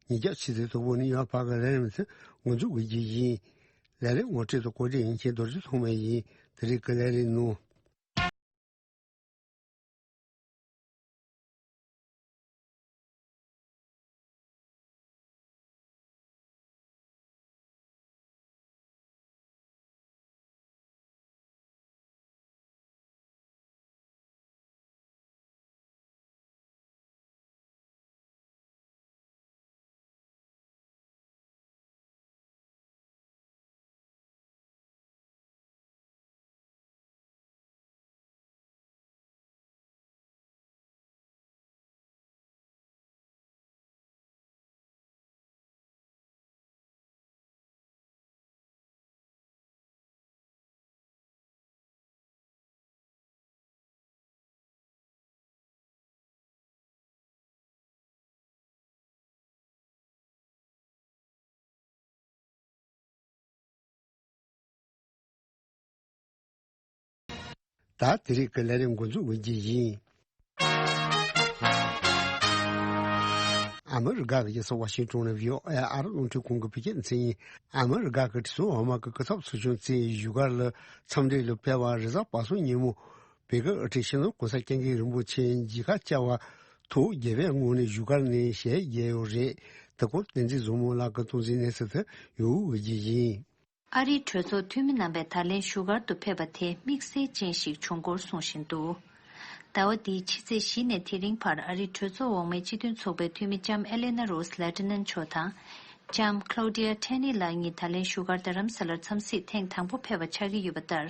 ཉིན་རྒྱབ་ཕྱི་ཚེས་དང་པོ་ནས་ཡང་བར་གྱི་ལས་རིམ་དེ་ང་ཚོ་གི་རྒྱུད་ཡིན། ལས་རིམ་ངོ་སྤྲོད་དང་གོ་སྒྲིག་ཡིན་མཁན་རྡོ་རྗེ་ཐོགས་མེད་ཡིན། དེ་རིང་གི་ལས་རིམ་ནང་། ད་དེ་རིང་གི་ལས་རིམ་འགོ་འཛུགས་འོས་རྒྱུ་ཡིན། ཨ་མི་རི་ཀ་གི་རྒྱལ་ས་ཝ་ཤིང་ཏོན་ནས་བྷི་ཨོ་ཨེ་ཨ་རི་རླུང་འཕྲིན་ཁང་གི་བོད་སྐད་སྡེ་ཚན་ཡིན། ཨ་མི་རི་ཀ་གི་གྲོས་ཚོགས་འོག་མ་གི་སྐུ་ཚབ་ཚོགས་ཆུང་བཅས་བཞུགས་སྒར་ལ་འཚམས་འདྲི་ལ་ཕེབས་པ། རེས་གཟའ་པ་སངས་ཉིན་མོ་བོད་ཀྱི་དབུ་ཁྲིད་སྤྱི་ནོར་༸གོང་ས་༸སྐྱབས་མགོན་རིན་པོ་ཆེ་མཇལ་ཁ་བཅར་བ། ཐོག་རྒྱལ་བའི་ངོས་ནས་བཞུགས་སྒར་ནས་ཞལ་མཇལ་ཡོད་རེད། དེ་སྐོར་བསྟན་འཛིན་བཟང་མོ་ལགས་ཀྱིས་གཏོང་ཟིན་གནས་ཚུལ་དེ་ཡོད་འོས་ཀྱི་ཡིན། ཨ་རིའི་གྲོས་ཚོགས་འཐུས་མི་རྣམ་པས་ད་ལན་བཞུགས་སྒར་དུ་ཕེབས་པ་དེ་དམིགས་བསལ་ཅན་ཞིག་བྱུང་སྐོར་གསུང་བཞིན་འདུག་ཟླ་བ་འདིའི་ཕྱི་ཚེས་བཞི་ནས་དེ་རིང་བར་ཨ་རིའི་གྲོས་ཚོགས་འོག་མའི་སྤྱི་མཐུན་ཚོགས་པའི་འཐུས་མི་ལྕམ་ཨེ་ལེ་ན་རོས་ལེ་ཏི་ནན་མཆོག་དང་། ལྕམ་ཁ་ལོ་ཌི་ཡ་ཁྲེ་ནི་ལགས་གཉིས་ད་ལན་བཞུགས་སྒར་རྡ་རམ་ས་ལར་འཚམས་གཟིགས་ཐེངས་དང་པོ་ཕེབས་པ་ཆགས་ཀྱི་ཡོད་པ་ལྟར།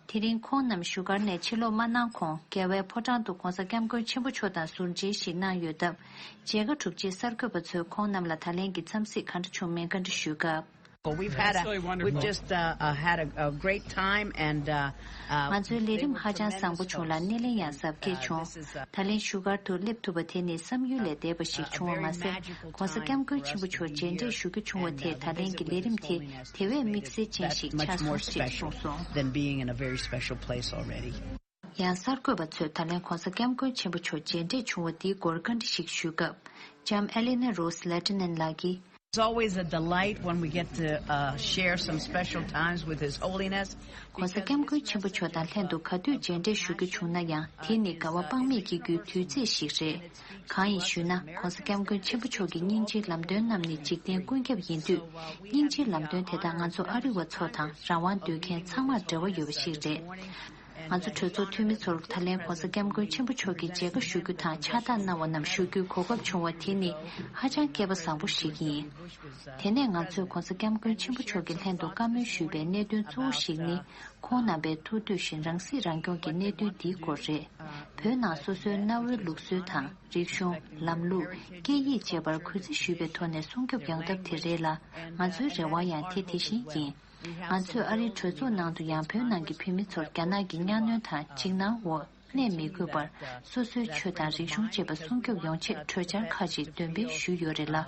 དེ་རིང་ཁོང་རྣམས་བཞུགས་སྒར་ནས་ཕྱིར་ལོག་མ་གནང་གོང་རྒྱལ་བའི་ཕོ་བྲང་དུ་༸གོང་ས་༸སྐྱབས་མགོན་ཆེན་པོ་མཆོག་དང་ཟུར་མཇལ་ཞིག་གནང་ཡོད་སྟབས། མཇལ་ཁ་གྲུབ་རྗེས་གསར་འགོད་པ་ཚོས་ཁོང་རྣམས་ལ་ད་ལན་གྱི་འཚམས་གཟིགས་གང་འདྲ་བྱུང་མིན་བཀའ་འདྲི་ཞུས་སྐབས། Well, we've had a, we've just uh, uh, had a, a great time and uh, uh, ང་ཚོའི་ལས་རིམ་ཧ་ཅང་བཟང་པོ་བྱུང་ལ། སྣེ་ལེན་ཡང་གཟབ་རྒྱས་བྱུང་། ད་ལན་བཞུགས་སྒར་དུ་སླེབས་ཐུབ་པ་དེ་ནི་བསམ་ཡུལ་ལས་འདས་པ་ཞིག་བྱུང་བ་མ་ཟད། ༸གོང་ས་༸སྐྱབས་མགོན་ཆེན་པོ་མཆོག་མཇལ་འཕྲད་ཞུ་རྒྱུ་བྱུང་བ་དེས་ད་ལན་གྱི་ལས་རིམ་དེ་དེ་བས་དམིགས་བསལ་ཅན་ཞིག་ཆགས་སོང་ཞེས་གསུངས་སོང་། Than being in a very special place already. ཡང་གསར་འགོད་པ་ཚོས་ད་ལན་༸གོང་ས་༸སྐྱབས་མགོན་ཆེན་པོ་མཆོག་མཇལ་འཕྲད་བྱུང་བ་འདིའི་སྐོར་བཀའ་འདྲི་ཞིག་ཞུས་སྐབས། ལྕམ་ཨེ་ལེ་ན་རོས་ལེ་ཏི་ནན་ལགས་ཀྱིས། It's always a delight when we get to uh, share some special times with His Holiness. ༸གོང་ས་༸སྐྱབས་མགོན་ཆེན་པོ་མཆོག་དང་ལྷན་དུ་ག་དུས་མཇལ་འཕྲད་ཞུ་རྒྱུ་བྱུང་ན་ཡང་། དེ་ནི་དགའ་བ་དཔག་མེད་སྐྱེ་རྒྱུའི་དུས་ཚོད་ཞིག་རེད། གང་ཡིན་ཞུས་ན། ༸གོང་ས་༸སྐྱབས་མགོན་ཆེན་པོ་མཆོག་གི་སྙིང་རྗེའི་ལམ་སྟོན་རྣམས་ནི་འཇིག་རྟེན་ཀུན་ཁྱབ་ཡིན་དུས། སྙིང་རྗེའི་ལམ་སྟོན་དེ་དག་ང་ཚོ་ཨ་རི་བ་ཚོ་དང་རང་དབང་འདོད་མཁན་ཚང་མར་འབྲེལ་བ་ཡོད་པ་ཞིག་རེད། ང་ཚོ་གྲོས་ཚོགས་འཐུས་མི་ཚོར་ད་ལན་༸གོང་ས་༸སྐྱབས་མགོན་ཆེན་པོ་མཆོག་གི་མཇལ་ཁ་ཞུ་རྒྱུ་དང་ཕྱག་རྟགས་གནང་བ་རྣམས་ཞུ་རྒྱུའི་གོ་སྐབས་བྱུང་བ་དེ་ནི་ཧ་ཅང་སྐལ་པ་བཟང་པོ་ཞིག་ཡིན། དེ་ནས་ང་ཚོས་༸གོང་ས་༸སྐྱབས་མགོན་ཆེན་པོ་མཆོག་གི་ལྷན་དུ་བཀའ་མོལ་ཞུས་པའི་གནད་དོན་གཙོ་བོ་ཞིག་ནི། ཁོང་རྣམ་པའི་ཐུགས་འདོད་བཞིན་རང་སྲིད་རང་སྐྱོང་གི་གནད་དོན་འདིའི་སྐོར་རེད། བོད་ནང་སོ་སོའི་གནའ་བོའི་ལུགས་སྲོལ་དང་། རིག་གཞུང་། ལམ་ལུགས། སྐད་ཡིག་བཅས་པར་གུས་བརྩི་ཞུས་པའི་ཐོག་ནས་སྲུང་སྐྱོབ་ཡོང་ཐབས་དེ་རེད་ལ། ང་ཚོའི་རེ་བ་ཡང་དེ་དེ་བཞིན་ཡིན། ང་ཚོས་ཨ་རིའི་གྲོས་ཚོགས་ནང་དུ་ཡང་བོད་ནང་གི་བོད་མི་ཚོར་རྒྱ་ནག་གི་གཉའ་གནོན་དང་འཇིགས་སྣང་འོག་གནས་མི་དགོས་པར། སོ་སོའི་ཆོས་དང་རིག་གཞུང་བཅས་པ་སྲུང་སྐྱོབ་ཡོང་ཆེད་གྲོས་འཆར་ཁག་ཅིག་འདོན་སྤེལ་ཞུས་ཡོད་རེད་ལ།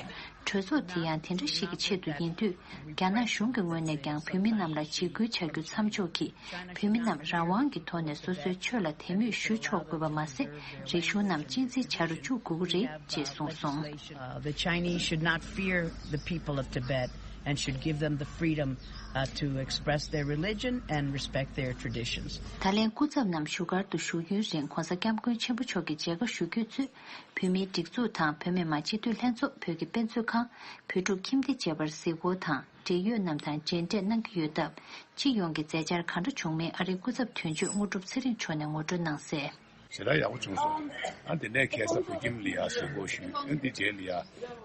གྲོས་ཚོགས་དེ་ཡང་དེ་འདྲ་ཞིག་གི་ཆེད་དུ་ཡིན་དུས། རྒྱ་ནག་གཞུང་གི་ངོས་ནས་ཀྱང་བོད་མི་རྣམས་ལ་འཇིགས་སྐུལ་བྱ་རྒྱུ་མཚམས་འཇོག་གིས། བོད་མི་རྣམས་རང་དབང་གི་ཐོག་ནས་སོ་སོའི་ཆོས་ལ་དད་མོས་ཞུ་ཆོག་དགོས་པ་མ་ཟད། རིག་གཞུང་རྣམས་གཅེས་འཛིན་བྱ་རུ་བཅུག་དགོས་ཀྱི་རེད་ཅེས་གསུངས་སོང་། Uh, the Chinese should not fear the people of Tibet and should give them the freedom uh, to express their religion and respect their traditions. ད་ལན་སྐུ་ཚབ་རྣམས་བཞུགས་སྒར་དུ་བཞུགས་ཡུན་རིང་༸གོང་ས་༸སྐྱབས་མགོན་ཆེན་པོ་མཆོག་གི་མཇལ་ཁ་ཞུ་རྒྱུའི་ཚུལ། བོད་མིའི་སྒྲིག་འཛུགས་དང་བོད་མི་མང་སྤྱི་འཐུས་ལྷན་ཚོགས། བོད་ཀྱི་དཔེ་མཛོད་ཁང་། བོད་ཕྲུག་ཁྱིམ་སྡེ་བཅས་པར་གཟིགས་སྐོར་དང་འབྲེལ་ཡོད་རྣམས་དང་མཇལ་འཕྲད་གནང་གི་ཡོད་སྟབས། སྤྱི་ཡོངས་ཀྱི་མཛད་འཆར་གང་འདྲ་བྱུང་མིན་ཨ་རིའི་སྐུ་ཚབ་དོན་གཅོད་དངོས་གྲུབ་ཚེ་རིང་མཆོག་ནས་ངོ་སྤྲོད་གནང་གསལ། ཞེ་དྲག་ཡག་པོ་བྱུང་སོང་། ཨ་འདི་ནས་ཁ་སང་བོད་ཁྱིམ་ལ་ཡ་གཟིགས་སྐོར་ཞུས། ཨ་འདི་རྗེས་ལ་ཡ་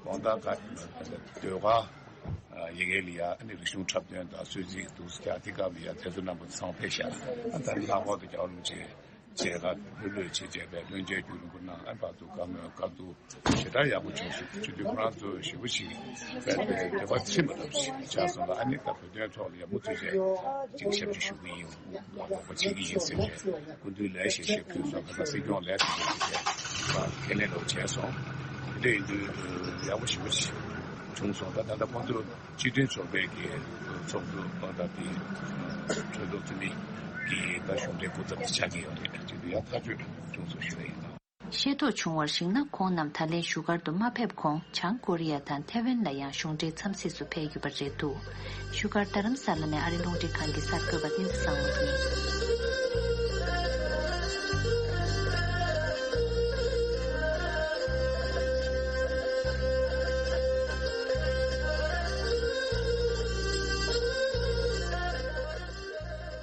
དགོང་དག་ག་ཟློས་གར་ཡི་གེ་ལ་ཡ་ཨ་ནི་རིག་གཞུང་འཁྲབ་སྟོན་དང་གསོལ་ཚིགས་འདུག་སེ་རྒྱག་དེ་སྐབས་ལ་ཡ་དེ་ཚོ་རྣམ་པ་ཚང་ཕེབས་ཤག་ཨ་ད་ལྷག་པར་དུ་རྒྱལ་བ་རིན་པོ་ཆེ་མཇལ་ཁ་ལྷོད་ལྷོད་བྱེད་བྱས་པའི་བློན་ཆེན་བརྒྱུད་རིང་པོ་གནང་། ཨ་བར་དུ་བཀའ་མོལ་བཀའ་བསྡུར་ཞེ་དྲག་ཡག་པོ་བྱུང་སོང་། སྤྱི་འཐུས་ཁོ་རང་ཚོ་ཞེ་པོ་ཞིག་དཔེ་དཔེ་འདོད་པ་ཚིམ་པ་འདྲ་པོ་ཞིག་ཆགས་སོང་ལ། ཨ་ནི་ད་བོད་དོན་ཐོག་ལ་ཡག་པོ་ཐུགས་རྗེ་ཅིག་ཞབས་ཕྱི་ཞུ་གི་ཡིན། དགོངས་པ་བཞེས་ཀྱི་ཡིན་ཟེར་ནས་སྐུ་མདུན་ལས་ཞེས་ཞུས་ཕུལ་སོང་། ཁ་སང་སྲིད་སྐྱོང་ལས་དེ་ཞེས་ཞུས་ཏེ་ཁས་ལེན་ལོག་བྱས་སོང་། དེ་འདྲ་ཡིན་དུས་ཡག་པོ་ཞེ་པོ་ཞིག་བྱུང་སོང་། ད་ད་ལྟ་ཁོང་ཚོ་སྤྱི་མཐུན་ཚོགས་པའི་གི་ཚོགས་འདུ་ད་ལྟ་དེ་གྲོས་ཚོགས་འཐུས་མི་གི་ད་གཞུང་འབྲེལ་སྐུ་ཚབ་དེ་ཆགས་ཀྱི་ཡོད་རེད། དེ་འདྲ་ཡག་ཐག་ཆོད་བྱུང་སོང་ཞུ་ཡ་ཡིན། ཤེས་རྟོགས་བྱུང་བར་གཞིགས་ན། ཁོང་རྣམས་ད་ལན་བཞུགས་སྒར་དུ་མ་ཕེབས་གོང་བྱང་ཀོ་རི་ཡ་དང་ཐེ་ཝན་ལ་ཡང་གཞུང་འབྲེལ་འཚམས་གཟིགས་སུ་ཕེབས་ཡོད་པ་རེད་འདུག་བཞུགས་སྒར་རྡ་རམ་ས་ལ་ནས་ཨ་རི་རླུང་འཕྲིན་ཁང་གི་གསར་འགོད་པ་བསྟན་འཛིན་བཟང་མོ་ཡིན།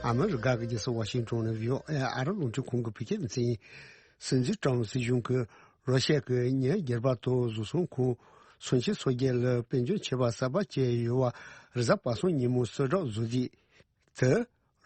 ཨ་མི་རི་ཀ་གི་རྒྱལ་ས་ཝ་ཤིང་ཏོན་ནས་བྷི་ཨོ་ཨེ་ཨ་རི་རླུང་འཕྲིན་ཁང་གི་བོད་སྐད་སྡེ་ཚན་ཡིན། སྲིད་འཛིན་ཀྲམ་སྲིད་གཞུང་གིས་རོ་ཤ་གི་ཉིན་རྒྱལ་བ་དང་བཟོ་ཚོང་ཁང་སུམ་ཅུ་སོ་བརྒྱད་ལ་དཔལ་འབྱོར་ཆད་པ་གསར་པ་བཅད་ཡོད་པ་རེས་གཟའ་པ་སངས་ཉིན་མོ་གསལ་བསྒྲགས་བཟོ་རྗེས། དེ་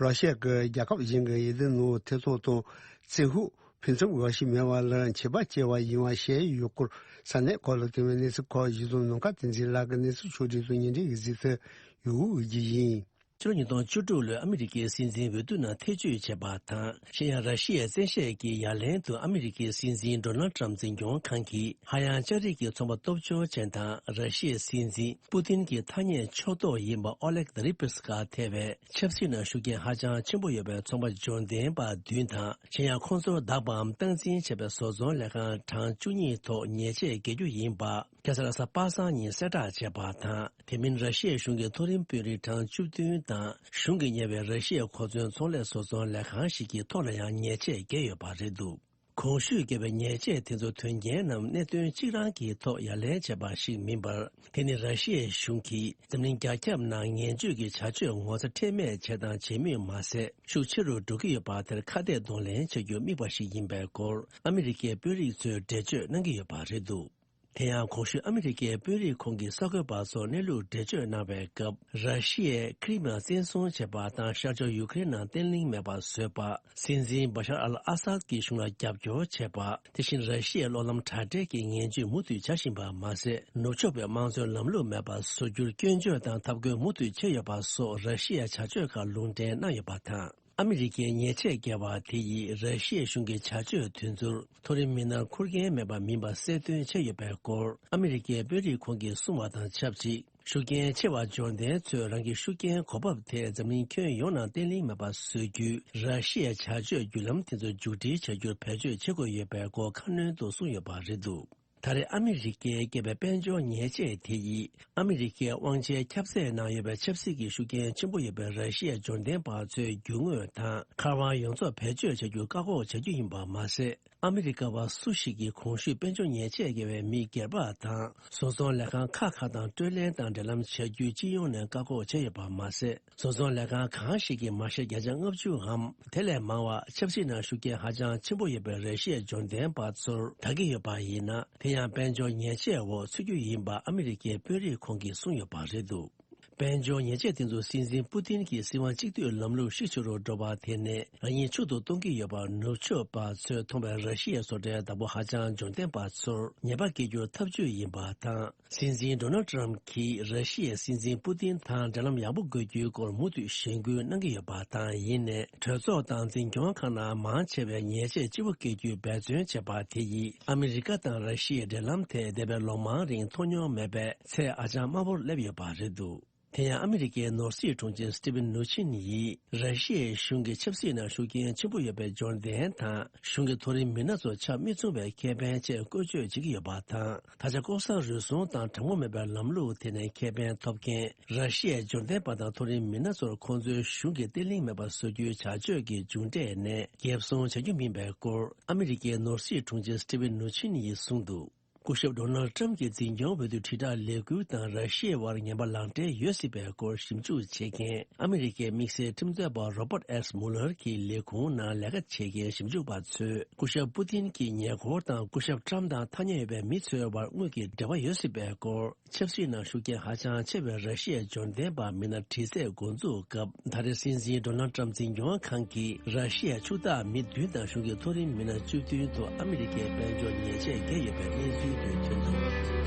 རོ་ཤ་གི་རྒྱལ་ཁབ་གཞན་གྱི་ཡི་གེ་ནང་ཐེ་གཏོགས་དང་བཙན་ཤུགས་ཕུན་སུམ་ཚོགས་ཤིག་མེད་པ་ལ་ཆད་པ་བཅད་པ་ཡིན་པ་བཤད་ཡོད་སྐོར་ས་གནས་ཁག་ལ་ཐོན་པའི་གནས་ཚུལ་ཁག་གཞིས་བཟུང་ནམ་མཁའ་བསྟན་འཛིན་ལགས་ཀྱིས་གནས་ཚུལ་ཕྱོགས་སྒྲིག་དང་ཉིན་རེའི་གཟིགས་ཚུལ་ཡོད་འོས་ཀྱི་ཡིན། ཕྱི་ལོ་ཉིས་སྟོང་བཅུ་དྲུག་ལོའི་ཨ་མི་རི་ཀའི་སྲིད་འཛིན་འོས་བསྡུ་ནང་ཐེ་བྱུས་བྱས་པ་དང་། གཞན་ཡང་། ར་ཤི་ཡའི་བཙན་ཤེད་ཀྱིས་ཡ་ལན་དུ་ཨ་མི་རི་ཀའི་སྲིད་འཛིན་ཌོ་ནལ་ཏྲམ་འཛིན་སྐྱོང་ཁང་གིས་ཧ་ཡང་ལྕགས་རིགས་ཀྱི་ཚོང་པ་སྟོབས་འབྱོར་ཅན་དང་། ར་ཤི་ཡའི་སྲིད་འཛིན་པུ་ཏིན་གྱི་ཐ་སྙད་ཕྱོགས་གཏོགས་ཡིན་པ་ཨོ་ལེག་དེ་རི་པི་སི་ཀ་ཐེ་བའི་ཆབ་སྲིད་ནང་ཤུགས་རྐྱེན་ཧ་ཅང་ཆེན་པོ་ཡོད་པའི་ཚོང་པ་འབྱོར་ལྡན་པ་བདུན་དང་། གཞན་ཡང་། ཁོང་ཚོར་བདག་པའམ་སྟངས་འཛིན་བྱས་པའི་བཟོ་ཚོང་ལས་ཁང་གྲངས་བཅུ་གཉིས་ཐོག་ཉེས་ཆད་འགེལ་རྒྱུ་ཡིན་པ། ཁ་སང་རེས་གཟའ་པ་སངས་ཉིན་གསལ་བསྒྲགས་བྱས་པ་དང་། དེ་མིན། ར་ཤི་ཡའི་གཞུང་གི་མཐོ་རིམ་དཔོན་རིགས་གྲངས་བཅུ་བདུན་དང་། གཞུང་གིས་གཉེར་བའི་ར་ཤི་ཡའི་གོ་མཚོན་ཚོང་ལས་བཟོ་ཚོང་ལས་ཁང་ཞིག་གི་ཐོག་ལ་ཡང་ཉེས་ཆད་འགེལ་ཡོད་པ་རེད་འདུག། གོང་ཞུས་བརྒྱབ་པའི་ཉེས་ཆད་དེ་ཚོ་དོན་རྐྱེན་ནམ་གནད་དོན་གཅིག་རང་གི་ཐོག་ཡ་ལན་བྱས་པ་ཞིག་མིན་པར། དེ་ནི་ར་ཤི་ཡའི་གཞུང་གིས་འཛམ་གླིང་རྒྱ་ཁྱབ་ནང་ངན་སྤྱོད་ཀྱི་བྱ་སྤྱོད་ངོ་ཚ་ཁྲེལ་མེད་བྱས་དང་བྱེད་མུས་མ་ཟད། ཤུགས་ཆེ་རུ་འགྲོ་གི་ཡོད་པ་དེར་ཁ་གཏད་གདོང་ལེན་བྱ་རྒྱུ་དམིགས་པ་ཞིག་ཡིན་པའི་སྐོར་ཨ་མི་རི་ཀའི་དཔོན་རིགས་ཚོས་འགྲེལ་བརྗོད་གནང་གི་ཡོད་པ་རེད་འདུག། དེ་ཡང་། གོང་ཞུས་ཨ་མི་རི་ཀའི་དཔོན་རིགས་ཁོང་གིས་གསར་འགོད་པ་ཚོར་གནས་ལུགས་འགྲེལ་བརྗོད་གནང་བའི་སྐབས། ར་ཤི་ཡས་ཁི་རི་མི་ཡ་བཙན་བཟུང་བྱས་པ་དང་། ཤར་ཕྱོགས་ཡུ་ཀེ་རེན་ནང་བརྟན་ལྷིང་མེད་པ་བཟོས་པ། སྲིད་འཛིན་བ་ཤར་ཨལ་ཨ་སཱད་ཀྱི་གཞུང་ལ་རྒྱབ་སྐྱོར་བྱས་པ། དེ་བཞིན། ར་ཤི་ཡའི་གློག་ལམ་དྲ་སྦྲེལ་གྱི་ངན་ཇུས་མུ་མཐུད་བྱ་བཞིན་པ་མ་ཟད། ནུབ་ཕྱོགས་པའི་དམངས་གཙོའི་ལམ་ལུགས་མེད་པ་བཟོ་རྒྱུར་སྐྱོན་བརྗོད་དང་ཐབས་བཀོད་མུ་མཐུད་བྱས་ཡོད་པ་སོགས། ར་ཤི་ཡའི་བྱ་སྤྱོད་ཁག་ལུང་འདྲེན་གནང་ཡོད་པ་དང་། ཨ་མི་རི་ཀའི་ཉེས་ཆད་འགེལ་བ་དེ་ཡིས་ར་ཤི་ཡའི་གཞུང་གི་བྱ་སྤྱོད་དེ་ཚོར་མཐོ་རིམ་མི་སྣར་ཁུར་མཁན་མེད་པ་མིན་པ་གསལ་སྟོན་བྱས་ཡོད་པའི་སྐོར། ཨ་མི་རི་ཀའི་དཔོན་རིགས་ཁོང་གིས་གསུངས་པ་དང་ཆབས་ཅིག། ཤུགས་རྐྱེན་ཆེ་བ་འབྱོར་ལྡན་ཚོས་རང་གི་ཤུགས་རྐྱེན་གོ་བབ་དེ་འཛམ་གླིང་ཁྱོན་ཡོངས་ནང་བརྟན་ལྷིང་མེད་པ་བཟོ་རྒྱུའི་ར་ཤི་ཡའི་བྱ་སྤྱོད་བརྒྱུད་ལམ་དེ་ཚོ་མཇུག་སྒྲིལ་བྱ་རྒྱུར་བེད་སྤྱོད་བྱེད་དགོས་ཡོད་པའི་སྐོར་ཁ་སྣོན་དུ་གསུངས་ཡོད་པ་རེད་འདུག། ད་རེས་ཨ་མི་རི་ཀས་བཀལ་བའི་དཔལ་འབྱོར་ཉེས་ཆད་དེ་ཡིས། ཨ་མི་རི་ཀའི་དབང་ཆའི་ཁྱབ་ཚད་ནང་ཡོད་པའི་ཆབ་སྲིད་ཀྱི་ཤུགས་རྐྱེན་ཆེན་པོ་ཡོད་པའི་ར་ཤི་ཡའི་འབྱོར་ལྡན་པ་ཚོའི་རྒྱུ་དངོས་དང་། མཁར་དབང་ཡོངས་རྫོགས་བེད་སྤྱོད་བྱ་རྒྱུ་བཀག་འགོག་བྱ་རྒྱུ་ཡིན་པ་མ་ཟད། ཨ་མི་རི་ཀ་བ་སུ་ཞིག་གིས་གོང་ཞུས་དཔལ་འབྱོར་ཉེས་ཆད་འགེལ་བའི་མི་སྒེར་པ་དང་། བཟོ་ཚོང་ལས་ཁང་ཁག་ཁག་དང་སྤྲོད་ལེན་དང་འབྲེལ་ལམ་བྱ་རྒྱུ་སྤྱི་ཡོངས་ནས་བཀག་འགོག་བྱས་ཡོད་པ་མ་ཟད། བཟོ་ཚོང་ལས་ཁང་གང་ཞིག་གིས་མ་ཤེས་བརྒྱ་ཆ་ལྔ་བཅུའམ་དེ་ལས་མང་བ་ཆབ་སྲིད་ནང་ཤུགས་རྐྱེན་ཧ་ཅང་ཆེན་པོ་ཡོད་པའི་ར་ཤི་ཡའི་འབྱོར་ལྡན་པ་ཚོར་ད་གི་ཡོད་པ་ཡིན་ན། དེ་ཡང་དཔལ་འབྱོར་ཉེས་ཆད་འོག་ཚུད་རྒྱུ་ཡིན་པ་ཨ་མི་རི་ཀའི་དཔོན་རིགས་ཁོང་གིས་གསུངས་ཡོད་པ་རེད་འདུག། དཔལ་འབྱོར་ཉེས་ཆད་དེ་ཚོ་སྲིད་འཛིན་པུ་ཏིན་གྱི་སྲིད་དབང་གཅིག་སྡུད་ལམ་ལུགས་ཤུགས་ཆེ་རུ་འགྲོ་བ་དེ་ནས་རང་ཉིད་ཕྱུག་ཏུ་གཏོང་གི་ཡོད་པར་ནུབ་ཕྱོགས་པ་ཚོས་མཐོང་བའི་ར་ཤི་ཡའི་བཟོ་གྲྭའི་བདག་པོ་ཧ་ཅང་འབྱོར་ལྡན་པ་ཚོར་ཉེས་པ་འགེལ་རྒྱུར་ཐབས་ཇུས་ཡིན་པ་དང་། སྲིད་འཛིན་ཌོ་ནལ་ཏྲམ་གྱིས་ར་ཤི་ཡའི་སྲིད་འཛིན་པུ་ཏིན་དང་འབྲེལ་ལམ་ཡག་པོ་དགོས་རྒྱུའི་སྐོར་མུ་མཐུད་གཞེན་སྐུལ་གནང་གི་ཡོད་པ་དང་། ཡིན་ནའི་གྲོས་ཚོགས་དང་འཛིན་སྐྱོང་ཁག་ནང་མང་ཆེ་བས་ཉེས་ཆད་ལྕི་པོ་བཀལ་རྒྱུའི་འབད་བརྩོན་བྱས་པ་དེ་ཡིས་ཨ་མི་རི་ཀ་དང་ར་ཤི་ཡའི་འབྲེལ་ལམ་དེ་འདས་པའི་ལོ་མང་རིང་མཐོང་མྱོང་མེད་པའི་ཚད་ཧ་ཅང་དམའ་བོར་སླེབས་ཡོད་པ་རེད་འདུག། དེ་ཡང་ཨ་མི་རི་ཀའི་ནོར་སྲིད་དྲུང་ཆེ་སི་ཏི་ཝེན་ནུ་ཆིན་ཡིས། ར་ཤི་ཡའི་གཞུང་གིས་ཆབ་སྲིད་ནང་ཤུགས་རྐྱེན་ཆེན་པོ་ཡོད་པའི་འབྱོར་ལྡན་དང་། གཞུང་གི་མཐོ་རིམ་མི་སྣ་ཚོ་ཆ་མི་ཚང་བའི་ཁེ་ཕན་ཆེད་བཀོལ་སྤྱོད་བྱེད་ཀྱི་ཡོད་པ་དང་། ད་ཆ་ལྐོག་ཟ་རུལ་སུངས་དང་དྲང་པོ་མེད་པའི་ལམ་ལུགས་དེ་ནས་ཁེ་ཕན་ཐོབ་མཁན་ར་ཤི་ཡའི་འབྱོར་ལྡན་པ་དང་མཐོ་རིམ་མི་སྣ་ཚོར་ཁོང་ཚོའི་གཞུང་གིས་བརྟན་ལྷིང་མེད་པ་བཟོ་རྒྱུའི་བྱ་སྤྱོད་ཀྱི་མཇུག་འབྲས་ནས་འགེབས་སྲུང་བྱ་རྒྱུ་མིན་པའི་སྐོར་ཨ་མི་རི་ཀའི་ནོར་སྲིད་དྲུང་ཆེ་སི་ཏི་ཝེན་ནུ་ཆིན་ཡིས་གསུངས་འདུག། སྐུ་ཞབས་ཌོ་ནལ་ཏྲམ་གྱི་འཛིན་སྐྱོང་འོས་བསྡུ་དྲིལ་བསྒྲགས་ལས་འགུལ་དང་ར་ཤི་ཡའི་དབར་ངན་པ་ལངས་འབྲེལ་ཡོད་སྲིད་པའི་སྐོར་ཞིབ་འཇུག་བྱེད་མཁན་ཨ་མི་རི་ཀའི་དམིགས་བསལ་ཁྲིམས་རྩོད་པ་རོ་པར་ཨེས་མུ་ལར་གྱི་ལས་ཁུངས་ནང་ལས་ཀ་བྱེད་མཁན་ཞིབ་འཇུག་པ་ཚོས་སྐུ་ཞབས་པུ་ཏིན་གྱི་ཉེ་འཁོར་དང་སྐུ་ཞབས་ཏྲམ་དང་ཐ་སྙད་ཡོད་པའི་མི་ཚོའི་དབར་དངོས་ཀྱི་འབྲེལ་བ་ཡོད་སྲིད་པའི་སྐོར། ཆབ་སྲིད་ནང་ཤུགས་རྐྱེན་ཧ་ཅང་ཆེ་བའི་ར་ཤི་ཡའི་འབྱོར་ལྡན་པ་མི་སྣ་དྲི་རྩད་འགོ་འཛུགས་སྐབས། ད་རེས་སྲིད་འཛིན་ཌོ་ནལ་ཏྲམ་འཛིན་སྐྱོང་ཁང་གིས་ར་ཤི་ཡའི་ཕྱུག་བདག་མི་བདུན་དང་གཞུང་གི་མཐོ་རིམ་མི་སྣ་བཅུ་བདུན་ཐོག་ཨ་མི་རི་ཀའི་དཔལ་འབྱོར་ཉེས་ཆད་བཀལ་ཡོད་པའི་གནས་ཚུལ་དེ་ཐོན་འདུག།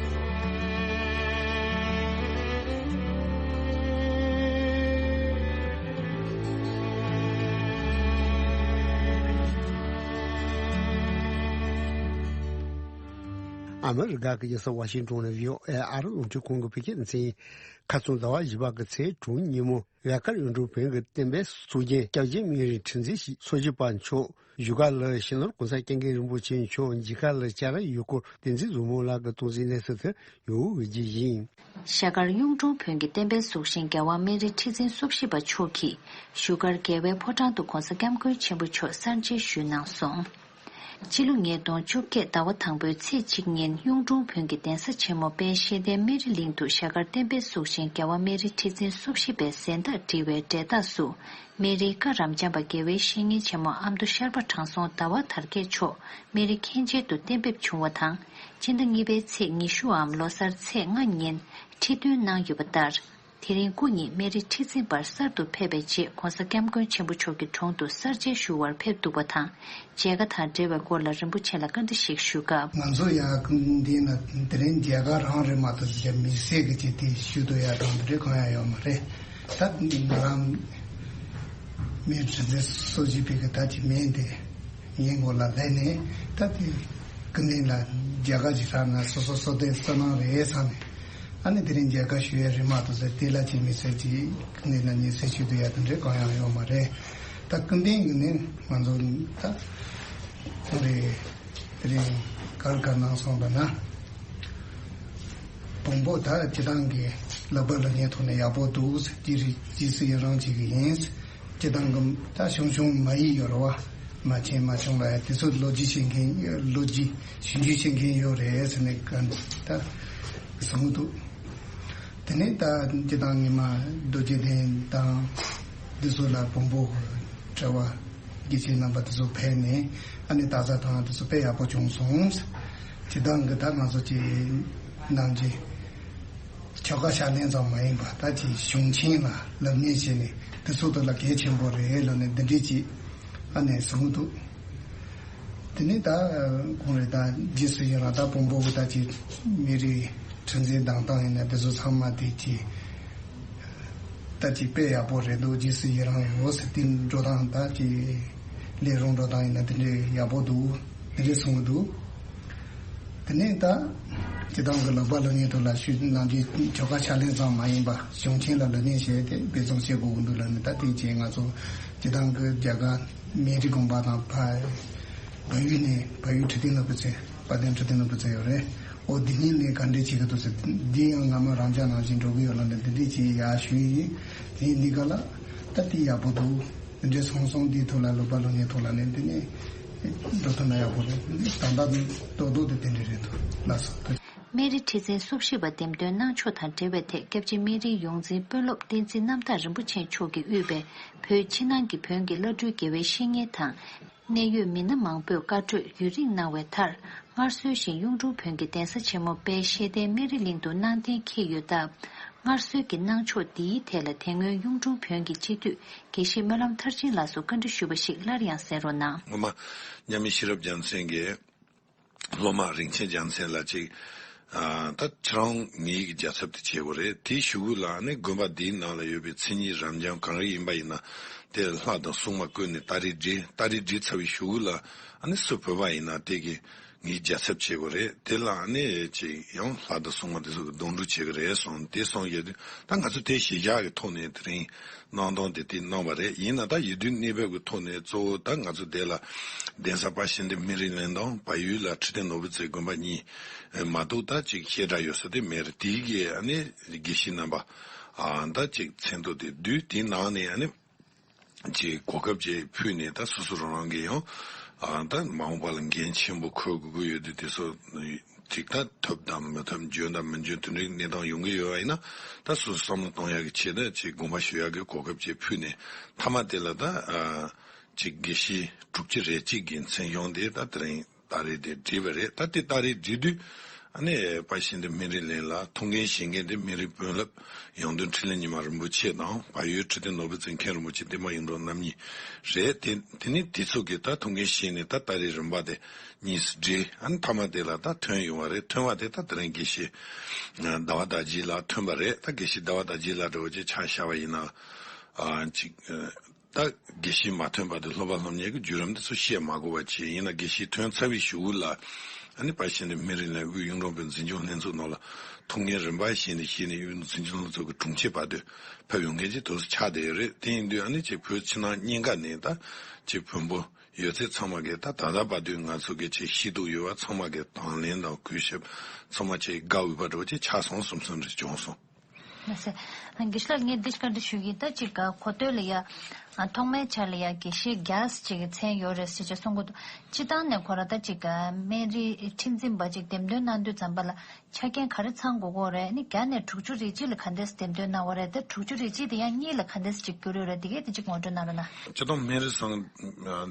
ཨ་མི་རི་ཀ་གི་རྒྱལ་ས་ཝ་ཤིང་ཏོན་ནས་བྷི་ཨོ་ཨེ་ཨ་རི་རླུང་འཕྲིན་ཁང་གི་བོད་སྐད་སྡེ་ཚན། ཁ་རྩང་ཟླ་བ་བཞི་པ་གི་ཚེས་དྲུག་ཉིན་མོ། རྒྱ་གར་གཡུང་དྲུང་བོན་གྱི་བསྟན་པའི་སྲོལ་རྒྱུན་སྐྱབས་རྗེ་སྨན་རིའི་ཁྲི་འཛིན་ཞིག་ཚོགས་ཞུགས་པ་མཆོག་བཞུགས་སྒར་ལ་སྤྱི་ནོར་༸གོང་ས་༸སྐྱབས་མགོན་རིན་པོ་ཆེ་མཆོག་མཇལ་ཁ་ལ་བཅར་ཡུལ་སྐོར་བསྟན་འཛིན་བཟང་མོ་ལགས་ཀྱིས་གཏོང་གཟིགས་གནང་ས་དེར་ཡོང་བའི་རྗེས་ཡིན། རྒྱ་གར་གཡུང་དྲུང་བོན་གྱི་བསྟན་པའི་གཟུགས་ཅན་རྒྱལ་བ་སྨན་རིའི་ཁྲི་འཛིན་སོ་བཞི་པ་མཆོག་གིས་བཞུགས་སྒར་རྒྱལ་བའི་ཕོ་བྲང་དུ་༸གོང་ས་༸སྐྱབས་མགོན་ཆེན་པོ་མཆོག་གསར་མཇལ་ཞུས་གནང་སོང་། སྤྱི་ལོ་ཉིས་སྟོང་བཅོ་བརྒྱད་ཟླ་བ་དང་པོའི་ཚེས་གཅིག་ཉིན་གཡུང་དྲུང་བོན་གྱི་གདན་ས་ཆེན་མོ་དཔལ་ཤེས་ལྡན་སྨན་རི་གླིང་དུ་རྒྱ་གར་བསྟན་པའི་གཟུགས་ཅན་རྒྱལ་བ་སྨན་རིའི་ཁྲི་འཛིན་སོ་བཞི་པའི་གཟེངས་རྟགས་བྲིས་པའི་འབྲས་རྟགས་སུ། སྨན་རིའི་བཀའ་རབ་འབྱམས་པ་དགེ་བའི་བཤེས་གཉེན་ཆེན་མོ་ཨ་མདོ་ཤར་པ་དྲང་སྲོང་ཟླ་བ་དར་རྒྱས་མཆོག་སྨན་རི་མཁན་ཆེན་དུ་གཏན་འབེབས་བྱུང་བ་དང་། སྤྱི་ཟླ་གཉིས་པའི་ཚེས་ཉི་ཤུའམ་ལོ་གསར་ཚེས་ལྔ་ཉིན་ཁྲི་འདོན་གནང་ཡོད་པ་ལྟར། དེ་རིང་སྐུ་ཉིད་སྨན་རི་ཁྲི་འཛིན་པར་གསར་དུ་ཕེབས་པའི་རྗེས་༸གོང་ས་༸སྐྱབས་མགོན་ཆེན་པོ་མཆོག་གི་དྲུང་དུ་གསར་མཇལ་ཞུ་བར་ཕེབས་འདུག་པ་དང་། མཇལ་ཁ་དང་འབྲེལ་བའི་སྐོར་ལ་རིན་པོ་ཆེ་ལ་བཀའ་འདྲི་ཞིག་ཞུ་སྐབས། ང་ཚོ་ཡང་འདི་ན་དེ་རིང་མཇལ་ཁ་རང་རེད་མ་གཏོགས་ཅིག་དམིགས་བསལ་གྱི་ཅིག་དེ་ཞུ་འདོད་ཡ་རང་དེ་འདྲའི་གང་ཡང་ཡོད་མ་རེད། ད་ང་རང་མི་དྲི་ཟའི་སོ་ཅི་པའི་གི་ད་ཅི་མེད་དེ་ངའི་མགོ་ལ་ལྷན་ནས་ད་དེ་ཀུན་ལྡན་ལ་རྒྱ་གར་གྱི་ས་ན་སོ་སོ་སོ་དེ་ས་ནང་རེད་ས་ནས། ཨ་ནི་དེ་རིང་མཇལ་ཁ་ཞུ་ཡ་རེད་མ་གཏོགས་ཟེར་དེ་ལ་ཅི་མི་ཟེར་ཅི་ཀུན་ལྡན་ལ་ཉེ་ཟེར་ཞུ་དུ་ཡ་དེ་འདྲས་གང་ཡང་ཡོད་མ་རེད། ད་ཀུན་ལྡན་གི་ནི་ང་ཚོ་ད་ཁོང་རེད། དེ་རིང་གར་གར་གནང་སོང་བ་ན། བོན་པོ་ད་སྤྱི་བཏང་གི་ལག་པ་ལ་ཉེ་ཐོག་ནས་ཡག་པོ་འདུག་ཟེར་གྱི་རེད། རྗེས་སུ་ཡི་རང་བྱེད་ཀྱི་ཡིན། སྤྱི་བཏང་གི་ད་ཆུང་ཆུང་མ་ཡིག་ཡོད་རེད་བ། མ་ཆེན་མ་ཆུང་ལ་ཡ་དེ་ཚོ་ལོ་རྒྱུས་ཤེས་མཁན་ལོ་རྒྱུས་ཞིབ་འཇུག་བྱེད་མཁན་ཡོད་རེད་ཟེར་ནས་ག་ད་གསུང་གི་འདུག་དེ་ནས་ད་སྤྱི་བཏང་ཉི་མ་རྡོ་རྗེ་གདན་དང་འདི་ཚོ་ལ་བོན་པོ་གི་གྲྭ་བ་དགེ་ཆེ་རྣམ་པ་དེ་ཚོ་ཕེབས་ནས་ཨ་ནི་ད་ས་དང་དེ་ཚོ་དཔེ་ཡག་པོ་བྱུང་སོང་། སྤྱི་བཏང་གི་ད་ང་ཚོ་ཀྱི་ནང་གི་ཆོ་ག་ཕྱག་ལེན་ཙམ་མ་ཡིན་པ་ད་ཀྱི་གཞུང་ཆེན་ལ་ལབ་གཉེར་བྱས་ནས་དེ་ཚོ་དེ་ལ་གལ་ཆེན་པོ་རེད་ལབ་ནས་འདི་འདྲས་ཀྱི་ཨ་ནི་གསུང་གི་འདུག་དེ་ནས་ད་ཁོང་རེ་ད་རྗེས་སུ་ཡི་རང་ད་བོན་པོ་གི་ད་ཀྱི་མི་རིགས་ཁྲི་འཛིན་གདན་སྟངས་ཡིན་ན་དེ་ཚོ་ཚང་མ་དེ་ཀྱི་ད་ཅིག་དཔེ་ཡག་པོ་རེད་འདུག་རྗེས་སུ་ཡི་རང་ཡོད་ཟེར་དེ་འགྲོ་སྟངས་ད་ཅིག་ལས་རུང་འགྲོ་སྟངས་ཡིན་ན་དེ་འདྲའི་ཡག་པོ་འདུག་དེ་འདྲའི་གསུང་གི་འདུག་དེ་ནས་ད་སྤྱི་བཏང་གི་ལག་པ་ལ་ཉེ་དུ་ལ་ཞུ་ནང་གི་ཆོ་ག་ཕྱག་ལེན་ཙམ་མ་ཡིན་པ་གཞུང་ཆེན་ལ་ལ་ཉེ་བྱས་ཏེ་འབད་བརྩོན་བྱེད་དགོས་ཀྱི་འདུག་ལབ་ནས་ད་དེ་རྗེས་ང་ཚོ་སྤྱི་བཏང་གི་རྒྱ་གར་སྨན་རི་དགོན་པ་དང་ཕ་བལ་ཡུལ་ནས་བལ་ཡུལ་ཁྲི་སྟེང་ནོར་བུ་རྩེ་དཔལ་ལྡན་ཁྲི་སྟེང་ནོར་བུ་རྩེ་ཡོད་རེད། ཨོ་འདི་གཉིས་ནས་ག་འདྲས་བྱེད་ཀྱི་འདུག་ཟེར། འདི་ཡང་སྔ་མ་རང་ཅག་ནང་བཞིན་འགྲོ་གི་ཡོད་ལ་ནི་འདི་འདྲས་ཅིག་ཡག་ཞུས་ཡིན། དེ་འདི་ག་ལ་ད་འདི་ཡག་པོ་འདུག་འདི་འདྲས་སོང་སོང་འདིའི་ཐོག་ལ་ལོ་པ་ལོ་ཉེ་ཐོག་ལ་ནི་འདི་ནས་འགྲོ་ཐུབ་ན་ཡག་པོ་རེད། ད་ལྟ་ནི་རྡོག་རྡོག་དེ་དེ་འདྲས་རེད་འདུག་ལགས་སོ། སྨན་རི་ཁྲི་འཛིན་སུ་ཞིག་པ་འདེམས་ཐོན་གནང་ཕྱོགས་དང་འབྲེལ་བའི་ཐད་སྐྱབས་རྗེ་སྨན་རིའི་ཡོངས་འཛིན་དཔོན་སློབ་བསྟན་འཛིན་རྣམ་དག་རིན་པོ་ཆེ་མཆོག་གིས་དབུས་པའི་བོད་ཕྱི་ནང་གི་བོན་གྱི་བླ་སྤྲུལ་དགེ་བའི་བཤེས་གཉེན་དང་། གནད་ཡོད་མི་སྣ་མང་པོས་བཀའ་གྲོས་ཡུན་རིང་གནང་བའི་མཐར། སྔར་སྲོལ་བཞིན་གཡུང་དྲུང་བོན་གྱི་གདན་ས་ཆེན་མོ་དཔལ་ཤེས་ལྡན་སྨན་རི་གླིང་དུ་གནང་གཏན་འཁེལ་ཡོད་སྟབས། སྔར་སྲོལ་གྱི་གནང་ཕྱོགས་འདིའི་ཐད་ལ་དེ་སྔོན་གཡུང་དྲུང་བོན་གྱི་སྤྱི་འཐུས་དགེ་བཤེས་སྨོན་ལམ་མཐར་ཕྱིན་ལགས་སུ་བཀའ་འདྲི་ཞུས་པ་ཞིག་སླར་ཡང་གསན་རོགས་གནང་། སྔོན་མ་མཉམ་མེད་ཤེས་རབ་རྒྱལ་མཚན་གྱིས། སློབ་མ་རིན་ཆེན་རྒྱལ་མཚན་ལགས་ཅིག་ཨ་ད་ཁྱེད་རང་ངེད་ཀྱི་རྒྱལ་ཚབ་དེ་བྱེད་དགོས་རེད། དེའི་གཞུག་གུ་ལ་ནི་དགོན་པ་འདིའི་ནང་ལ་ཡོད་པའི་མཚན་ཉིད་རབ་འབྱམས་གང་རེ་ཡིན་པ་ཡིན་ན་དེ་ལྷ་དང་སྲུང་མ་བསྐོས་ནས་ཏཱ་རིག་བྲིས། ཏཱ་རིག་བྲིས་ཚར་བའི་གཞུག་གུ་ལ་ཨ་ནི་སུ་བོས་པ་ཡིན་ན་དེ་གི་ངེད་རྒྱལ་ཚབ་བྱེད་དགོས་རེད། དེ་ལ་ཨ་ནི་ཅིག་ཡང་ལྷ་དང་སྲུང་མ་དེ་ཚོ་གི་སྡོང་ཕྲུག་བྱེད་ཀྱི་རེད་གསུངས། དེ་གསུངས་ཡོད་དུས་ད་ང་ཚོ་དེ་གཞི་བཞག་གི་ཐོག་ནས་དེ་རིང་གནང་སྟངས་དེ་དེ་གནང་བ་རེད། ཡིན་ན་ད་ཡིད་རྟོན་གནས་བབ་ཀྱི་ཐོག་ནས་གཙོ་བོ་ད་ང་ཚོ་དེ་ལ་གདན་ས་དཔལ་ཤེས་ལྡན་སྨན་རི་གླིང་དང་བལ་ཡུལ་ལ་ཁྲི་སྟེང་ནོར་བུ་རྩེ་དགོན་པ་གཉིས་མ་གཏོགས་ད་ཅིག་བཤད་གྲྭ་ཡོད་ས་དེ་མེད་རེད། དེའི་གི་ཨ་ནི་དགེ་བཤེས་རྣམ་པ་ཨ་ད་ཅིག་མཚན་ཐོ་དེ་བསྡུས། དེའི་ནང་ནས་ཨ་ནི་ཅིག་གོ་སྐབས་ཅིག་ཕུལ་ནས་ད་སོ་སོ་རང་རང་གི་ཡང་ཨ་ད་མ་འོངས་པ་ལ་འགན་ཆེན་པོ་འཁུར་དགོས་ཀྱི་ཡོད་དུས་དེ་ཚོ་ཅིག་ད་ཐོབ་དང་མི་ཐོབ་འཇོན་དང་མི་འཇོན་དེ་འདྲའི་གནས་སྟངས་ཡོང་གི་ཡོད་པ་ཡིན་ན་ད་སོ་སོ་བསམ་བློ་གཏོང་ཡག་གི་ཆེད་དུ་ཅིག་དགོངས་པ་ཞུ་ཡག་གི་གོ་སྐབས་ཅིག་ཕུལ་ནས་མཐའ་མ་དེ་ལ་ད་ཨ་ཅིག་དགེ་བཤེས་དྲུག་ཅུ་རེ་གཅིག་གི་མཚན་གཞུང་དེ་ད་དེ་རིང་ཏཱ་རིག་དེ་བྲིས་པ་རེད། ད་དེ་ཏཱ་རིག་བྲིས་དུས་ཨ་ནི་དཔལ་ཤེས་ལྡན་སྨན་རི་གླིང་ལ་ཐུགས་འགན་བཞེས་མཁན་དེ་སྨན་རིའི་དཔོན་སློབ་ཡང་སྟོན་འཕྲིན་ལས་ཉི་མ་རིན་པོ་ཆེ་དང་བལ་ཡུལ་ཁྲི་སྟེང་ནོར་བུ་རྩེ་མཁན་རིན་པོ་ཆེ་བསྟན་པ་གཡུ་སྒྲོན་རྣམ་གཉིས་རེད། དེ་དེ་ནི་དེ་ཚོ་གིས་ད་ཐུགས་འགན་བཞེས་ནས་ད་ཏཱ་རིག་རིམ་པ་དེ་གཉིས་སུ་བྲིས། ཨ་ནི་མཐའ་མ་དེ་ལ་ད་ཐོན་ཡོང་བ་རེད། ཐོན་པ་དེ་ད་དེ་རིང་དགེ་བཤེས་ཟླ་བ་དར་རྒྱས་ལགས་ཐོན་པ་རེད། ད་དགེ་བཤེས་ཟླ་བ་དར་རྒྱས་ལགས་འདྲ་བོ་ཅིག་ཆ་བཞག་པ་ཡིན་ན་ཨ་ཅིག་ད་དགེ་བཤེས་མ་ཐོན་པ་དེ་སློབ་པ་སློབ་གཉེར་གྱི་བརྒྱུད་རིམ་དེ་ཚོ་བཤད་མ་དགོས་པ་བྱས། ཡིན་ན་དགེ་བཤེས་ཐོན་ཚར་བའི་གཞུག་གུ་ལ་ཨ་ནི་དཔལ་ཤེས་ལྡན་སྨན་རི་གླིང་དབུས་གཡུང་དྲུང་བོན་འཛིན་སྐྱོང་ལྷན་ཚོགས་ནང་ལ་ཐུགས་འགན་རིམ་པ་བཞིན་དུ་བཞེས་ནས་དབུས་འཛིན་སྐྱོང་ལྷན་ཚོགས་ཀྱི་དྲུང་ཆེ་བར་དུ་ཕེབས་ཡོང་མཁན་ཅིག་དུ་ཆགས་བསྡད་ཡོད་རེད། དེ་ཡིན་དུས་ཨ་ནི་ཅིག་བོད་ཕྱི་ནང་གཉིས་ཀ་ནས་ད་ཅིག་བོན་པོ་ཡོད་ཚད་ཚང་མ་གིས་ད་ད་ལྟ་བར་དུ་ང་ཚོ་གི་ཅིག་ཤེས་རྟོགས་ཡོད་པ་ཚང་མ་གིས་དང་ལེན་དང་གུས་ཞབས་ཚང་མ་ཅིག་དགའ་འོས་པ་འདྲ་བོ་ཅིག་ཆགས་སོང་བསམ་བསམ་རེ་བྱུང་སོང་། ལགས་སེ། དགེ་བཤེས་ལགས་ངས་འདི་བཀའ་འདྲི་ཞུ་གི་ཡིན། ད་ཅིག་ག་གོ་ཐོས་ལ་ཡ། ཐོག་མའི་ཆར་ལ་ཡ་དགེ་བཤེས་རྒྱ་ཅིག་གི་མཚན་ཡོད་རེད་ཟེར་ཅིག་གསུང་གི་འདུག་སྤྱི་བཏང་ནས་ཁོ་ར་ད་ཅིག་ག་སྨན་རིའི་ཁྲི་འཛིན་པ་ཅིག་འདེམས་ཐོན་གནང་དུས་ཙམ་པ་ལ་ཆ་རྐྱེན་ག་རེ་ཚང་དགོས་ཀྱི་རེད། ནི་བརྒྱ་ནས་དྲུག་ཅུ་རེ་གཅིག་ལ་ག་འདྲས་འདེམས་ཐོན་གནང་བ་རེད། ད་དྲུག་ཅུ་རེ་གཅིག་དེ་ཡང་གཉིས་ལ་ག་འདྲས་ཅིག་འགྱུར་ཡོད་རེད། དེ་གས་དེ་ཅིག་ངོ་སྤྲོད་གནང་རོགས་གནང་། སྤྱི་བཏང་སྨན་རི་ཚང་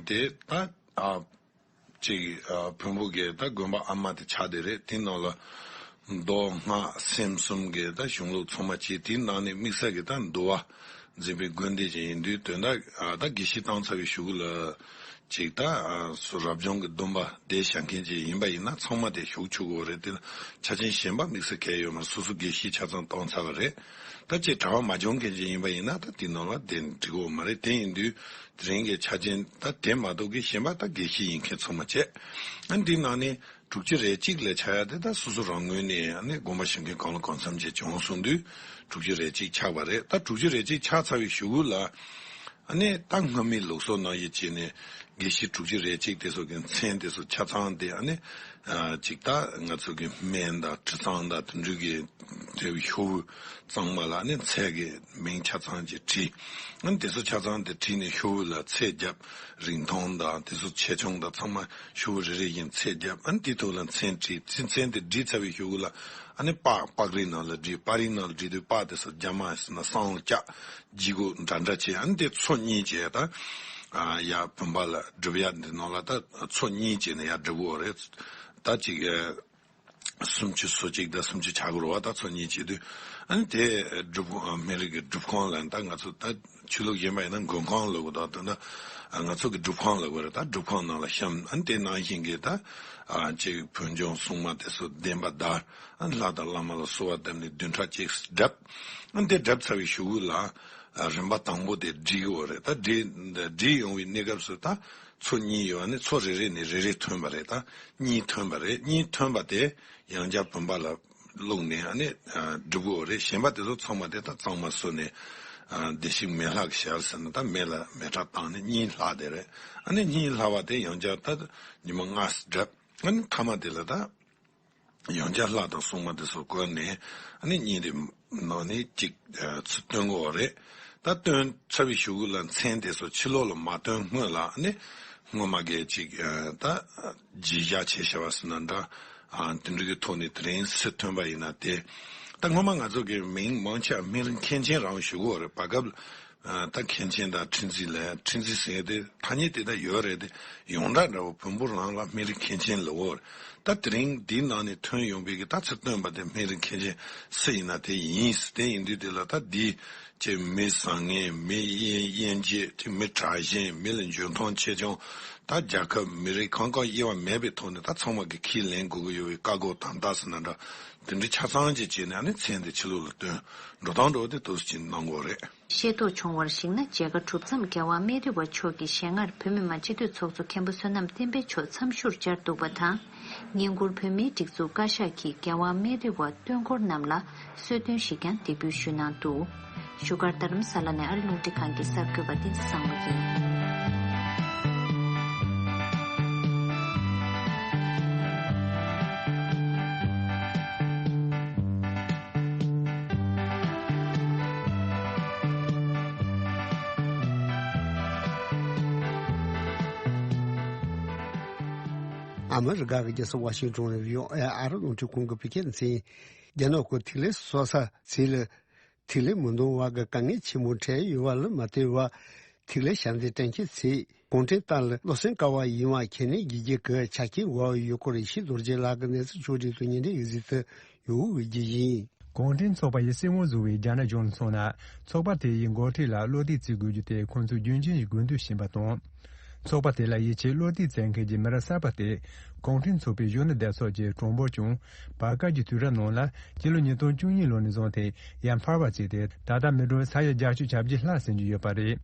དེ་ད་ཨ། ཅིག་ཨ་བོན་པོ་གི་ད་དགོན་པ་ཨ་མ་དེ་ཆགས་བསྡད་རེད། དེ་ནང་ལ་མདོ་སྔགས་སེམས་གསུམ་གི་ད་གཞུང་ལུགས་ཚང་མ་བྱས། དེའི་ནང་ནས་དམིགས་བསལ་གྱི་ད་འདུལ་བ་ འཛིན་པའི་དགོན་སྡེ་ཅིག་ཡིན་དུས་དོན་དག་ཨ་ད་དགེ་བཤེས་བཏང་ཚར་བའི་གཞུག་ལ་ཅིག་ད་ཨ་སུ་རབ་བྱུང་གི་སྡོམ་པ་དེ་བཞག་མཁན་ཅིག་ཡིན་པ་ཡིན་ན་ཚང་མ་དེ་ཞུགས་ཆོག་གི་རེད། དེ་ལ་ཆ་རྐྱེན་གཞན་པ་དམིགས་བསལ་གང་ཡོད་མ་རེད། སོ་སོ་དགེ་བཤེས་ཆ་ཚང་བཏང་ཚར་བ་རེད། ད་ཅིག་གྲྭ་པ་མ་བྱུང་མཁན་ཅིག་ཡིན་པ་ཡིན་ན་ད་དེ་ནང་ལ་དེ་འགྲིག་གི་མ་རེད། དེ་ཡིན་དུས་དེ་རིང་གི་ཆ་རྐྱེན་ད་དེ་མ་གཏོགས་ཀྱི་གཞན་པ་ད་དགེ་བཤེས་ཡིན་མཁན་ཚང་མ་བྱས། ཨ་འདི་ནང་ནས་དྲུག་ཅུ་རེ་གཅིག་ལ་ཆགས་ཡ་དེ་ད་སོ་སོ་རང་ངོས་ནས་ཨ་ནི་དགོངས་པ་ཞུ་མཁན་གང་ལ་གང་འཚམ་ཅིག་བྱུང་སོང་དུས་དྲུག་ཅུ་རེ་གཅིག་ཆགས་པ་རེད། ད་དྲུག་ཅུ་རེ་གཅིག་ཆགས་ཚར་བའི་གཞུག་གུ་ལ་ཨ་ནི་ད་སྔ་མའི་ལུགས་སྲོལ་ནང་བཞིན་བྱས་ནས་དགེ་བཤེས་དྲུག་ཅུ་རེ་གཅིག་དེ་ཚོ་གི་མཚན་དེ་ཚོ་ཆ་ཚང་དེ་ཨ་ནི་ཅིག་ད་ང་ཚོ་གི་སྨན་དང་དྲི་གཙང་དང་དེ་འདྲ་གི་དེ་ཤོག་བུ་གཙང་མ་ལ་ཨ་ནི་མཚན་གི་མིང་ཆ་ཚང་ཅིག་བྲིས། ཨ་ནི་དེ་ཚོ་ཆ་ཚང་དེ་བྲིས་ནས་ཤོག་བུ་ལ་ཚད་བརྒྱབ། རིང་ཐུང་དང་དེ་ཚོ་ཆེ་ཆུང་དང་ཚང་མ་ཤོག་བུ་རེ་རེ་བཞིན་ཚད་བརྒྱབ། ཨ་ནི་དེའི་ཐོག་ལ་མཚན་བྲིས། མཚན་དེ་བྲིས་ཚར་བའི་གཞུག་གུ་ལ་ཨ་ནི་པགས་པགས་རིལ་ནང་ལ་བྲིས། པགས་རིལ་ནང་ལ་བྲིས་དུས་པགས་དེ་ཚོ་རྒྱ་མ་ཟེར་ན་སྲང་ལ་བཀྱག་ལྗིད་གུ་འདྲ་འདྲ་བྱས། ཨ་ནི་དེ་ཚོ་གཉིས་བྱས་ད་ཡར་བུམ་པ་ལ་སྒྲུབ་ཡ་འདི་ནང་ལ་ད་ཚོ་གཉིས་བྱས་ནས་ཡར་སྒྲུབ་དགོས་རེད། ད་ཅིག་སུམ་ཅུ་སོ་གཅིག་དང་སུམ་ཅུ་ཆགས་ཀྱི་རེད་བ། ད་ཚོ་གཉིས་བྱེད་དུས་ཨ་ནི་དེ་སྒྲུབ་སྨན་རིགས་ཀྱི་སྒྲུབ་ཁང་ལ་ད་ང་ཚོ་ད་ཆོས་ལུགས་གཞན་པ་ཡིན་ན་མགོན་ཁང་ལབ་དགོས། ད་ད་ང་ཚོ་གི་སྒྲུབ་ཁང་ལབ་དགོས་རེད། ད་སྒྲུབ་ཁང་ནང་ལ་བཤམས། ཨ་ནི་དེ་ནང་བཞིན་གྱི་ད་ཅིག་བོད་ལྗོངས་སྲུང་མ་དེ་ཚོ་བདེན་པ་བདར། ཨ་ནི་ལྷ་དང་བླ་མ་ལ་གསོལ་བ་བཏབ་ནས་བདུན་ཕྲག་གཅིག་བསྒྲུབས། ཨ་ནི་དེ་བསྒྲུབས་ཚར་བའི་གཞུག་གུ་ལ་རིམ་པ་དང་པོ་དེ་སྒྲིལ་དགོས་རེད། ད་སྒྲིལ་སྒྲིལ་ཡོང་བའི་གནས་སྐབས་སུ་ད། ཚོ་གཉིས་ཡོད་ནི་ཚོ་རེ་རེ་ནས་རེ་རེ་ཐོན་པ་རེད། ད་གཉིས་ཐོན་པ་རེད། གཉིས་ཐོན་པ་དེ་ཡང་བསྐྱར་བུམ་པ་ལ་བླུགས་ནས་ཨ་ནི་སྒྲུབ་དགོས་རེད། གཞན་པ་དེ་ཚོ་ཚང་མ་དེ་ད་གཙང་མ་བཟོས་ནས་བདེ་གཤེགས་མེ་ལྷ་གི་ཞལ་ཟེར་ན་ད་མེ་ལ་མེ་སྲེག་བཏང་ནས་གཉིས་ལྷག་དེ་རེད། ཨ་ནི་གཉིས་ལྷག་པ་དེ་ཡང་བསྐྱར་ད་ཉི་མ་ལྔ་བསྒྲུབས། ཨ་ནི་མཐའ་མ་དེ་ལ་ད། ཡང་བསྐྱར་ལྷ་དང་སྲུང་མ་དེ་ཚོ་བཀོད་ནས་ཨ་ནི་གཉིས་དེ་ནང་ནས་གཅིག་ཚུར་བཏོན་དགོས་རེད། ད་བཏོན་ཚར་བའི་གཞུག་གུ་ལ་མཚན་དེ་ཚོ་ཕྱི་ལོགས་ལ་མ་བཏོན་སྔོན་ལ་ཨ་ནི་སྔོན་མ་གས་གཅིག་ད་རྗེས་བཞག་བྱས་བཞག་པ་ཟེར་ན་འདྲ། དེ་འདྲ་གི་ཐོག་ནས་དེ་རིང་ཚུར་ཐོན་པ་ཡིན་ན་དེ། ད་སྔོན་མ་ང་ཚོ་གི་མིང་མང་ཆེ་བ་སྨན་རི་མཁན་ཆེན་རང་ཞུ་གི་ཡོད་རེད། བར་སྐབས་ད་མཁན་ཆེན་དང་ཁྲི་འཛིན་ལ་ཁྲི་འཛིན་ཟེར་དེ་ཐ་སྙད་དེ་ད་ཡོད་རེད། དེ་ཡོངས་གྲགས་འདྲ་བོ་བོན་པོ་རང་ལ་སྨན་རི་མཁན་ཆེན་ལབ་ཡོད་རེད། ད་དེ་རིང་འདིའི་ནང་ནས་ཐོན་ཡོང་བའི་གི་ད་ཚུར་བཏོན་པ་དེ་སྨན་རི་མཁན་ཆེན་སུ་ཡིན་ན་དེ་ཡིན། དེ་ཡིན་དུས་དེ་ལ་ད་འདི་ཅེས་མི་བཟང་ངན་མི་དབྱེ་དབྱེ་འབྱེད་ཅེས་མི་དྲག་ཞན་མི་ལ་འཇོན་ཐང་ཆེ་ཆུང་ད་རྒྱལ་ཁབ་མི་རིགས་གང་གང་དབྱེ་བ་མེད་པའི་ཐོག་ནས་ད་ཚང་མ་གི་ཁས་ལེན་དགོས་ཀྱི་ཡོད་པའི་བཀའ་བསྒོ་དམ་བཏགས་ཟེར་ན་འདྲ། དེ་འདྲའི་ཆ་ཚང་ཅིག་བྱས་ནས་ཨ་ནི་མཚན་དེ་ཕྱི་ལོགས་ལ་བཏོན་འགྲོ་སྟངས་འགྲོ་བ་དེ་འདུག་སེ་ཅིག་གནང་དགོས་རེད། ཤེས་རྟོགས་བྱུང་བར་གཞིགས་ན་མཇལ་ཁ་གྲུབ་མཚམས་རྒྱལ་དབང་སྨན་རི་བ་མཆོག་གིས་ཞལ་སྔར་བོད་མི་མང་སྤྱི་འཐུས་ཚོགས་གཙོ་མཁན་པོ་བསོད་ནམས་བསྟན་འཕེལ་མཆོག་འཚམས་ཞུར་བཅར་འདུག་པ་དང་། བསྙེན་བཀུར་བོད་མིའི་སྒྲིག་འཛུགས་བཀའ་ཤག་གིས་རྒྱལ་དབང་སྨན་རི་བ་སྟོན་འཁོར་རྣམས་ལ་གསོལ་སྟོན་ཞིག་ཀྱང་འདེགས་འབུལ་ཞུས་གནང་འདུག་བཞུགས་སྒར་རྡ་རམ་ས་ལ་ནས་ཨ་རི་རླུང་འཕྲིན་ཁང་གི་གསར་འགོད་པ་བསྟན་འཛིན་བཟང་མོ་ཡིན། ཨ་མི་རི་ཀ་གི་རྒྱལ་ས་ཝ་ཤིང་ཏོན་ནས་བི་ཨོ་ཨེ་ཨ་རི་རླུང་འཕྲིན་ཁང་གི་བོད་སྐད་སྡེ་ཚན། རྒྱ་ནག་གི་ཐིག་ལེ་གསོ་ས་ཚིག་ལ། ཐིག་ལེ་མི་འདང་བ་གི་དཀའ་ངལ་ཆེན་པོ་འཕྲད་ཡོད་པ་ལ་མ་ལྟོས་པར། ཐིག་ལེ་ཞབས་འདེགས་སྤྲད་མཁན་ཚོས་གུང་ཁྲན་ཏང་ལ་བློ་སེང་དཀའ་བ་ཡིན་པ་ཁས་ལེན་བགྱིད་རྒྱུ་གི་ཆ་རྐྱེན་དགོས་ཡོད་སྐོར་ཡེ་ཤེས་རྡོ་རྗེ་ལགས་ཀྱིས་གནས་ཚུལ་ཕྱོགས་སྒྲིག་ཏུ་ཉིན་དེའི་གཟིགས་ཚུལ་ཡོད་པར་བརྗོད་ཡིན། གུང་ཁྲན་ཚོགས་པ་ཡི་སྲིད་དབང་བཟུང་བའི་རྒྱ་ནག་གཞུང་ལ་མཚོན་ན། ཚོགས་པ་དེ་ཡི་འགོ་ཁྲིད་ལ་བློ་གཏད་བརྩི་དགོས་རྒྱུ་དེ་ཁོང་ཚོས་རྒྱུན་འཁྱོངས་ཀྱིས་དགོས་འདུན་བྱིན་པ་དང་། ཚོགས་པ་དེ་ལ་ཡིད་ཆེས་བློ་གཏད་བྱེད་མཁན་གྱི་མི་རབས་གསར་པ་དེ། གུང་ཁྲན་ཚོགས་པའི་གཞོན་ནུ་སྡེ་ཚོགས་ཀྱི་གྲངས་འབོར་ཀྱང་བར་སྐབས་ཀྱི་དུས་རབས་ནང་ལ་སྤྱི་ལོ་ཉིས་སྟོང་བཅུ་གཉིས་ལོ་ནས་བཟུང་སྟེ་ཡར་འཕར་བ་བྱས་ཏེ། ད་ལྟ་མི་གྲངས་ས་ཡ་བརྒྱད་ཅུ་གྱ་བརྒྱད་ལྷག་ཟིན་གྱི་ཡོད་པ་རེད།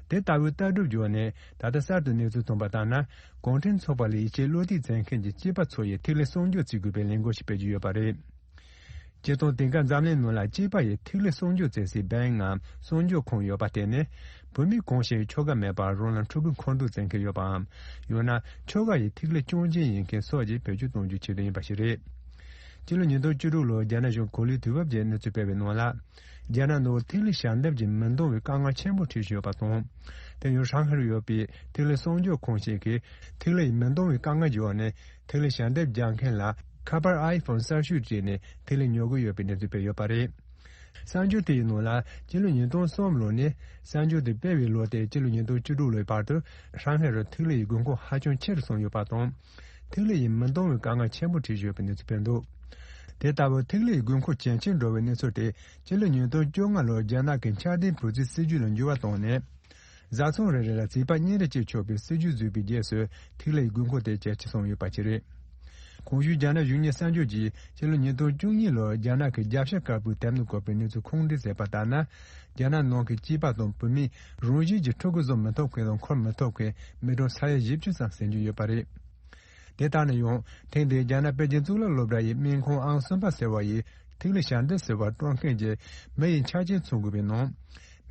དེ་ལྟ་བུའི་ལྟ་གྲུབ་བརྗོད་ནས། ད་ལྟ་གསར་དུ་གནས་ཚུལ་ཐོན་པ་ལྟར་ན། གུང་ཁྲན་ཚོགས་པ་ལ་ཡིད་ཆེས་བློ་གཏད་བྱེད་མཁན་གྱི་སྐྱེས་པ་ཚོ་ཡིས་ཐིག་ལེ་གསོག་འཇོག་བྱེད་དགོས་པའི་ལས་འགུལ་ཞིག་སྤེལ་གྱི་ཡོད་པ་རེད། སྤྱིར་བཏང་དེང་སྐབས་འཛམ་གླིང་ནང་ལ་སྐྱེས་པ་ཡིས་ཐིག་ལེ་གསོག་འཇོག་བྱེད་སའི་སྦེང་ངམ་གསོག་འཇོག་ཁང་ཡོད་པ་དེ་ནི། བོད་མི་གང་ཞིག་ཁྱོ་ག་མེད་པར་རང་ལ་ཕྲུ་གུ་མཁོ་འདོན་བྱེད་མཁན་ཡོད་པའམ། ཡང་ན་ཁྱོ་ག་ཡི་ཐིག་ལེ་སྐྱོན་ཅན་ཡིན་མཁན་སོགས་ཀྱི་བེད་སྤྱོད་གཏོང་རྒྱུའི་ཆེད་དུ་ཡིན་པ་ཞིག་རེད། སྤྱི་ལོ་ཉིས་སྟོང་བཅུ་དྲུག་ལོར་རྒྱ་ནག་གཞུང་གོ་ལའི་དུས་བབ་ཀྱིས་གནས་ཚུལ་སྤེལ་བའི་ནང་ལ། རྒྱ་ནག་ནང་ཐིག་ལེ་ཞལ་འདེབས་ཀྱིས་མི་འདང་བའི་དཀའ་ངལ་ཆེན་པོ་འཕྲད་བཞིན་ཡོད་པ་དང་། དེ་ཡང་ཧྲང་ཧའེ་རུ་ཡོད་པའི་ཐིག་ལེ་གསོག་འཇོག་ཁང་ཞིག་གིས་ཐིག་ལེ་ཡིས་མི་འདང་བའི་དཀའ་ངལ་བརྗོད་ནས། ཐིག་ལེ་ཞལ་འདེབས་རྒྱག་མཁན་ལ་ཁ་པར་ཨའི་ཕོན་གསར་ཤོས་སྤྲད་ནས་ཐིག་ལེ་ཉོ་གི་ཡོད་པའི་གནས་ཚུལ་སྤེལ་ཡོད་པ་རེད། གསར་འགྱུར་དེ་ཡི་ནང་ལ་སྤྱི་ལོ་ཉིས་སྟོང་གསུམ་ལོ་ནས་གསར་འགྱུར་དེ་སྤེལ་བའི་ལོ་སྟེ་སྤྱི་ལོ་ཉིས་སྟོང་བཅུ་དྲུག་ལོའི་བར་དུ་ཧྲང་ཧའེ་རུ་ཐིག་ལེ་ཡི་དགོས་མཁོ་ཧ་ཅང་ཆེ་རུ་སོང་ཡོད་པ་དང་། ཐིག་ལེ་ཡིས་མི་འདང་བའི་དཀའ་ངལ་ཆེན་པོ་འཕྲད་བཞིན་ཡོད་པའི་གནས་ཚུལ་སྤེལ་འདུག་དེ་ལྟ་བུའི་ཐིག་ལེའི་དགོས་མཁོ་ཇེ་ཆེར་འགྲོ་བའི་གནས་ཚུལ་དེ་སྤྱི་ལོ་ཉིས་སྟོང་བཅོ་ལྔ་ལོར་རྒྱ་ནག་གི་འཆར་ལྡན་བུ་རྫིའི་སྲིད་ཇུས་ལ་འགྱུར་བ་བཏང་ནས། བཟའ་ཚང་རེ་རེ་ལ་རྩིས་པ་གཉིས་རེ་བྱེད་ཆོག་པའི་སྲིད་ཇུས་བཟོས་པའི་རྗེས་སུ་ཐིག་ལེའི་དགོས་མཁོ་དེ་ཇེ་ཆེར་སོང་ཡོད་པ་ཞིག་རེད། གོང་ཞུས་རྒྱ་ནག་གཞུང་གཉེར་གསར་འགྱུར་གྱིས་ཕྱི་ལོ་ཉིས་སྟོང་བཅུ་གཉིས་ལོར་རྒྱ་ནག་གི་རྒྱབ་ཤ་དཀར་པོའི་དེབ་ནང་བཀོད་པའི་གནས་ཚུལ་ཁུངས་འདྲེན་མཛད་པ་ལྟར་ན། རྒྱ་ནག་ནང་གི་སྐྱེས་པ་དང་བུད་མེད་རང་བཞིན་གྱིས་ཕྲུ་གུ་བཟོ་མི་ཐུབ་མཁན་དང་འཁོར་མི་ཐུབ་མཁན་མི་གྲངས་ས་ཡ་བཞི་བཅུ་ཙམ་ཟིན་གྱི་ཡོད་པ་རེད། དེ་ལྟར་ན་ཡང་ཐེངས་འདིའི་རྒྱ་ནག་པེ་ཅིན་གཙུག་ལག་སློབ་གྲྭ་ཡི་སྨན་ཁང་ཨང་གསུམ་པ་ཟེར་བ་ཡི་ཐིག་ལེ་ཞལ་འདེབས་ཟེར་བ་སྤྲོད་མཁན་གྱི་མི་ཡི་ཆ་རྐྱེན་ཚང་དགོས་པའི་ནང་།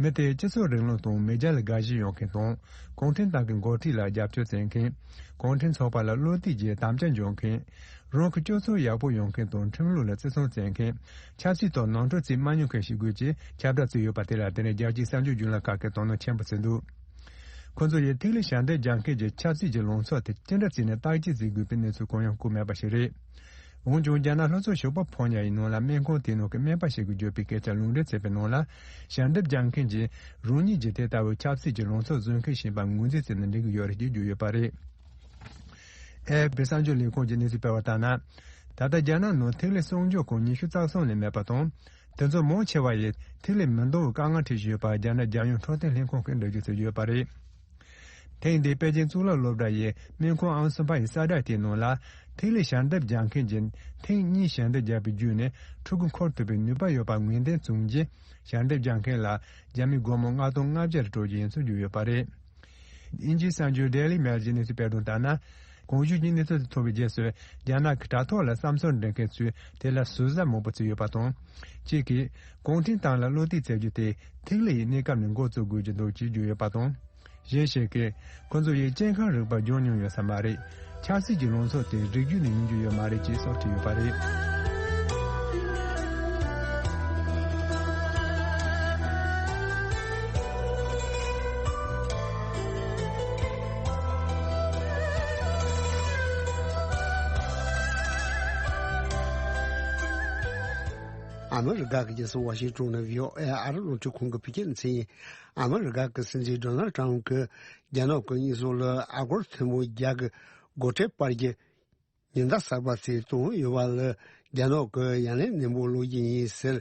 མི་དེས་སྤྱི་ཚོགས་རིང་ལུགས་དང་མེས་རྒྱལ་ལ་དགའ་ཞེན་ཡོད་མཁན་དང་། གུང་ཁྲན་ཏང་གི་འགོ་ཁྲིད་ལ་རྒྱབ་སྐྱོར་བྱེད་མཁན། གུང་ཁྲན་ཚོགས་པ་ལ་བློ་གཏད་ཀྱིས་དམ་བཅའ་འཇོག་མཁན། རང་གི་སྤྱོད་ཚུལ་ཡག་པོ་ཡོང་མཁན་དང་ཁྲིམས་ལུགས་ལ་བརྩི་སྲུང་བྱེད་མཁན། ཆབ་སྲིད་ཐོག་ནོར་འཁྲུལ་བྱེད་མ་མྱོང་མཁན་ཞིག་དགོས་ཅེས་ཁྱབ་བསྒྲགས་བྱས་ཡོད་པ་དེ་ལ་དེ་ནས་རྒྱལ་སྤྱིའི་གསར་འགྱུར་བརྒྱུད་ལམ་ཁག་གིས་དོ་སྣང་ཆེན་པོ་བྱས་འདུག་ཁོ་ཚོ་ཡིས་ཐིག་ལེ་ཞལ་འདེབས་རྒྱག་མཁན་གྱི་ཆབ་སྲིད་ཀྱི་ལངས་ཕྱོགས་དེ་ཅི་འདྲ་བྱས་ནས་བརྟག་དཔྱད་བྱེད་དགོས་པའི་གནས་ཚུལ་གང་ཡང་བཀོད་མེད་པ་ཞིག་རེད། འོན་ཀྱང་རྒྱ་ནག་ལྷོ་ཕྱོགས་ཞོགས་པ་ཕོ་ཉ་ཡི་ནང་ལ་སྨན་ཁང་དེའི་ནང་གི་སྨན་པ་ཞིག་གིས་བརྗོད་པའི་སྐད་ཆ་ལུང་འདྲེན་བྱས་པའི་ནང་ལ། ཞལ་འདེབས་རྒྱག་མཁན་གྱིས་རང་ཉིད་ཀྱིས་དེ་ལྟ་བུའི་ཆབ་སྲིད་ཀྱི་ལངས་ཕྱོགས་བཟོ་མཁན་ཞིག་ཡིན་པ་ངོས་འཛིན་བྱས་ནས་འགྲིག་གི་ཡོད་རེད་ཅེས་བརྗོད་ཡོད་པ་རེད། ཨེ་ཨེཕ་པི་གསར་འགྱུར་ལས་ཁུངས་ཀྱིས་གནས་ཚུལ་སྤེལ་བ་ལྟར་ན། ད་ལྟ་རྒྱ་ནག་ནང་ཐིག་ལེ་སྲུང་སྐྱོབ་ཁང་ཉི་ཤུ་རྩ་གསུམ་ལས་མེད་པ་དང་། དེ་ཚོ་མང་ཆེ་བ་ཡིས་ཐིག་ལེ་མི་འདང་བའི་དཀའ་ངལ་འཕྲད་བཞིན་ཡོད་པ་རྒྱ་ནག་རྒྱལ་ཡོངས་འཕྲོད་བསྟེན་ལྷན་ཁང་གིས་འགྲེལ་བརྗོད་བྱས་ཡོད་པ་རེད། ཐེངས་འདིའི་པེ་ཅིང་གཙུག་ལག་སློབ་གྲྭ་ཡི་སྨན་ཁང་ཨང་གསུམ་པ་ཡི་གསལ་བསྒྲགས་དེའི་ནང་ལ། ཐིག་ལེ་ཞལ་འདེབས་རྒྱག་མཁན་གྱིས་ཐེངས་གཉིས་ཞལ་འདེབས་བརྒྱབ་པའི་བརྒྱུད་ནས་ཕྲུ་གུ་འཁོར་ཐུབ་པའི་ནུས་པ་ཡོད་པ་ངོས་འཛིན་བྱུང་རྗེས། ཞལ་འདེབས་རྒྱག་མཁན་ལ་རྒྱ་མི་སྒོར་མོ་ལྔ་སྟོང་ལྔ་བརྒྱ་རེ་སྤྲོད་རྒྱུ་ཡིན་ཚུལ་བརྗོད་ཡོད་པ་རེད། དབྱིན་ཇིའི་གསར་འགྱུར་Daily Mail གྱིས་གནས་ཚུལ་སྤེལ་དོན་ལྟར་ན། གོང་ཞུས་ཀྱི་གནས་ཚུལ་དེ་ཐོབ་པའི་རྗེས་སུ། རྒྱ་ནག་གི་དྲ་ཐོག་ལ་བསམ་ཚུལ་འགྲེལ་མཁན་ཚོས་དེ་ལ་ཟུར་ཟ་མང་པོ་བྱས་ཡོད་པ་དང་། གཅིག་གིས། གུང་ཁྲན་ཏང་ལ་བློ་གཏད་བྱེད་རྒྱུ་དེ་ཐིག་ལེ་ཡི་གནས་སྐབས་ནས་འགོ་བཙུགས་དགོས་ཀྱི་འདུག་ཅེས་བརྗོད་ཡོད་པ་དང་། གཞན་ཞིག་གིས། ཁོ་ཚོ་ཡིས་སྐྱེ་ཁམས་རིག་པ་སྦྱོང་མྱོང་ཡོད་ས་མ་རེད། ཆབ་སྲིད་ཀྱི་ལངས་ཕྱོགས་དེ་རིགས་རྒྱུད་ནས་ཡོང་རྒྱུ་ཡོད་མ་རེད་ཅེས་སོགས་བྲིས་ཡོད་པ་རེད། ཨ་མི་རི་ཀ་གི་རྒྱལ་ས་ཝ་ཤིང་ཏོན་ནས་བྷི་ཨོ་ཨེ་ཨ་རི་རླུང་འཕྲིན་ཁང་གི་བོད་སྐད་སྡེ་ཚན་ཡིན། ཨ་མི་རི་ཀ་གི་སྲིད་འཛིན་ཌོ་ནལ་ཊམ་གྱིས་རྒྱ་ནག་གི་དངོས་ཟོག་ལ་ཨ་སྒོར་ཐེར་འབུམ་བརྒྱ་གི་སྒོ་ཁྲལ་སྤར་རྒྱུ་ཉེན་བརྡ་གསར་པ་ཞིག་བཏང་ཡོད་པ་ལ། རྒྱ་ནག་གིས་ཡ་ལན་ནན་པོ་སློག་རྒྱུ་ཡིན་ཟེར།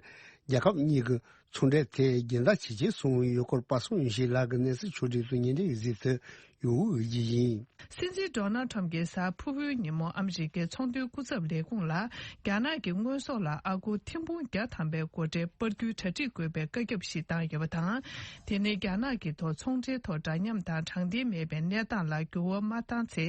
རྒྱལ་ཁབ་གཉིས་ཀྱི་ཚོང་འབྲེལ་ཐད་རྒྱུན་ལྡན་བྱེད་ཀྱི་སོང་ཡོད་སྐོར་པ་སངས་ཡེ་ཤེས་ལགས་ཀྱིས་གནས་ཚུལ་ཕྱོགས་སྒྲིག་ཏུ་ཉེ་འབྲེལ་གཟིགས་ཏེ་ཡོད་འོས་ཀྱི་ཡིན། སྲིད་འཛིན་ཌོ་ནལ་ཊམ་གྱིས་གཟའ་ཕུར་བུའི་ཉིན་མོ་ཨ་མི་རི་ཀའི་ཚོང་དོན་སྐུ་ཚབ་ལས་ཁུངས་ལ། རྒྱ་ནག་གི་དངོས་ཟོག་ལ་ཨ་སྒོར་ཐེར་འབུམ་བརྒྱ་ཐམ་པའི་སྒོ་ཁྲལ་སྤར་རྒྱུའི་གྲ་སྒྲིག་དགོས་པའི་བཀའ་ཁྱབ་ཞིག་བཏང་ཡོད་པ་དང་། དེ་ནི་རྒྱ་ནག་གི་ཐོག་ཚོང་འབྲེལ་ཐོག་འདྲ་མཉམ་དང་དྲང་བདེན་མེད་པའི་གནས་སྟངས་ལ་འགྱུར་བ་མ་བཏང་ཚེ།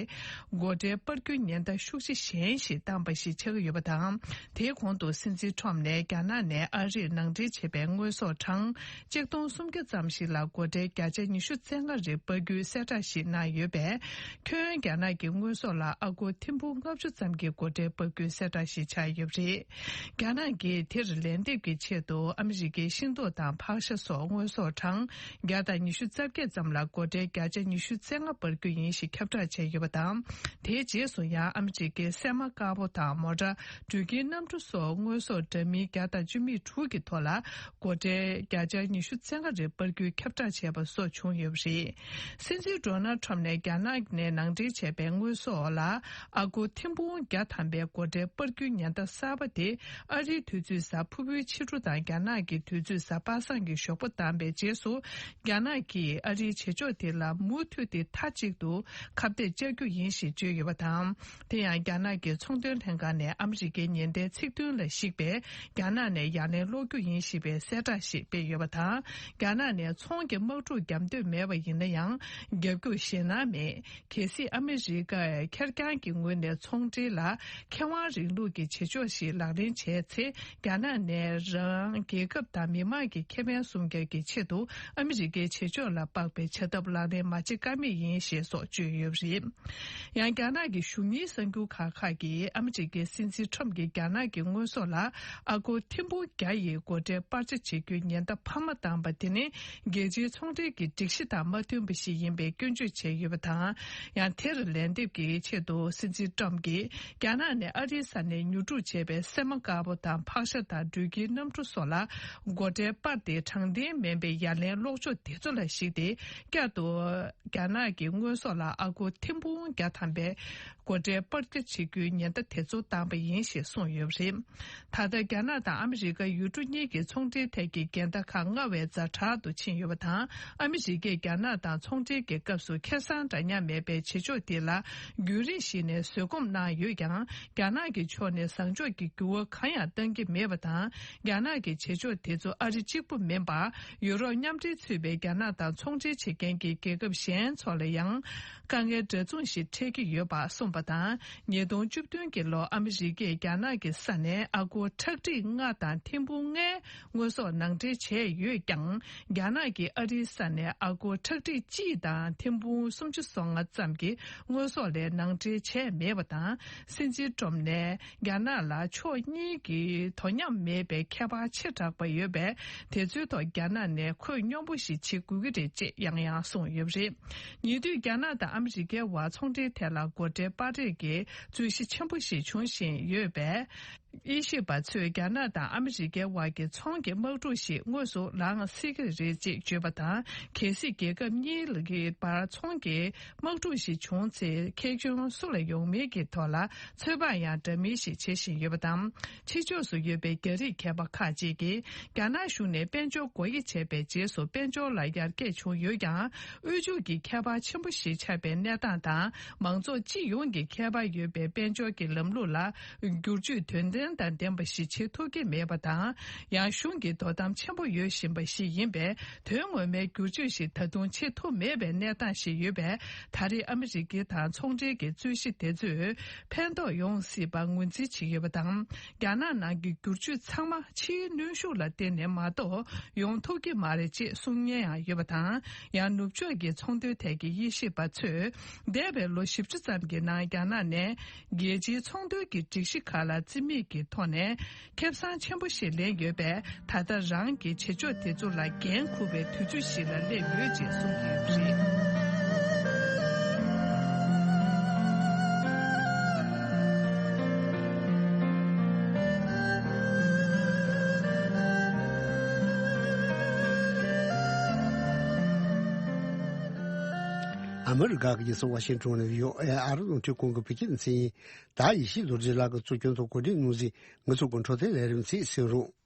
སྒོ་ཁྲལ་སྤར་རྒྱུའི་ཉེན་བརྡ་ཤུགས་ཆེ་གཞན་ཞིག་བཏང་པ་ཞིག་ཆགས་ཀྱི་ཡོད་པ་དང་། དེའི་གོང་དུ་སྲིད་འཛིན་ཊམ་ནས་རྒྱ་ནག་ནས་ཨ་རིར་ནང་འདྲེན་བྱས་པའི་དངོས་ཟོག་གྲངས་གཅིག་སྟོང་སུམ་བརྒྱ་ཙམ་ཞིག་ལ་སྒོ་ཁྲལ་བརྒྱ་ཆ་ཉི་ཤུ་རྩ་ལྔ་རེ་སྤར་རྒྱུའི་གསལ་བསྒྲགས་ཤིག་གནང་ཡོད་པས། ཁྱོན་རྒྱ་ནག་གི་དངོས་ཟོག་ལ་ཨ་སྒོར་ཐེར་འབུམ་ལྔ་བཅུ་ཙམ་གྱི་སྒོ་ཁྲལ་སྤར་རྒྱུའི་གསལ་བསྒྲགས་ཤིག་ཆགས་ཡོད་པ་རེད། རྒྱ་ནག་གིས་དེར་ལན་འདེབས་ཀྱི་ཆེད་དུ་ཨ་མི་རི་ཀའི་ཤིང་ཏོག་དང་ཕག་ཤ་སོགས་དངོས་ཟོག་གྲངས་བརྒྱ་དང་ཉི་ཤུ་རྩ་བརྒྱད་ཙམ་ལ་སྒོ་ཁྲལ་བརྒྱ་ཆ་ཉི་ཤུ་རྩ་ལྔ་སྤར་རྒྱུ་ཡིན་ཞེས་ཁྱབ་བསྒྲགས་བྱས་ཡོད་པ་དང་། དེའི་རྗེས་སུ་ཡང་ཨ་མི་རི་ཀའི་སྲན་མ་དཀར་པོ་དང་མོ་ཊ། འགྲུལ་སྐྱེལ་གནམ་གྲུ་སོགས་དངོས་ཟོག་འདྲ་མིན་བརྒྱ་དང་བཅུ་མེད་དྲུག་གི་ཐོག་ལ་སྒོ་ཁྲལ་བརྒྱ་ཆ་ཉི་ཤུ་རྩ་ལྔ་རེ་སྤར་རྒྱུའི་ཁྱབ་བསྒྲགས་བྱས་པ་སོགས་བྱུང་ཡོད་པ་རེད། སྲིད་འཛིན་ཌོ་ནལ་ཊམ་ནས་རྒྱ་ནག་ནས་ནང་འདྲེན་བྱས་པའི་དངོས་ཟོག་ལ་ཨ་སྒོར་ཐེར་འབུམ་བརྒྱ་ཐམ་པའི་སྒོ་ཁྲལ་སྤར་རྒྱུའི་ཉེན་བརྡ་གསར་པ་དེ། ཨ་རིའི་དུས་ཚོད་གཟའ་ཕུར་བུའི་ཕྱི་དྲོ་དང་རྒྱ་ནག་གི་དུས་ཚོད་གཟའ་པ་སངས་ཀྱི་ཞོགས་པ་བཏང་པའི་རྗེས་སུ། རྒྱ་ནག་གིས་ཨ་རིའི་བྱེད་ཕྱོགས་དེ་ལ་མུ་མཐུད་དེ་མཐའ་གཅིག་ཏུ་ཁ་གཏད་བཅག་རྒྱུ་ཡིན་ཞེས་བརྗོད་ཡོད་པ་དང་། དེ་ཡང་རྒྱ་ནག་གི་ཚོང་དོན་ལྷན་ཁང་ནས་ཨ་མི་རི་ཀའི་ཉེན་བརྡའི་ཚིག་དོན་ལ་གཞིགས་པའི་རྒྱ་ནག་ནས་ཡ་ལན་སློག་རྒྱུ་ཡིན་ཞེས་པའི་གསལ་བསྒྲགས་ཤིག་སྤེལ་ཡོད་པ་དང་། རྒྱ་ནག་ནས་ཚོང་གི་དམག་འཁྲུག་བརྒྱབ་འདོད་མེད་པ་ཡིན་ན་ཡང་། བརྒྱབ་རྒྱུར་ཞེད་སྣང་མེད། གལ་སྲིད་ཨ་མི་རི་ཀས་ཁེར་རྐྱང་གི་ངོས་ནས་ཚོང་འབྲེལ་ལ་ཁེ་དབང་རིང་ལུགས་ཀྱི་བྱེད་ཕྱོགས་ཤིག་ལག་ལེན་བྱས་ཚེ། རྒྱ་ནག་ནས་རང་རྒྱལ་ཁབ་དང་མི་དམངས་ཀྱི་ཁེ་ཕན་སྲུང་སྐྱོབ་ཀྱི་ཆེད་དུ་ཨ་མི་རི་ཀའི་བྱེད་ཕྱོགས་ལ་དཔག་པའི་བྱ་ཐབས་ལག་ལེན་མ་བྱེད་ཀ་མེད་ཡིན་ཞེས་སོགས་བརྗོད་ཡོད་པ་རེད། ཡང་རྒྱ་ནག་གི་གཞུང་གཉེར་གསར་འགྱུར་ཁག་ཁག་གིས་ཨ་མི་རི་ཀའི་སྲིད་འཛིན་ཁྲོམ་གྱིས་རྒྱ་ནག་གི་དངོས་ཟོག་ལ་ཨ་སྒོར་ཐེར་འབུམ་བརྒྱ་ཡི་སྒོ་ཁྲལ་སྤར་ཆ་བྱེད་རྒྱུའི་ཉེན་བརྡ་འཕར་མ་བཏང་པ་དེ་ནི་རྒྱལ་སྤྱིའི་ཚོང་འབྲེལ་གྱི་སྒྲིག་གཞི་དང་མ་མཐུན་པ་ཞིག་ཡིན་པའི་སྐྱོན་བརྗོད། བྱས་ཡོད་པ་དང་། ཡང་དེར་ལན་འདེབས་ཀྱི་ཆེད་དུ་སྲིད་འཛིན་ཏྲམ་གྱིས་རྒྱ་ནག་ནས་ཨ་རིའི་ས་ནས་ཉོ་སྒྲུབ་བྱས་པའི་སྲན་མ་དཀར་པོ་དང་ཕག་ཤ་དང་འགྲོས་ཀྱི་གནམ་གྲུ་སོགས་ལ་སྒོ་ཁྲལ་སྤར་ཏེ་དྲང་བདེན་མིན་པའི་ཡ་ལན་སློག་ཕྱོགས་དེ་ཚོ་ལ་གཞིགས་ཏེ། བསྐྱར་དུ་རྒྱ་ནག་གི་དངོས་ཟོག་ལ་ཨ་སྒོར་ཐེར་འབུམ་བརྒྱ་ཐམ་པའི་སྒོ་ཁྲལ་སྤར་རྒྱ་བྱེད་རྒྱུའི་ཉེན་བརྡ་དེ་ཚོ་བཏང་པ་ཡིན་ཞེས་གསུངས་ཡོད་པ་རེད། ད་ལྟ་རྒྱ་ནག་དང་ཨ་མི་རི་ཀ་ཡུལ་གྲུ་གཉིས་ཀྱི་ཚོང་འབྲེལ་ཐད་ཀྱི་འགལ་ཟླ་ཁག་སྔར་བས་ཛ་དྲག་ཏུ་ཕྱིན་ཡོད་པ་དང་། ཨ་མི་རི་ཀས་རྒྱ་ནག་དང་ཚོང་འབྲེལ་གྱི་སྐབས་སུ་ཁེ་བཟང་འདྲ་མཉམ་མེད་པའི་བྱེད་ཕྱོགས་དེ་ལ་རྒྱུན་རིང་ཞིག་ནས་བཟོད་སྒོམ་གནང་ཡོད་ཀྱང་། རྒྱ་ནག་གི་ཕྱོགས་ནས་བཟང་ཕྱོགས་ཀྱི་འགྱུར་བ་གང་ཡང་བཏང་གི་མེད་པ་དང་། རྒྱ་ནག་གི་བྱེད་ཕྱོགས་དེ་ཚོ་ཨ་རི་གཅིག་པུ་མིན་པར། ཡུ་རོབ་མཉམ་འབྲེལ་ཚུད་པའི་རྒྱ་ནག་དང་ཚོང་འབྲེལ་བྱེད་མཁན་གྱི་རྒྱལ་ཁབ་གཞན་ཚོ་ལ་ཡང་དཀའ་ངལ་འདྲ་མཚུངས་ཤིག་འཕྲད་ཀྱི་ཡོད་པ་གསུངས་པ་དང་། ཉིས་སྟོང་བཅུ་བདུན་གྱི་ལོར་ཨ་མི་རི་ཀས་རྒྱ་ནག་གི་ས་ནས་ཨ་སྒོར་ཁྲག་ཁྲིག་ལྔ་དང་ཐེར་འབུམ་ལྔའི་དངོས་ཟོག་ནང་འདྲེན་བྱས་ཡོད་ཀྱང་། རྒྱ་ནག་གིས་ཨ་རིའི་ས་ནས་ཨ་སྒོར་ཁྲག་ཁྲིག་གཅིག་དང་ཐེར་འབུམ་སུམ་ཅུ་སོ་ལྔ་ཙམ་གྱི་དངོས་ཟོག་ལས་ནང་འདྲེན་བྱས་མེད་པ་དང་། སྲིད་འཛིན་ཏྲམ་ནས་རྒྱ་ནག་ལ་ཕྱོགས་གཉིས་ཀྱི་དོ་མཉམ་མེད་པའི་ཁྱད་པར་ཆེ་དྲགས་པ་ཡོད་པས། དེ་ཚོའི་ཐོག་རྒྱ་ནག་ནས་ཁོད་སྙོམས་པོ་ཞིག་བྱེད་དགོས་ཀྱི་རེད་ཅེས་ཡང་ཡང་གསུངས་ཡོད་པ་རེད། ཉེ་དུས་རྒྱ་ནག་དང་ཨ་མི་རི་ཀའི་བར་ཚོང་འབྲེལ་ཐད་ལ་སྒོ་ཁྲལ་སྤར་རེས་ཀྱི་རྩོད་གཞི་ཆེན་པོ་ཞིག་འབྱུང་བཞིན་ཡོད་པས། དབྱེ་ཞིབ་པ་ཚོས་རྒྱ་ནག་དང་ཨ་མི་རི་ཀའི་བར་གྱི་ཚོང་གི་དམག་འཁྲུག་ཞིག་དངོས་སུ་ལངས་སྲིད་ཀྱི་རེད་ཅེས་བརྗོད་པ་དང་། གལ་སྲིད་རྒྱལ་ཁབ་གཉིས་ཀྱི་བར་ཚོང་གི་དམག་འཁྲུག་ཞིག་བྱུང་ཚེ། ཁེ་གྱོང་སུ་ལ་ཡོང་མིན་གྱི་ཐོག་ལ་ཚོད་དཔག་ཡང་འདྲ་མིན་ཞིག་བྱེད་བཞིན་ཡོད་པ་དང་། ཕྱི་ཕྱོགས་སུ་ཡོད་པའི་རྒྱ་རིགས་མཁས་པ་ཁག་ཅིག་གིས། རྒྱ་ནག་གཞུང་ནས་དཔལ་འབྱོར་སྒོ་དབྱེ་བྱས་པའི་རྗེས་སུ་དཔལ་འབྱོར་ལ་ཡར་རྒྱས་བྱུང་ཡོད་ཀྱང་། དབུལ་ཕྱུག་གི་ཁྱད་པར་ཆེན་པོ་ཞིག་ཆགས་པའི་གནས་སྟངས་དང་། མང་ཚོགས་སྤྱི་ཡོངས་ཀྱི་ཁྱད་པར་ཡོད་པའི་དཔལ་འབྱོར་གྱི་ལམ་ལུགས་ལ་བསྒྱུར་བཅོས་དོན་ལྡན་དང་ལྡན་པ་ཞིག་བྱེད་ཐུབ་ཀྱི་མེད་པ་དང་། ཡང་གཞུང་གིས་དོ་དམ་ཆེན་པོ་ཡོད་བཞིན་པ་ཞིག་ཡིན་པས། དོན་ངོ་མའི་བསྒྱུར་བཅོས་ཤིག་ད་དུང་བྱེད་ཐུབ་མེད་པའི་གནས་སྟངས་ཤིག་ཡོད་པས། ད་རེས་ཨ་མི་རི་ཀའི་དང་ཚོང་འབྲེལ་གྱི་རྩོད་གཞི་དེ་ཚོས་ཕན་ཐོགས་ཡོང་སྲིད་པར་ངོས་འཛིན་བྱེད་ཀྱི་ཡོད་པ་དང་། རྒྱ་ནག་ནང་གི་བསྒྱུར་བཅོས་ཚང་མ་ཕྱིའི་གནོན་ཤུགས་ལ་བརྟེན་ནས་མ་གཏོགས་ཡོང་ཐུབ་ཀྱི་མ་རེད་ཅེས་གསུང་མཁན་ཡང་ཡོད་པ་དང་། ཡང་ནུབ་ཕྱོགས་ཀྱི་ཚོང་དོན་ཐད་ཀྱི་དབྱེ་ཞིབ་པ་ཚོས། འདས་པའི་ལོ་བཞི་བཅུ་ཙམ་གྱི་ནང་རྒྱ་ནག་ནས་རྒྱལ་སྤྱིའི་ཚོང་དོན་གྱི་སྒྲིག་གཞི་ཁག་ལ་རྩིས་མེད་ཀྱི་ཐོག་ནས་ཁེ་བཟང་ཆེན་པོ་ཞིག་ལེན་ཡོད་པས། ད་ལྟ་རང་གི་བྱེད་ཕྱོགས་དེ་ཚོ་ལ་འགན་འཁུར་བའི་དུས་ཚོད་ཞིག་ལ་སླེབས་ཡོད་ཅེས་གསུང་གི་ཡོད་པ་རེད། ཨ་མི་རི་ཀ་གི་རྒྱལ་ས་ཝ་ཤིང་ཊོན་ནས་ཝི་ཨོ་ཨེ་ཨ་རི་རླུང་འཕྲིན་ཁང་གི་བོད་སྐད་སྡེ་ཚན་ཡིན། ད་ཡེ་ཤེས་རྡོ་རྗེ་ལགས་ཀྱིས་གཙོ་སྐྱོང་དང་གོ་སྒྲིག་གནང་ཟིན་ང་ཚོ་གི་འཕྲོད་བསྟེན་ལས་རིམ་ཚིག་གསན་རོགས།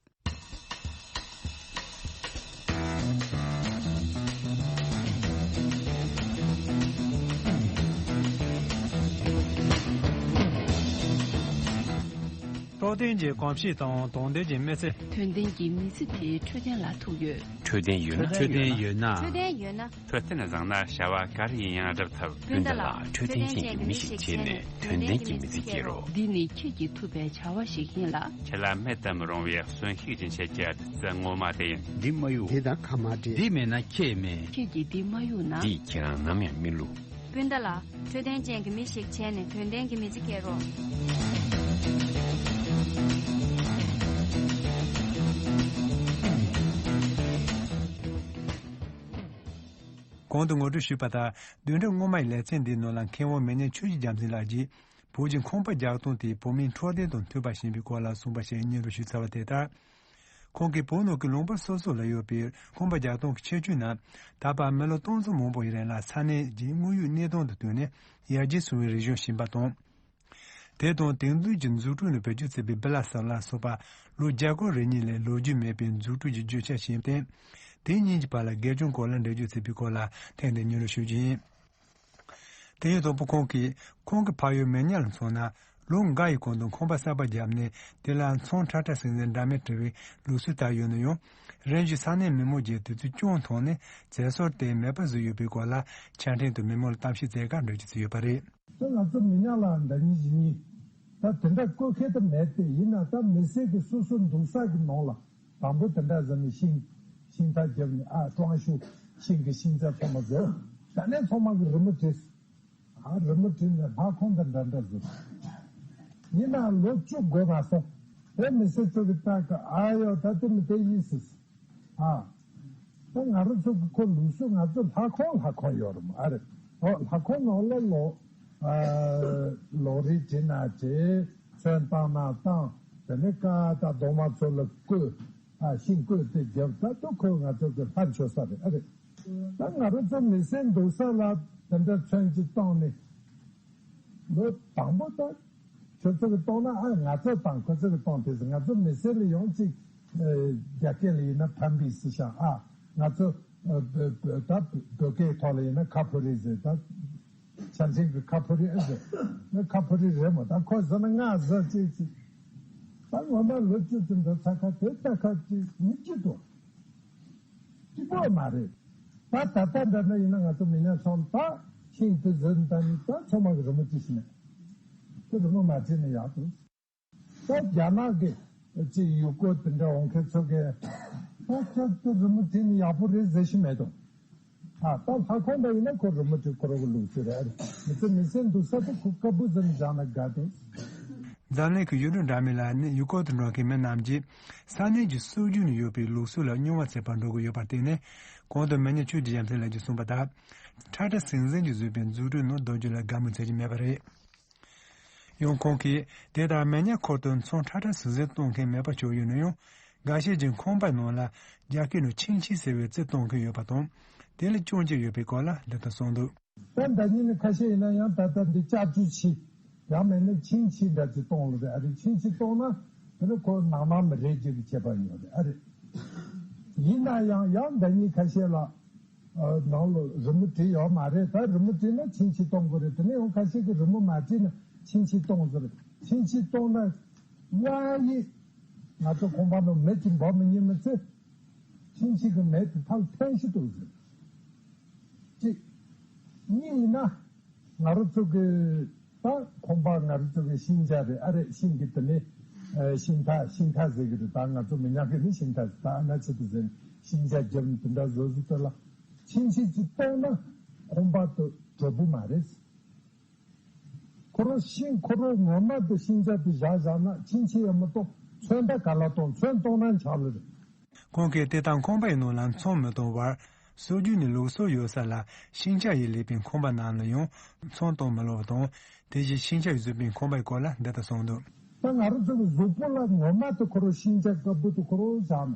རྟོགས་ལྡན་གྱི་གོམས་གཤིས་དང་དོགས་ལྡན་གྱི་མི་ཚེ། དོན་ལྡན་གྱི་མི་ཚེ་དེའི་འཕྲོད་བསྟེན་ལ་ཐུག་ཡོད། འཕྲོད་བསྟེན་ཡོད་ན། འཕྲོད་བསྟེན་ཡོད་ན། འཕྲོད་བསྟེན་ཡོད་ན། འཕྲོད་བསྟེན་བཟང་ན་བྱ་བ་ག་རེ་ཡིན་ཡང་འགྲུབ་ཐུབ། སྤུན་ཟླ་ལགས། འཕྲོད་བསྟེན་ཅན་གྱི་མི་ཞིག་བྱས་ནས་དོན་ལྡན་གྱི་མི་ཚེ་སྐྱེལ་རོགས། འདི་ནི་ཁྱེད་ཀྱིས་ཐུབ་པའི་བྱ་བ་ཞིག་ཡིན་ལ། ཁྱེད་ལ་མེད་དུ་མི་རུང་བའི་གསོན་ཤུགས་སྦྱིན་བྱེད་ཀྱི་བདུད་རྩི་ངོ་མ་དེ་ཡིན། འདི་མ་གཡུག་འདི་དང་ཁ་མ་བྲལ། འདི་མེད་ན་ཁྱེད་མེད། ཁྱེད་ཀྱིས་འདི་མ་གཡུག་ན། འདིས་ཁྱེད་རང་ནམ་ཡང་མི་བསླུ། སྤུན་ཟླ་ལགས། འཕྲོད་བསྟེན་ཅན་གྱི་མི་ཞིག་བྱས་ནས་དོན་ལྡན་གྱི་མི་ཚེ་སྐྱེལ་རོགས། གོང་དུ་ངོ་སྤྲོད་ཞུས་པ་ལྟར། བདུན་ཕྲག་སྔོན་མའི་ལེ་ཚན་འདིའི་ནང་ལ་མཁས་དབང་མི་ཉག་ཆོས་ཀྱི་རྒྱལ་མཚན་ལགས་ཀྱིས་བོད་ཀྱི་ཁང་པ་རྒྱག་སྟངས་དེ་བོད་མིའི་འཕྲོད་བསྟེན་དང་མཐུན་པ་ཞིག་ཡིན་པའི་སྐོར་ལ་གསུངས་པ་ཞིག་སྙན་སྒྲོན་ཞུས་ཚར་བ་དེ་ལྟར། ཁོང་གིས་བོད་ནང་གི་ལུང་པ་སོ་སོ་ལ་ཡོད་པའི་ཁང་པ་རྒྱག་སྟངས་ཀྱི་ཁྱད་ཆོས་རྣམས། ད་བར་མི་ལོ་སྟོང་ཚོ་མང་པོ་ཡི་རིང་ལ་ས་གནས་ཀྱི་དངོས་ཡོད་གནས་སྟངས་དང་བསྟུན་ནས་ཡར་རྒྱས་སོང་བའི་རིག་གཞུང་ཞིག་ཡིན་པ་དང་། དེ་དང་དེང་དུས་ཀྱི་འཛུགས་སྐྲུན་ལ་བེད་སྤྱོད་བྱེད་པའི་བི་ལ་སི་ལ་སོགས་པ་ལོ་བརྒྱ་སྐོར་རེ་གཉིས་ལས་ལོ་རྒྱུས་མེད་པའི་འཛུགས་སྐྲུན་གྱི་རྒྱུ་ཆ་ཞིག་ཡིན་ཏེ། དེ་གཉིས་ཀྱི་བར་ལ་སྒེར་སྐྱོང་སྐོར་ལ་འགྲེལ་བརྗོད་བྱེད་པའི་སྐོར་ལ་ཐད་ནས་སྙན་སྒྲོན་ཞུ་རྒྱུ་ཡིན། དེ་ཡང་དང་པོ་ཁོང་གིས་ཁོང་གི་ཕ་ཡུལ་མི་ཉག་ལ་མཚོན་ན། ལོ་འགའ་ཡི་གོང་དུ་ཁང་པ་གསར་པ་བརྒྱབ་ནས་དེ་ལ་ཚོང་ཁྲ་ཁྲ་ཟིང་ཟིང་འདྲ་མིན་བྲི་བའི་ལུགས་སྲོལ་དར་ཡོད་ན་ཡང་། རིམ་བཞིན་ས་གནས་མི་མང་གིས་དུས་ཚོད་རྐྱང་ཐོག་ནས་མཛེས་སོར་དེ་མེད་པ་བཟོས་ཡོད་པའི་སྐོར་ལ་ཆ་འཕྲིན་དུ་མི་མང་ལ་གཏམ་བཤད་མཛད་ཁག་འགྲོ་རྒྱུ་བྱས་ཡོད་པ་རེད། ད་ང་ཚོ་མི་ཉག་ལ་ཟླ་ཉིན་བཞི་གཉིས། ད་དེ་འདྲ་བཀོད་མཁན་ད་མེད་དེ། ཡིན་ན་ད་མི་སེར་གྱི་སོ་སོ་འདུག་ས་གི་ནང་ལ་དང་པོ་དེ་འདྲ་བཟོས་ནས་ཤིང་ཤིང་རྟ་བརྒྱབ་ནས། ཨ་ཀྲང་ཤུ་ཤིང་གི་ཤིང་རྩ་ཚང་མ་བཟོས། ད་ནས་ཚང་མ་གི་རི་མོ་བྲིས། ཨ་རི་མོ་བྲིས་ནས་ལྷ་ཁང་དང་འདྲ་འདྲ་བཟོས། ཡིན་ན་ལོ་བཅུ་འགོར་མ་སོང་། དེ་མི་སེར་ཚོ་གི་ལྟ་གི། ཨ་ཡོ་ད་དེ་མི་དེ་ཡིན་ཟེར། ཨ། ད་ང་རང་ཚོ་གི་ཁོ་ལུགས་སྲོལ། ང་ཚོ་ལྷ་ཁང་ལྷ་ཁང་ཡོད་རེད་མོ། ཨ་རེད། ཨོ། ལྷ་ཁང་ནང་ལ་ལོ། ཨ། ལོ་རེ་བྲིས་ན་བྲིས། ཚོན་བཏང་ན་བཏང་། དེ་ནས་ཀ་ད་གདོང་མ་ཚོ་ལ་བསྐོལ། ཨ། ཤིང་བསྐོལ་ཏེ་རྒྱབ་ད་དུ་ཁོ་ང་ཚོ་གི་ལྷ་མཆོད་ས་རེད། ཨ་རེད། ད་ང་རང་ཚོ་མི་སེར་འདུག་ས་ལ་དེ་འདྲ་ཚོན་གཅིག་བཏང་ནས། ལོ་དང་པོ་ད་ཁྱོད་ཚོ་གི་གཏོང་ན། ཨ། ང་ཚོ་དང་ཁོ་ཚོ་གི་གཏོང་དེ་ཚོ་ང་ཚོ་མི་སེར་ལ་ཡོང་ཅིག་ཨ། རྒྱ་སྐད་ལ་ཡིན་ན་ཕམ་པི་སི་ཤ། ཨ། ང་ཚོ་ཨ། བོད་བོད་ད་བོད་སྐད་ཐོག་ལ་ཡིན་ན་ཁ་ཕོ་རི་ཟེར། ད་ཆ་ཆེན་གི་ཁ་ཕོ་རི་ཨེ་ཟེར། ང་ཁ་ཕོ་རི་རེད་མོ། ད་ཁོ་ཟེར་ན་ང་ཟེར་ཅིག་ཅིག་ད་ངོ་མ་ལོ་བཅུ་ཙམ་འགྲོ་ཚར་ཁ་དེ་ལྟ་ཁ་ཅིག་མི་སྐྱིད་དོ། སྐྱིད་པོ་མ་རེད། ད་ད་ལྟ་འདྲ་འདྲ་ཡིན་ན་ང་ཚོ་མི་ཉག་ཚང་ད་ཤིང་དེ་ཟོས་ད་ནི་ད་ཚང་མ་གི་རི་མོ་བྲིས་ཤི་ནས། དེ་རི་མོ་མ་བྲིས་ནས་ཡག་འདུག་ད་རྒྱ་ནག་གི་ཅིག་ཡུལ་སྐོར་དེ་འདྲ་འོང་མཁན་ཚོ་གིས་ད་ཁྱོད་ཚོ་རི་མོ་བྲིས་ནས་ཡག་པོ་རེད་ཟེར་ཤི་མེད་དོ། ཨ། ད་ལྷ་ཁང་འདྲ་ཡིན་ན་ཁོ་རི་མོ་བྲིས་ཁོ་རང་གི་ལུགས་སྲོལ་རེད། ཨ་རེད། མི་ཚེ་མི་སེམས་འདུག་ས་དེ་ཁོ་དཀར་པོ་ཟེར་ནས་བཞག་ན་དགའ་དེ། འཛམ་གླིང་གི་ཡུལ་གྲུ་འདྲ་མིན་ལ་ནི་ཡུལ་སྐོར་དུ་འགྲོ་མཁན་མི་རྣམས་ཀྱིས་ས་གནས་ཀྱི་སྲོལ་རྒྱུན་ནས་ཡོད་པའི་ལུགས་སྲོལ་ལ་རྙོག་པ་བྱེད་པར་འགྲོ་གི་ཡོད་པར་བརྟེན་ནས། གོང་དུ་མི་ཉག་ཆོས་ཀྱི་ཡ་མཚན་ལགས་ཀྱིས་གསུངས་པ་ལྟར། ཁྲ་ཁྲ་ཟིང་ཟིང་གིས་བཟོས་པའི་འཛུགས་སྐྲུན་ནང་སྡོད་རྒྱུ་ལ་དགའ་མོས་བྱེད་ཀྱི་མེད་པ་རེད། ཡང་ཁོང་གིས་དེ་ལྟར་མི་ཉག་འཁོར་དུ་ཚོང་ཁྲ་ཁྲ་ཟིང་ཟིང་གཏོང་མཁན་མེད་པ་ཆགས་ཡོད་ན་ཡང་། འགའ་ཤས་ཀྱིས་ཁང་པའི་ནང་ལ་རྒྱ་སྐད་ནང་ཆིང་ཆིང་ཟེར་བའི་རྩི་གཏོང་མཁན་ཡོད་པ་དང་། དེ་ལ་སྐྱོན་ཅི་ཡོད་པའི་སྐོར་ལ་འདི་ལྟར་གསུངས་འདུག་ད་ཟླ་ཉིན་ནི་ཁ་ཤས་ཡིན་ན་ཡང་ད་ལྟ་འདི་ལྕགས་ཀྱུ་ཆི། ཡང་མེད་ན་ཆིང་ཆིང་འདྲ་ཅིག་གཏོང་ལ་རེད། ཨ་རེད། ཆིང་ཆིང་གཏོང་ན་དེ་ནི་ཁོ་ནང་མ་མི་རེད་ཅིག་གི་ཁྱད་པར་ཡོད་རེད། ཨ་རེད། ཡིན་ན་ཡང་ཡང་ཟླ་ཉིན་ཁ་ཤས་ལ། ཨ། ནང་ལ་རི་མོ་བྲིས་ཡོད་མ་རེད། ད་རི་མོ་བྲིས་ན་ཆིང་ཆིང་གཏོང་དགོས་རེད། དེ་ནས་ཡང་ཁ་ཤས་ཀྱིས་རི་མོ་མ་བྲིས་ན་ཆིང་ཆིང་གཏོང་ཟེར། ཆིང་ཆིང་གཏོང་ན་ཝ་ཡི་ང་ཚོ་ཁང་པ་ནང་མེ་ཅིག་འབར་མི་ཉན་མི་ཚེ། ཆིང་ཆིང་གི་མེ་དེ་ཐག་འཐེན་ཤི་འདུག་ཟེར། གཅིག་གཉིས་ཡིན་ན། ང་རང་ཚོ་གི་ད་ཁང་པ་ང་རང་ཚོ་གི་ཤིང་ཆ་རེད། ཨ་རེད། ཤིང་གི་དེ་ནི་ཨ་ཤིང་ཐག་ཤིང་ཐག་ཟེར་གི་རེད། ད་ང་ཚོ་མི་ཉག་གི་ནི་ཤིང་ཐག་ཟེར། ད་ཨ་ན་ཆེད་དུ་ཟེར་ཤིང་ཆ་རྒྱབ་ནི་དེ་འདྲ་བཟོ་བཟོ་དེ་ལ་ཆིང་ཆིང་ཅིག་གཏོང་ན་ཁང་པ་དེ་དྲོ་པོ་མ་རེད། ཁོ་རང་ཤིང་ཁོ་རང་ངོ་མ་དེ་ཤིང་ཆ་དེ་བཞག་བཞག་ན་ཆིང་ཆིང་ཡང་མི་གཏོང་། ཚོན་ད་ག་ལ་གཏོང་། ཚོན་གཏོང་ན་འཆག་ལེ་རེད། ཁོང་གིས་དེ་ལྟར་ཁང་པའི་ནང་ལ་ཚོང་མི་གཏོང་བར། སྲོལ་རྒྱུན་ནས་ལུགས་སྲོལ་ཡོད་ས་ལ་ཤིང་ཆ་ཡིས་ལས་པའི་ཁང་པ་རྣམས་ལ་ཡང་ཚོང་གཏོང་མི་སློབ་པ་དང་། དེ་བཞིན་ཤིང་ཆ་ཡིས་བཟོས་པའི་ཁང་པའི་སྐོར་ལ་འདི་ལྟར་གསུངས་འདུག་ད་ང་རང་ཚོ་གི་གཟུགས་པོ་ལ་ངོ་མ་དེ་ཁོ་རང་ཤིང་ཆ་དཀར་པོ་དེ་ཁོ་རང་བཞག་ན།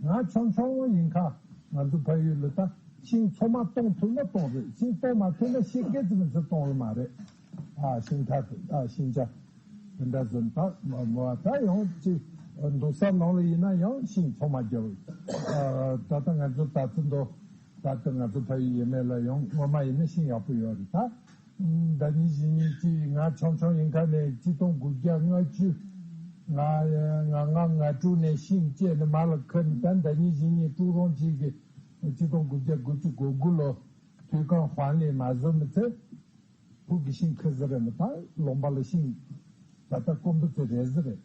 ང་ཆུང་ཆུང་ཡིན་ཁ། ང་ཚོ་ཕ་ཡུལ་ལ་ད་ཤིང་ཚང་མ་གཏོང་ཐུབ་ན་གཏོང་རེད། ཤིང་གཏོང་མ་ཐུབ་ན་ཤིང་སྐད་ཙམ་ཚོ་གཏོང་ལ་མ་རེད། ཨ། ཤིང་ཐག་ཏུ། ཨ། ཤིང་ཆ་དེ་འདྲ་བཟོ་ད་མ་མོ་ད་ཡང་ཅིག་འདུག་ས་ནང་ལ་ཡིན་ན་ཡང་ཤིང་ཚང་མ་རྒྱབ། ཨ། ད་ལྟ་ང་ཚོ་ད་ཚོད་འདུག་ད་ལྟ་ང་ཚོ་ཕ་ཡུལ་ཡས་མས་ལ་ཡང་སྔོན་མ་ཡིན་ན་ཤིང་ཡག་པོ་ཡོད་རེད། ད་ཟླ་ཉིན་བཞི་ཉིན་ཅིག་ང་ཆུང་ཆུང་ཡིན་ཁ་ནས་ཆིག་སྟོང་དགུ་བརྒྱ་ལྔ་བཅུ། ང་ང་ང་ང་དྲུག་ནས་ཤིང་བཅད་ནས་མར་ལ་ཁུར་ནས། ད་ཟླ་ཉིན་བཞི་ཉིན་ཀྲུའུ་རོང་གཅིག་གིས་ཆིག་སྟོང་དགུ་བརྒྱ་དགུ་བཅུ་གོ་དགུ་ལོ་དུས་ཁང་ཧྥང་ལི་མ་བཟོ་མི་ཚེ། ཕུག་གི་ཤིང་ཁུ་ཟེར་རེད་མོ། ད་ལུང་པ་ལ་ཤིང་ད་ལྟ་དཀོན་པོ་ཚོ་རེད་ཟེར་རེད།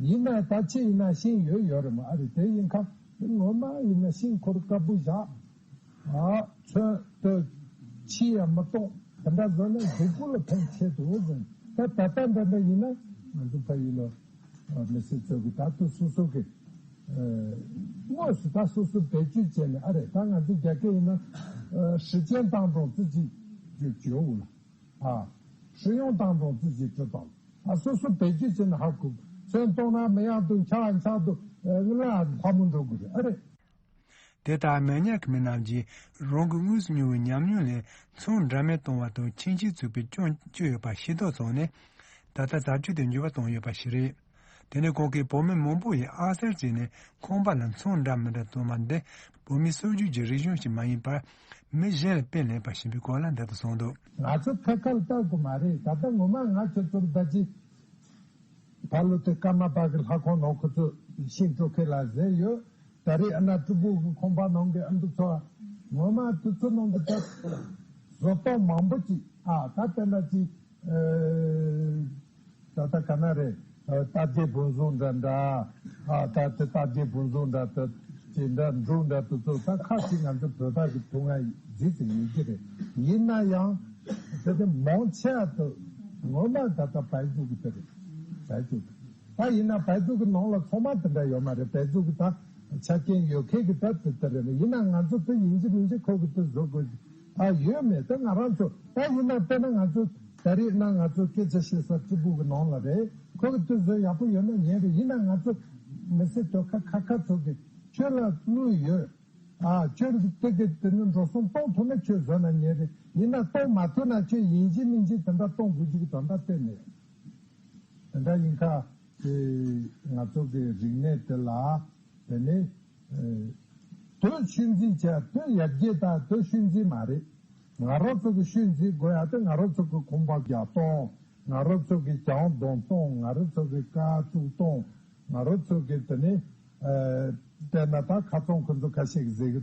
ཡིན་ན་ད་ཁྱེད་ཡིན་ན་ཤིང་ཡོད་ཡོད་རེད་མོ། ཨ་རེད། དེ་ཡིན་ཁ་ངོ་མ་ཡིན་ན་ཤིང་ཁོ་རང་དཀར་པོ་བཞག་ཨ། ཚོན་དུ་ཕྱིས་ཡང་མི་གཏོང་། དེ་འདྲ་བཟོ་ན་གཟུགས་པོ་ལ་ཕན་ཆེ་འདུག་ཟེར། ད་ད་ལྟ་འདྲ་འདྲ་ཡིན་ན་ང་ཚོ་ཕ་ཡུལ་ལ་མི་སེར་ཚོ་གི་ད་ལྟ་སོ་སོ་གི་དངོས་སུ་ད་སོ་སོ་བེད་སྤྱོད་བྱས་ནས། ཨ་རེད། ད་ང་ཚོ་རྒྱ་སྐད་ཡིན་ན་ཨ། 时间当中自己就觉悟了 ཨ། 使用当中自己知道了 ཨ། སོ་སོ་བེད་སྤྱོད་བྱས་ནས་ཧ་གོ། ཚོན་གཏོང་ན་མི་ཡག་འདུག་འཁྱག་འཁྱག་འདུག་ཨ། ལ་ཕ་མོ་འགྲོ་དགོས་རེད། ཨ་རེད། དེ་ལྟར་མི་ཉག་གི་མི་རྣམས་ཀྱིས་རང་གི་དངོས་སུ་མྱོང་བའི་ཉམས་མྱོང་ལས་ཚོང་འདྲ་མིན་གཏོང་བ་དང་ཆིང་ཆིང་བཙུགས་པའི་སྐྱོན་བཅུ་ཡོད་པ་ཤེས་རྟོགས་བྱུང་ནས། ད་ལྟ་བྱ་སྤྱོད་དེ་འགྱུར་བ་བཏང་ཡོད་པ་ཞིག་རེད། དེ་ནས་ཁོང་གིས་བོད་མི་མང་པོ་ཡིས་ཨ་གསར་བྱས་ནས་ཁང་པ་ལ་ཚོང་འདྲ་མི་འདྲ་གཏོང་བ་འདི་བོད་མིའི་སྲོལ་རྒྱུན་གྱི་རིག་གཞུང་ཞིག་མ་ཡིན་པར། མི་གཞན་ལ་དཔེ་ལེན་པ་ཞིག་ཡིན་པའི་སྐོར་ལ་འདི་ལྟར་གསུངས་འདུག་ང་ཚོ་ཐད་ཀར་ལྟ་དགོས་མ་རེད། ད་ལྟ་ངོ་མ་ང་ཁྱོད་ཚོར་ད་ཅི། ཕ་ལོ་དེ་ཀརྨ་པ་གི་ལྷ་ཁང་ནང་ཁོ་ཚོ་ཤིང་སྤྲོ་མཁན་ལ་ཟེར་ཡོད། ད་རེས་ཨ་ན་སྤྲུལ་སྐུ་གི་ཁང་པ་ནང་གི་ཨ་འདུག་ཚོ། ངོ་མ་དུས་ཚོད་ནང་གི་ད་བཟོ་སྟངས་མང་པོ་ཅིག་ཨ། ད་དཔེར་ན་ཅིག་ཨ། ད་ལྟ་ག་ན་རེད། ཨ། རྟ་རྒྱས་བོན་ཟུང་འདྲ་འདྲ། ཨ། ད་དེ་རྟ་རྒྱས་བོན་ཟུང་འདྲ་དེ་ཅི་འདྲ་འབྲུག་འདྲ་དེ་ཚོ་ད་ཁ་ཅིག་ང་ཚོ་བོད་པ་གི་ཐུགས་ངལ་ཇི་ཙམ་ཡོད་ཀྱི་རེད། ཡིན་ན་ཡང་དེ་དེ་མང་ཆེ་བ་དེ་ངོ་མ་ད་ལྟ་བལ་ཡུལ་གི་དེ་རེད། བལ་ཡུལ་གི་ད་ཡིན་ན་བལ་ཡུལ་གི་ནང་ལ་ཚང་མ་དེ་འདྲ་ཡོད་མ་རེད། བལ་ཡུལ་གི་ད་ཆ་རྐྱེན་ཡོད་མཁན་གི་ད་དེ་དེ་རེད། ཡིན་ན་ང་ཚོ་དེ་ཡིན་གཅིག་མིན་གཅིག་ཁོ་གི་དེ་བཟོ་དགོས། ཨ་ཡོད་མེད་དེ་ང་རང་ཚོ་ད་ཡིན་ན་དཔེར་ན་ང་ཚོ་ད་རེས་ན་ང་ཚོ་སྐད་ཆ་བཤད་ས་ཀྲི་པུའུ་གི་ནང་ལ་རེད། ཁོ་གི་དུས་ཚོད་ཡག་པོ་ཡོད་ན་ཉན་རེད། ཡིན་ན་ང་ཚོ་མི་སེར་སྡོད་ཁ་ཁ་ཁ་ཚོ་གི་ཁྱོད་ལ་དངུལ་ཡོད། ཨ་ཁྱོད་ཀྱི་དེ་གི་དེ་ནི་འགྲོ་སོང་གཏོང་ཐུབ་ན་ཁྱོད་བཟོ་ན་ཉན་རེད། ཡིན་ན་གཏོང་མ་ཐུབ་ན་ཁྱོད་ཡིན་གཅིག་མིན་གཅིག་དེ་འདྲ་གཏོང་དགོས་རྒྱུ་གི་དོན་དག་གཏན་ནས་དེ་འདྲ་ཡིན་ཁ། དེ་ང་ཚོ་གི་རིག་གནས་དེ་ལ་དེ་ནི་ཨེ་དོན་ཤུལ་འཛིན་བྱས་དོན་ཡར་རྒྱས་དང་དོན་ཤུལ་འཛིན་མ་རེད། ང་རང་ཚོ་གི་ཤུལ་འཛིན་དགོས་ཡ་དེ་ང་རང་ཚོ་གི་ཁང་པ་རྒྱག་སྟངས། ང་རང་ཚོ་གི་གྱང་རྡུང་སྟངས། ང་རང་ཚོ་གི་ཀ་བཙུགས་སྟངས། ང་རང་ཚོ་གི་དེ་ནི་ཨེ་དཔེར་ན་ད་ཁ་ཚོང་ཁོ་ཚོ་ཁ་ཤས་ཀྱིས་ཟེར་གི་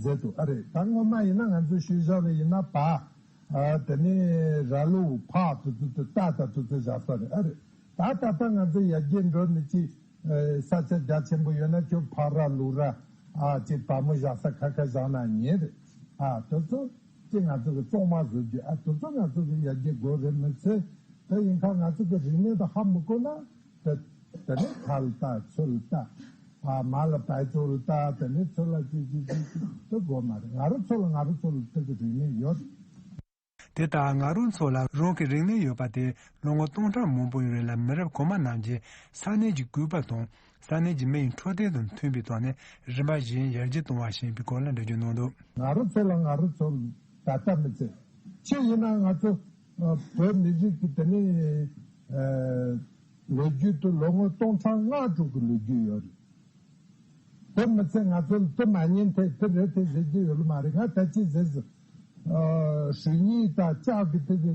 ཟེར་འདུག་ཨ་རེད། ད་སྔོན་མ་ཡིན་ན་ང་ཚོའི་ཤུལ་བཞག་ལ་ཡིན་ན་བ། ཨ་དེ་ནས་ར་ལུག་ཕག་དེ་ཚོ་དེ་རྟ་དང་དེ་ཚོ་བཞག་ས་རེད། ཨ་རེད། ད་ད་ལྟ་ང་ཚོ་ཡར་རྒྱས་འགྲོ་ནས་ཅིག་ཨ་ས་ཆ་རྒྱ་ཆེན་པོ་ཡོད་ན་ཁྱོད་ཕག་ར་ལུག་ར་ཨ་ཅིག་བ་མོ་བཞག་ས་ཁ་ཁ་བཞག་ན་ཉན་རེད། ཨ་དེ་ཚོ་ཅིག་ང་ཚོ་གི་གཙང་མ་བཟོ་རྒྱུ། ཨ་དེ་ཚོ་ང་ཚོ་གི་ཡར་རྒྱས་དགོས་རེད། མི་ཚེ་དེ་ཡིན་ཁ་ང་ཚོ་གི་རིག་གནས་དང་ཧ་མི་གོ་ན། དེ་དེ་ནས་ཁ་ལ་ལྟ་ཚུར་ལ་ལྟ། ཨ་མ་ལ་བལ་ཚུར་ལ་ལྟ། དེ་ནས་ཚུར་ལ་ཅི་ཅི་ཅི་ཅི་དེ་དགོས་མ་རེད། ང་རང་ཚོ་ལ་ང་རང་ཚོ་ལ་དེ་གི་རིག་གནས་ཡོད། དེ་ལྟར་ང་རང་ཚོ་ལ་རང་གི་རིག་གནས་ཡོད་པ་དེ་ལོ་ངོ་སྟོང་ཕྲག་མང་པོའི་རིང་ལ་མི་རབས་གོང་མ་རྣམས་ཀྱིས་ས་གནས་ཀྱི་སྐུད་པ་དང་ས་གནས་ཀྱི་མི་ཡི་འཕྲོད་བསྟེན་དང་མཐུན་པའི་ཐོག་ནས་རིམ་པ་བཞིན་ཡར་རྒྱས་གཏོང་བ་ཞེས་པའི་སྐོར་ལ་འགྲེལ་བརྗོད་གནང་འདུག་ང་རང་ཚོ་ལ་ང་རང་ཚོ་ད་ལྟ་མི་ཚེ་ཆེ་ཡིན་ན་ང་ཚོ་ཨ་བོད་མི་རིགས་ཀྱི་དེ་ནི་ཨ་ལོ་རྒྱུས་དུ་ལོ་ངོ་སྟོང་ཕྲག་ལྔ་དྲུག་གི་ལོ་རྒྱུས་ཡོད་རེད། དེ་མི་ཚད་ང་ཚོ་ལ་དེ་མ་ཉན་ཐལ་དེ་རེད་དེ་ཟེར་རྒྱུ་ཡོད་ལ་མ་རེད། ང་ད་ཅི་ཟེར་ཟེར། ཨ་གཞོན་ཉིད་དང་ལྕགས་ཀྱི་དེ་གི་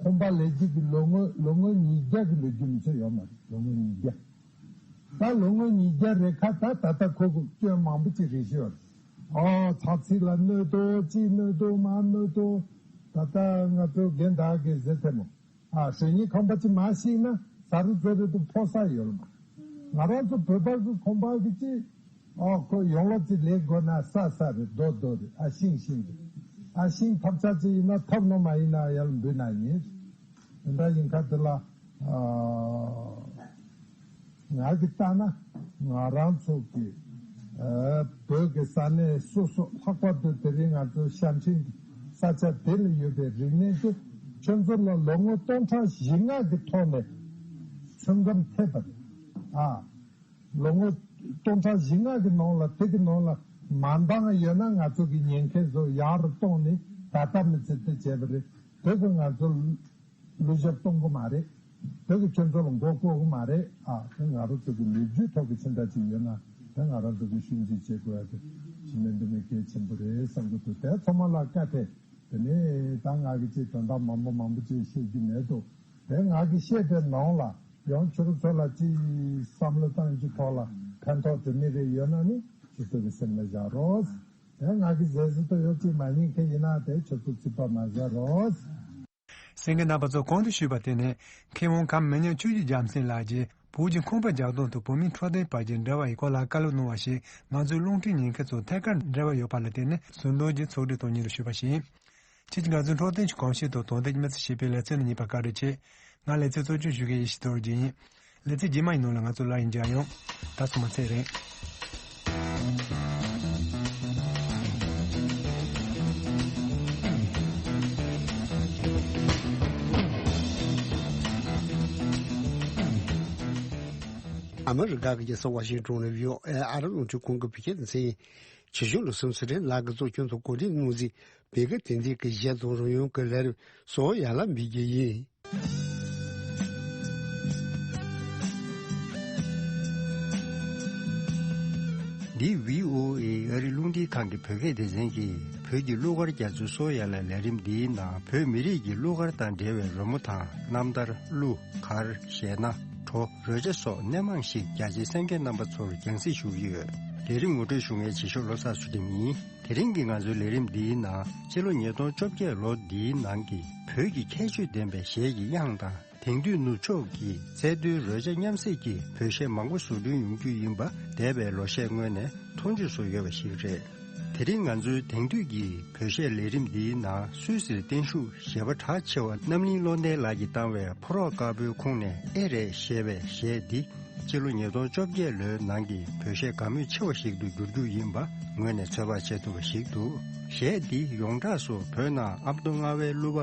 ཁང་པ་ལས་རྒྱུ་གི་ལོ་ངོ་ལོ་ངོ་ཉིས་བརྒྱ་གི་ལོ་རྒྱུས་མི་ཚད་ཡོད་མ་རེད། ལོ་ངོ་ཉིས་བརྒྱ། ད་ལོ་ངོ་ཉིས་བརྒྱ་རེད་ཁ། ད་ད་ལྟ་ཁོ་གི་སྐྱོན་མང་པོ་ཅིག་རེད་ཤོད། ཨོ་ཚགས་ཚིག་ལ་གནོད་དོ་ཅི་གནོད་དོ་མ་གནོད་དོ། ད་ལྟ་ང་ཚོ་རྒན་བདག་གིས་ཟེར་ཐལ་མོ། ཨ་གཞོན་ཉིད་ཁང་པ་ཅིག་མ་ཤེས་ན་ཟ་རུ་ཟ་རུ་དུ་ཕོ་ས་ཡོད་ལ་མ། ང་རང་ཚོ་བོད་པ་གི་ཁང་པ་གི་ཅིག་ཨོ་ཁོ་ཡོང་ལོ་ཅིག་ལས་དགོས་ན་ས་ས་རེད། རྡོ་རྡོ་རེད། ཨ་ཤིང་ཤིང་རེད། ཨ་ཤིང་ཐབ་ཆག་ཅིག་ཡིན་ན་ཐབ་ནོ་མ་ཡིན་ན་ཡར་འབུད་ན་ཡིན། དེ་འདྲ་ཡིན་ཁ་དེ་ལ་ཨ་ང་གི་ལྟ་ན་ང་རང་ཚོ་གི་ཨ་བོད་ཀྱི་ས་གནས་སོ་སོ་ལྷག་པར་དུ་དེ་རིང་ང་ཚོ་ཤ་ཁྲིན་གྱི་ས་ཆ་དེ་ལ་ཡོད་པའི་རིག་གནས་དེ་ཁྱོད་ཚོ་ལ་ལོ་ངོ་སྟོང་ཕྲག་བཞི་ལྔ་གི་ཐོག་ནས་ཚོད་བགམ་ཐེབས་པ་རེད། ཨ་ལོ་ངོ་སྟོང་ཕྲག་བཞི་ལྔ་གི་ནང་ལ་དེ་གི་ནང་ལ་མ་འདང་ཡོད་ན་ང་ཚོ་གི་ཉེན་ཁའི་བཟོ་ཡག་རུ་གཏོང་ནས་ད་ལྟ་མི་ཚེ་དེ་བྱས་པ་རེད། དེ་གི་ང་ཚོ་བསླུ་ཞབས་གཏོང་གི་མ་རེད། དེ་གི་ཁྱོད་ཚོ་ལ་མགོ་སྐོར་གི་མ་རེད། ཨ་དེ་ང་རང་ཚོ་གི་ལོ་རྒྱུས་ཐོག་གི་ཕྱི་འདྲ་ཅིག་ཡོད་ན་དེ་ང་རང་ཚོ་གི་ཤུལ་འཛིན་བྱེད་དགོས་ཡ་དེ་ཇི་མིན་འདི་མིན་གལ་ཆེན་པོ་རེད་བསམ་གི་འདུག་དེ་ཚང་མ་ལ་བཀའ་དེ། དེ་ནས་ད་ང་གི་ཅིག་དོན་དག་མང་པོ་མང་པོ་ཅིག་བཤད་རྒྱུ་མེད་འདུག་དེ་ང་གི་བཤད་པའི་ནང་ལ་ཡང་ཁྱོད་རང་ཚོ་ལ་ཅིག་བསམ་བློ་བཏང་རྒྱུ་ཐོག་ལ་ཕན་ཐོགས་དེ་མི་རེ་ཡོད་ན་ནི་ཁྱོད་ཚོ་གི་སེམས་ལ་བཞག་རོགས། དེ་ང་གི་ཟས་ཟི་ཏོ་ཡོད་ཅིག་མ་ཉན་མཁན་ཡིན་ན་དེ་ཁྱོད་ཚོ་ཚིག་པ་མ་ཟ་རོགས། གསན་མཁན་རྣམ་པ་ཚོ་གོང་དུ་ཞུས་པ་དེ་ནི་མཁས་དབང་ཁམས་མི་ཉམས་ཆོས་ཀྱི་རྒྱལ་མཚན་ལགས་ཀྱིས་བོད་ཀྱི་ཁང་པ་རྒྱག་སྟངས་དང་བོད་མིའི་འཕྲོད་བསྟེན་བར་གྱི་འབྲེལ་བ་ཡི་སྐོར་ལ་བཀའ་སློབ་གནང་བ་ཞིག་ང་ཚོའི་རླུང་འཕྲིན་ཉན་མཁན་ཚོ་ཐད་ཀར་འབྲེལ་བ་ཡོད་པ་ལ་བརྟེན་ནས་ཟུར་འདོན་གྱིས་ཚོགས་སྒྲིག་གཏོང་མཁན་ཞུས་པ་ཞིག་ཡིན། ཁྱེད་ཀྱིས་ང་ཚོའི་འཕྲོད་བསྟེན་གྱི་གོམས་གཤིས་དང་དོན་ལྡན་གྱི་མི་ཚེ་ཞེས་པའི་ལེ་ཚན་ནང་ཉན་པར་བཀའ་དྲིན་ཆེ། ང་ལེ་ཚན་གཙོ་སྐྱོང་ཞུ་མཁན་ཡེ་ཤེས་རྡོ་རྗེ་ཡིན། ལེ་ཚན་རྗེས་མ་ཡི་ནང་ལ་ང་ཚོ་སླར་ཡང་མཇལ་ཡོང་། ད་སོ་མ་ཚད་རེད། ཨ་མི་རི་ཀ་གི་རྒྱལ་ས་ཝ་ཤིང་ཏོན་ནས་བྷི་ཨོ་ཨེ་ཨ་རི་རླུང་འཕྲིན་ཁང་གི་བོད་སྐད་སྡེ་ཚན་ཡིན། ཆེ་ཆུང་ལོ་གསུམ་ཚེ་རིང་ལགས་ཀྱིས་གཙོ་སྐྱོང་དང་གོ་སྒྲིག་གནང་མཛད་བོད་སྐད་དོན་ལྡན་གྱི་གཞས་དང་རོལ་དབྱངས་ཀྱི་ལས་རིམ་བཟོ་ཡ་ལ་འབུལ་རྒྱུ་ཡིན། འདི་བྷི་ཨོ་ཨེ་ཨ་རི་རླུང་འཕྲིན་ཁང་གི་བོད་སྐད་སྡེ་ཚན་གྱིས་བོད་ཀྱི་གླུ་གར་རྒྱ་མཚོའི་སོ་ཡ་ལ་ལས་རིམ་འདིའི་ནང་བོད་མི་རིགས་ཀྱི་གླུ་གར་དང་འབྲེལ་བའི་རོལ་མོ་དང་རྣམ་ཐར། གླུ། གར། གཞས་སྣ། བྲོ། རོལ་ཆ་སོགས་སྣེ་མང་ཞིག་རྒྱ་ཆེའི་གསན་མཁན་རྣམ་པ་ཚོར་རྒྱང་སྲིང་ཞུ་གི་ཡོད། ལས་རིམ་ངོ་སྤྲོད་ཞུ་མཁན་བྱེད་ཤོག་བློ་བཟང་ཚུལ་ཁྲིམས་ཡིན། དེ་རིང་གི་ང་ཚོའི་ལས་རིམ་འདིའི་ནང་སྤྱི་ལོ་ཉིས་སྟོང་བཅོ་བརྒྱད་ལོ་འདིའི་ནང་གི་བོད་ཀྱི་ཁྱད་ཆོས་ལྡན་པའི་གཞས་ཀྱི་དབྱངས་དང་། དེང་དུས་ནུབ་ཕྱོགས་ཀྱི་ཚད་མཐོའི་རོལ་ཆ་མཉམ་བསྲེས་ཀྱི་བོད་གཞས་མང་པོ་བཟོ་སྐྲུན་ཡོང་རྒྱུ་ཡིན་པ་འདས་པའི་ལོ་ཤས་སྔོན་ནས་མཐོང་ཆོས་སུ་ཡོད་པ་ཞིག་རེད། དེ་རིང་ང་ཚོའི་དེང་དུས་ཀྱི་བོད་གཞས་ལས་རིམ་འདིའི་ནང་སུད་སིར་བརྟན་བཞུགས་གཞས་པ་གྲགས་ཆེ་བ་རྣམ་གླིང་བློ་ལྡན་ལགས་ཀྱིས་བཏང་བའི་ཕོ་རོག་དཀར་པོའི་ཁོངས་ནས་ཨེ་རེད་ཞེས་པའི་གཞས་འདི། སྤྱི་ལོ་ཉིས་སྟོང་བཅོ་བརྒྱད་ལོའི་ནང་གི་བོད་གཞས་དགའ་མོས་ཆེ་བ་ཞིག་ཏུ་འགྱུར་རྒྱུ་ཡིན་པ་ངོས་ནས་ཚོད་དཔག་བྱེད་ཐུབ་པ་ཞིག་འདུག་གཞས་འདི་ཡོངས་གྲགས་སུ་བོད་ནང་ཨ་མདོ་རྔ་བའི་གླུ་པ་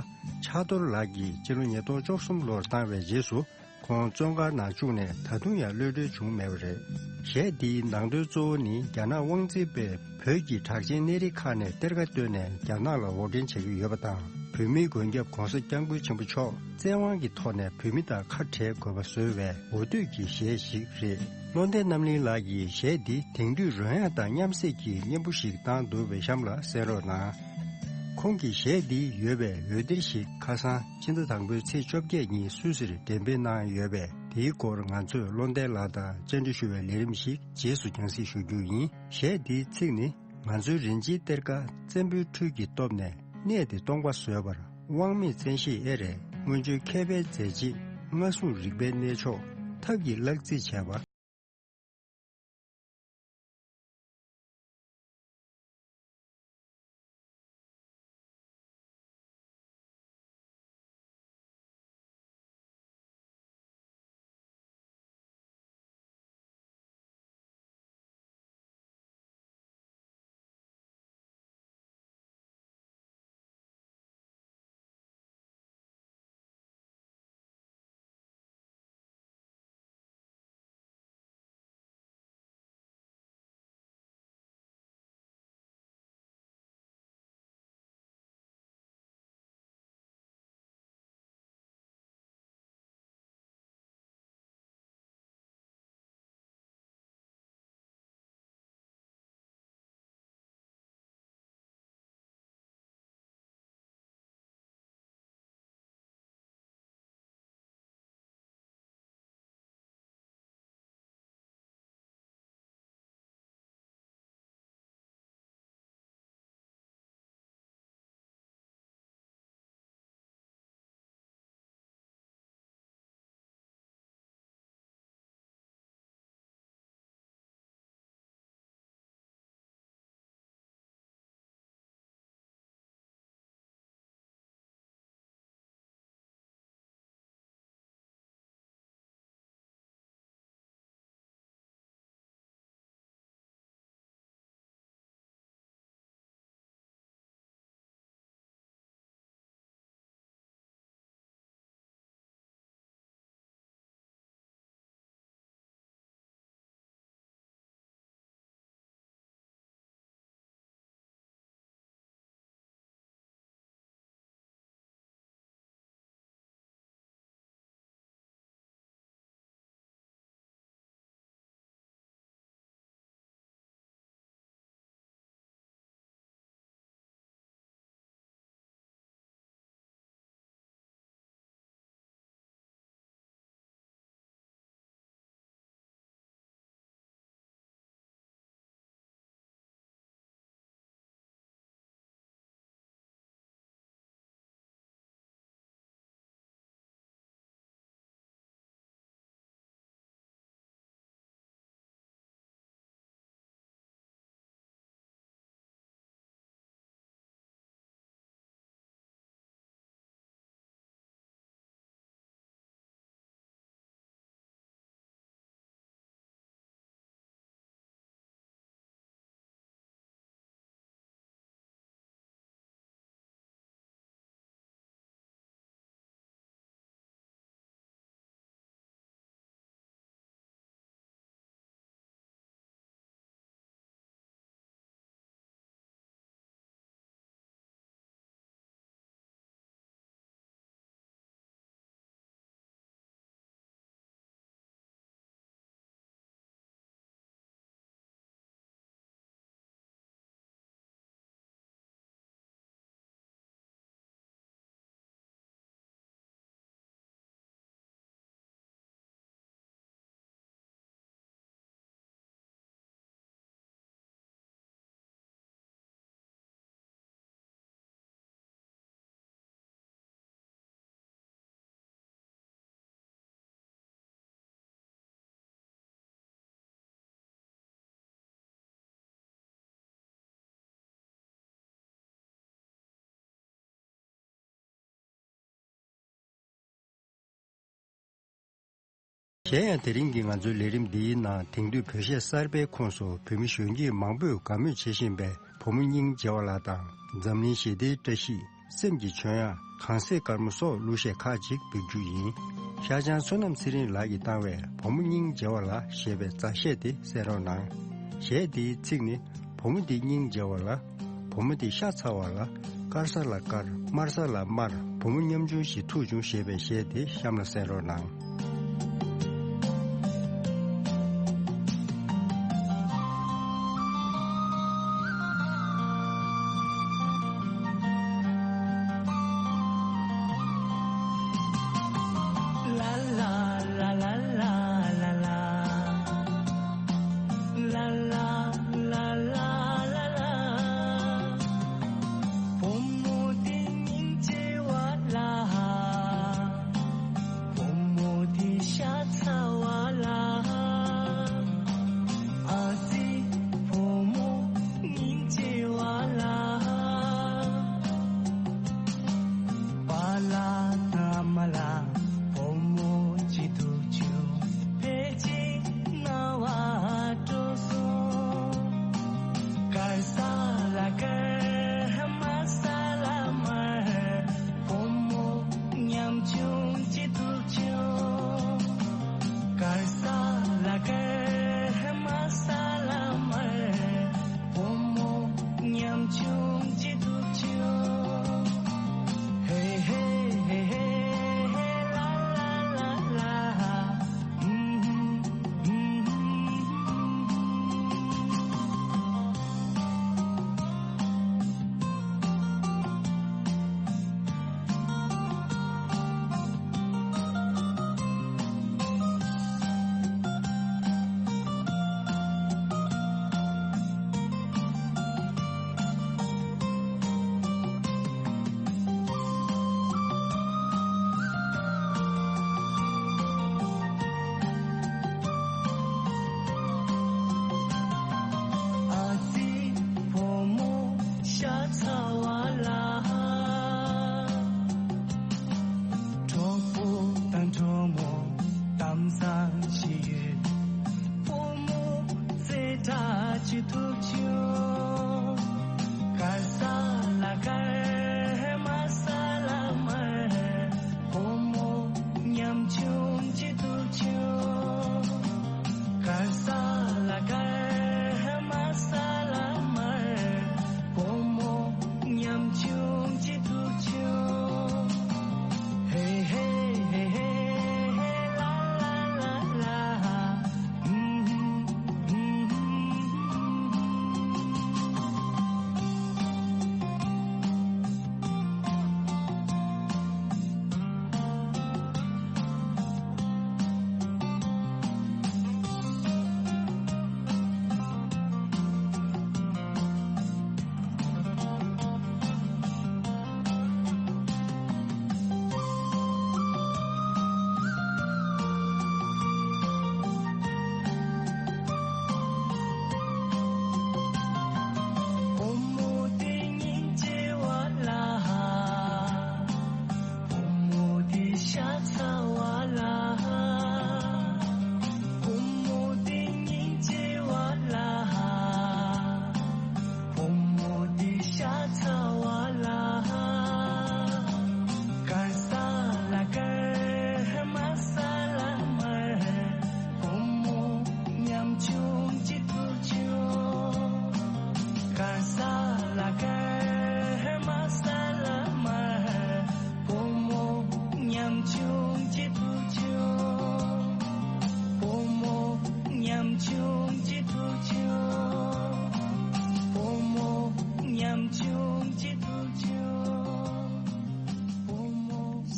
ཕྱག་རྡོར་ལགས་ཀྱིས་སྤྱི་ལོ་ཉིས་སྟོང་བཅུ་གསུམ་ལོར་བཏང་བའི་རྗེས་སུ། ཁོང་བཙོན་ཁང་ནང་བཅུག་ནས་ད་དུང་ཡང་གློད་གྲོལ་བྱུང་མེད་པ་རེད། གཞས་འདིའི་ནང་དོན་གཙོ་བོ་ནི་རྒྱ་ནག་དབང་འཛིན་པས་བོད་ཀྱི་གྲགས་ཅན་གནས་རིགས་ཁག་ནས་གཏེར་ཁ་བཏོན་ནས་རྒྱ་ནག་ལ་འོར་འདྲེན་བྱེད་ཀྱི་ཡོད་པ་དང་། བོད་མིའི་མགོན་སྐྱབས་༧གོང་ས་༧སྐྱབས་མགོན་ཆེན་པོ་མཆོག་བཙན་དབང་གི་ཐོག་ནས་བོད་མི་དང་ཁ་བྲལ་དགོས་པ་བཟོས་པའི་འོ་དོད་ཀྱི་གཞས་ཤིག་རེད། བློ་ལྡན་རྣམ་གླིང་ལགས་ཀྱིས་གཞས་འདི་དེང་དུས་རོལ་དབྱངས་དང་མཉམ་བསྲེས་ཀྱི་སྙན་པོ་ཞིག་བཏང་འདུག་པས་གཤམ་ལ་གསན་རོགས་གནང་། ཁོང་གི་གཞས་འདི་ཡོད་པའི་འོད་སྡེར་ཞིག་ཁ་སང་ཕྱི་ཟླ་དང་པོའི་ཚེས་བཅོ་བརྒྱད་ཉིན་སུད་སིར་འགྲེམས་སྤེལ་གནང་ཡོད་པས། དེའི་སྐོར་ང་ཚོས་བློ་ལྡན་ལགས་དང་བཅར་འདྲི་ཞུ་བའི་ལས་རིམ་ཞིག་རྗེས་སུ་རྒྱང་སྲིང་ཞུ་རྒྱུ་ཡིན། གཞས་འདིའི་ཚིག་ནི། ང་ཚོའི་རིན་ཆེན་གཏེར་ཁ་བཙན་པོའི་འཕྲུལ་གྱི་སྟོབས་ནས། གནས་འདི་སྟོང་པ་བཟོས་པར། དབང་མེད་བཙན་ཤེད་ཨེ་རེད། སྔོན་བྱོན་མཁས་པའི་མཛད་རྗེས། མངའ་གསུམ་རིག་པའི་གནས་མཆོག་ཐབས་ཀྱིས་བརླག་རྩིས་བྱས་པ། གཞན་ཡང་དེ་རིང་གི་ང་ཚོའི་ལས་རིམ་འདིའི་ནང་དེང་དུས་བོད་གཞས་གསར་པའི་ཁོངས་སུ་བོད་མི་གཞོན་སྐྱེས་མང་པོས་དགའ་མོས་བྱེད་བཞིན་པའི་བུ་མོ་སྙིང་རྗེ་བ་ལགས་དང་འཛམ་གླིང་ཞི་བདེའི་བཀྲ་ཤིས། སེམས་ཀྱི་ཆོས་དབྱངས། གངས་སེང་དཀར་མོ་སོགས་གླུ་གཞས་ཁག་ཅིག་འབུལ་རྒྱུ་ཡིན། ཤར་བྱང་བསོད་ནམས་ཚེ་རིང་ལགས་ཀྱིས་བཏང་བའི་བུ་མོ་སྙིང་རྗེ་བ་ལགས་ཞེས་པའི་མཛའ་གཞས་དེ་གསན་རོགས་གནང་། གཞས་འདིའི་ཚིག་ནི། བུ་མོ་འདི་སྙིང་རྗེ་བ་ལ། བུ་མོ་འདི་ཤ་ཚ་བ་ལ། དཀར་ས་ལ་དཀར། དམར་ས་ལ་དམར། བུ་མོ་ཉམ་ཆུང་ཞིག་ཐུག་བྱུང་ཞེས་པའི་གཞས་དེ་གཤམ་ལ་གསན་རོགས་གནང་།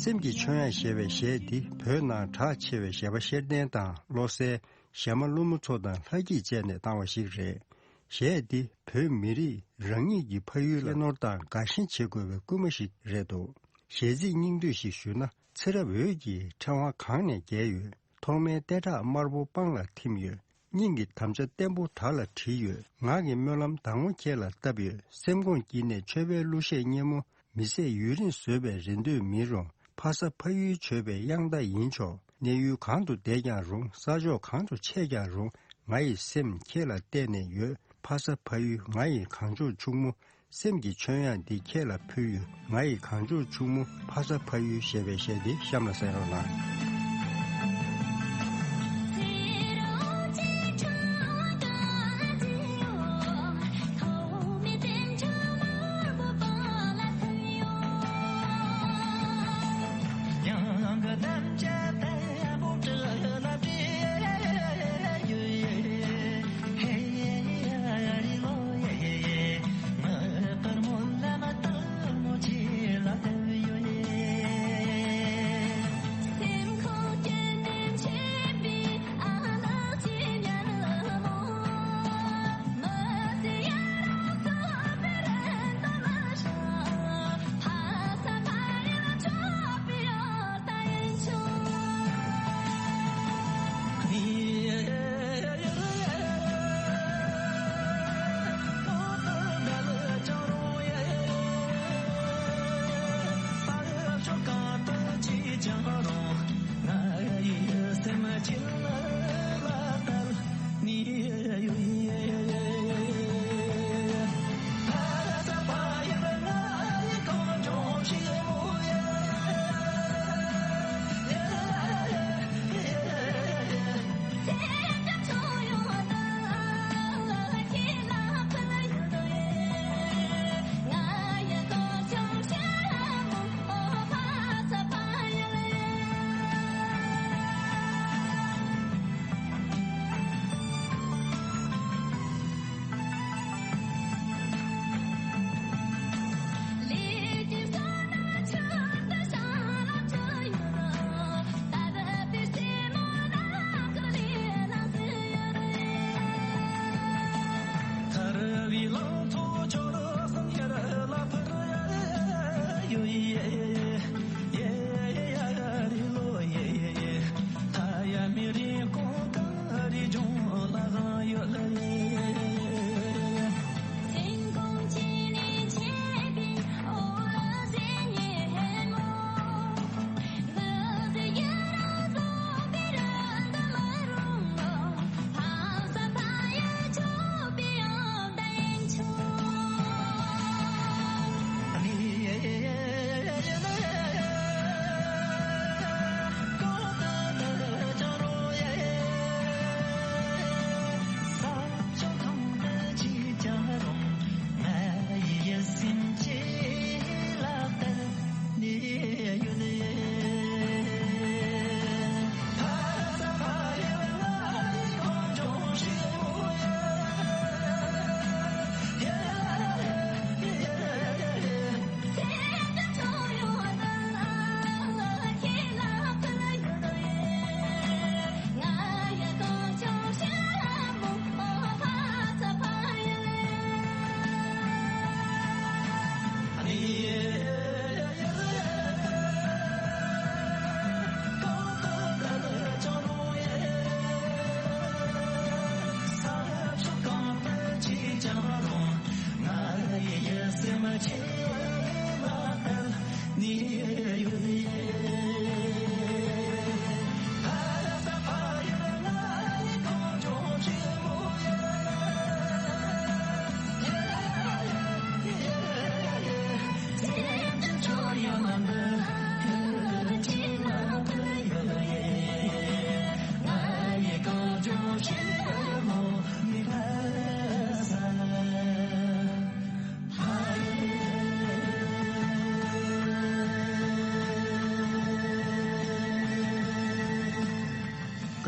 སེམས་ཀྱི་ཆོས་དབྱངས་ཞེས་པའི་གཞས་འདི་བོད་ནང་གྲགས་ཆེ་བའི་གཞས་པ་ཤེར་ལྡན་དང་བློ་གསལ། གཞས་མ་ཀླུ་མོ་མཚོ་དང་ལྷ་སྐྱིད་བཅས་ནས་བཏང་བ་ཞིག་རེད། གཞས་འདི་བོད་མི་རིགས་རང་ཉིད་ཀྱི་ཕ་ཡུལ་ལ་གཅེས་ནོར་དང་དགའ་ཞེན་བྱེད་དགོས་པའི་སྐུལ་མ་ཞིག་རེད་འདུག་གཞས་ཚིག་སྙིང་བསྡུས་ཤིག་ཞུས་ན། ཚེ་རབས་འོད་ཀྱི་ཕྲེང་བ་གང་ནས་རྒྱས་ཡོད། ཐོག་མའི་ལྟེ་ཁྲག་དམར་པོ་སྤང་ལ་ཐིམ་ཡོད། སྙིང་གི་དམ་བཅའ་བརྟན་པོ་བྲག་ལ་བྲིས་ཡོད། ངག་གི་སྨོན་ལམ་དྭངས་མོ་ཁྱེད་ལ་བཏབ་ཡོད། སེམས་ཁོང་དཀྱིལ་ནས་མཆོད་པའི་གླུ་གཞས་སྙན་མོ། མི་ཟད་ཡུན་རིང་བཟོད་པའི་རེ་འདོད་མིན་རུང་། ཕ་ས་ཕ་ཡུལ་མཆོད་པའི་དབྱངས་རྟ་ཡིན་ཆོག་གནས་ཡུལ་གང་དུ་བསྡད་ཀྱང་རུང་། ས་ཕྱོགས་གང་དུ་ཆས་ཀྱང་རུང་། ང་ཡི་སེམས་ཁྱེད་ལ་གཏད་ནས་ཡོད། ཕ་ས་ཕ་ཡུལ་ང་ཡི་གངས་ལྗོངས་ཕྱུག་མོ། སེམས་ཀྱི་ཆོས་དབྱངས་འདི་ཁྱེད་ལ་ཕུལ་ཡོད། ང་ཡི་གངས་ལྗོངས་ཕྱུག་མོ། ཕ་ས་ཕ་ཡུལ་ཞེས་པའི་གཞས་འདི་གཤམ་ལ་གསན་རོགས་གནང་།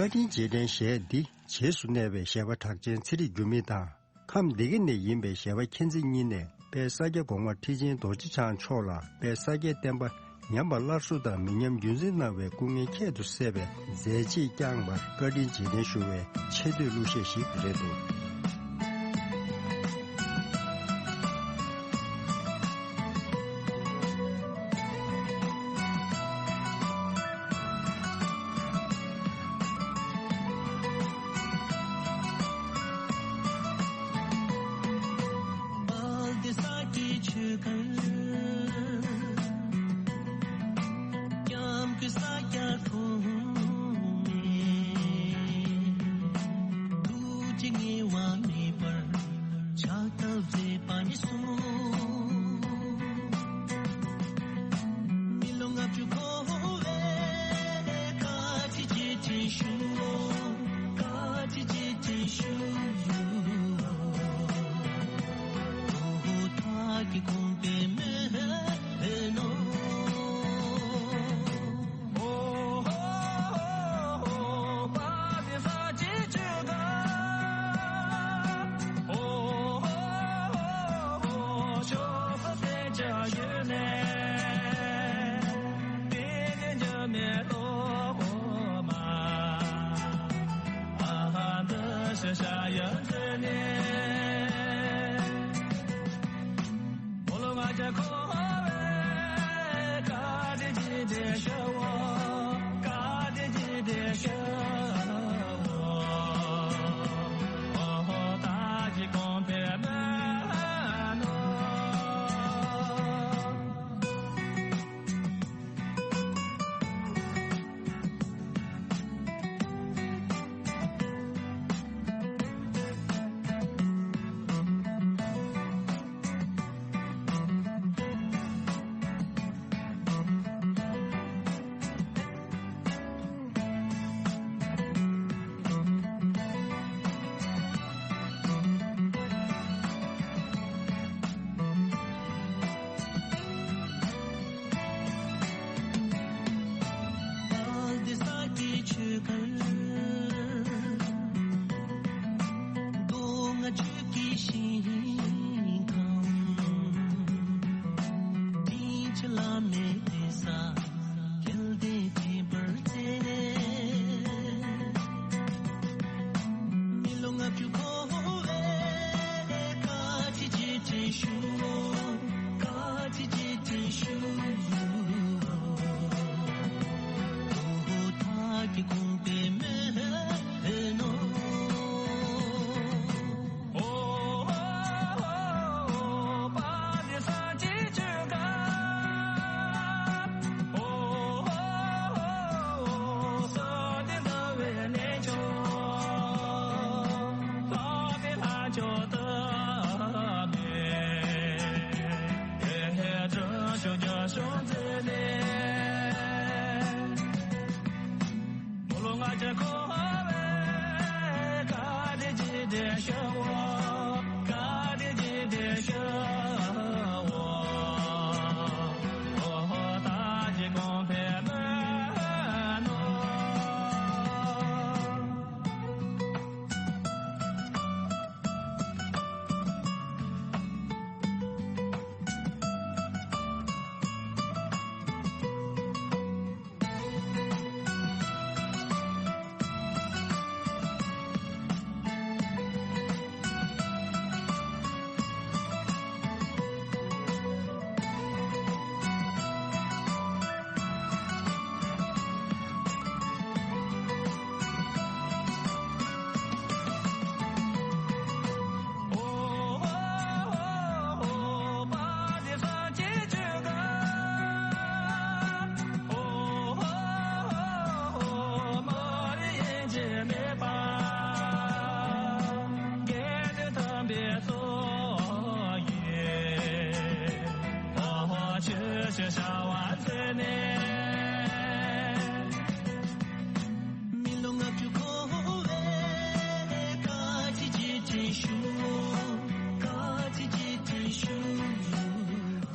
བཀའ་དྲིན་རྗེས་དྲན་གཞས་འདི་རྗེས་སུ་གནས་པའི་གཞས་པ་གྲགས་ཅན་ཚེ་རིང་འགྱུར་མེད་དང་། ཁམས་སྡེ་དགེ་ནས་ཡིན་པའི་གཞས་པ་མཁྱེན་བརྩེ་གཉིས་ནས་དཔལ་ས་སྐྱ་གོང་མ་ཁྲི་ཆེན་རྡོ་རྗེ་འཆང་མཆོག་ལ་དཔལ་ས་སྐྱའི་བསྟན་པ་ཉམས་པ་སླར་གསོ་དང་མི་ཉམས་རྒྱུན་འཛིན་གནང་བའི་སྐུ་ངལ་ཁྱད་དུ་བསད་པའི་མཛད་རྗེས་བསྐྱངས་པར་བཀའ་དྲིན་རྗེས་དྲན་ཞུ་བའི་ཆེ་བསྟོད་གླུ་གཞས་ཤིག་རེད་འདུག།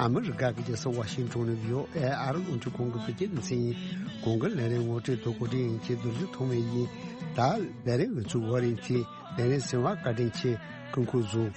ཨ་མི་རི་ཀ་གི་རྒྱལ་ས་ཝ་ཤིང་ཊོན་ནས་བྷི་ཨོ་ཨེ་ཨ་རི་རླུང་འཕྲིན་ཁང་གི་བོད་སྐད་སྡེ་ཚན་ཡིན། གོང་གི་ལས་རིམ་ངོ་སྤྲོད་དོ་གོ་སྒྲིག་ཡིན་གྱི་རྡོ་རྗེ་ཐོགས་མེད་ཡིན། ད་ལས་རིམ་འོལ་ཚོད་ཝོ་རིན་ཐི་ལས་རིམ་ཟིན་བ་བཀའ་དྲིན་ཆེ། སྐུ་འཁོར་བཟུང་།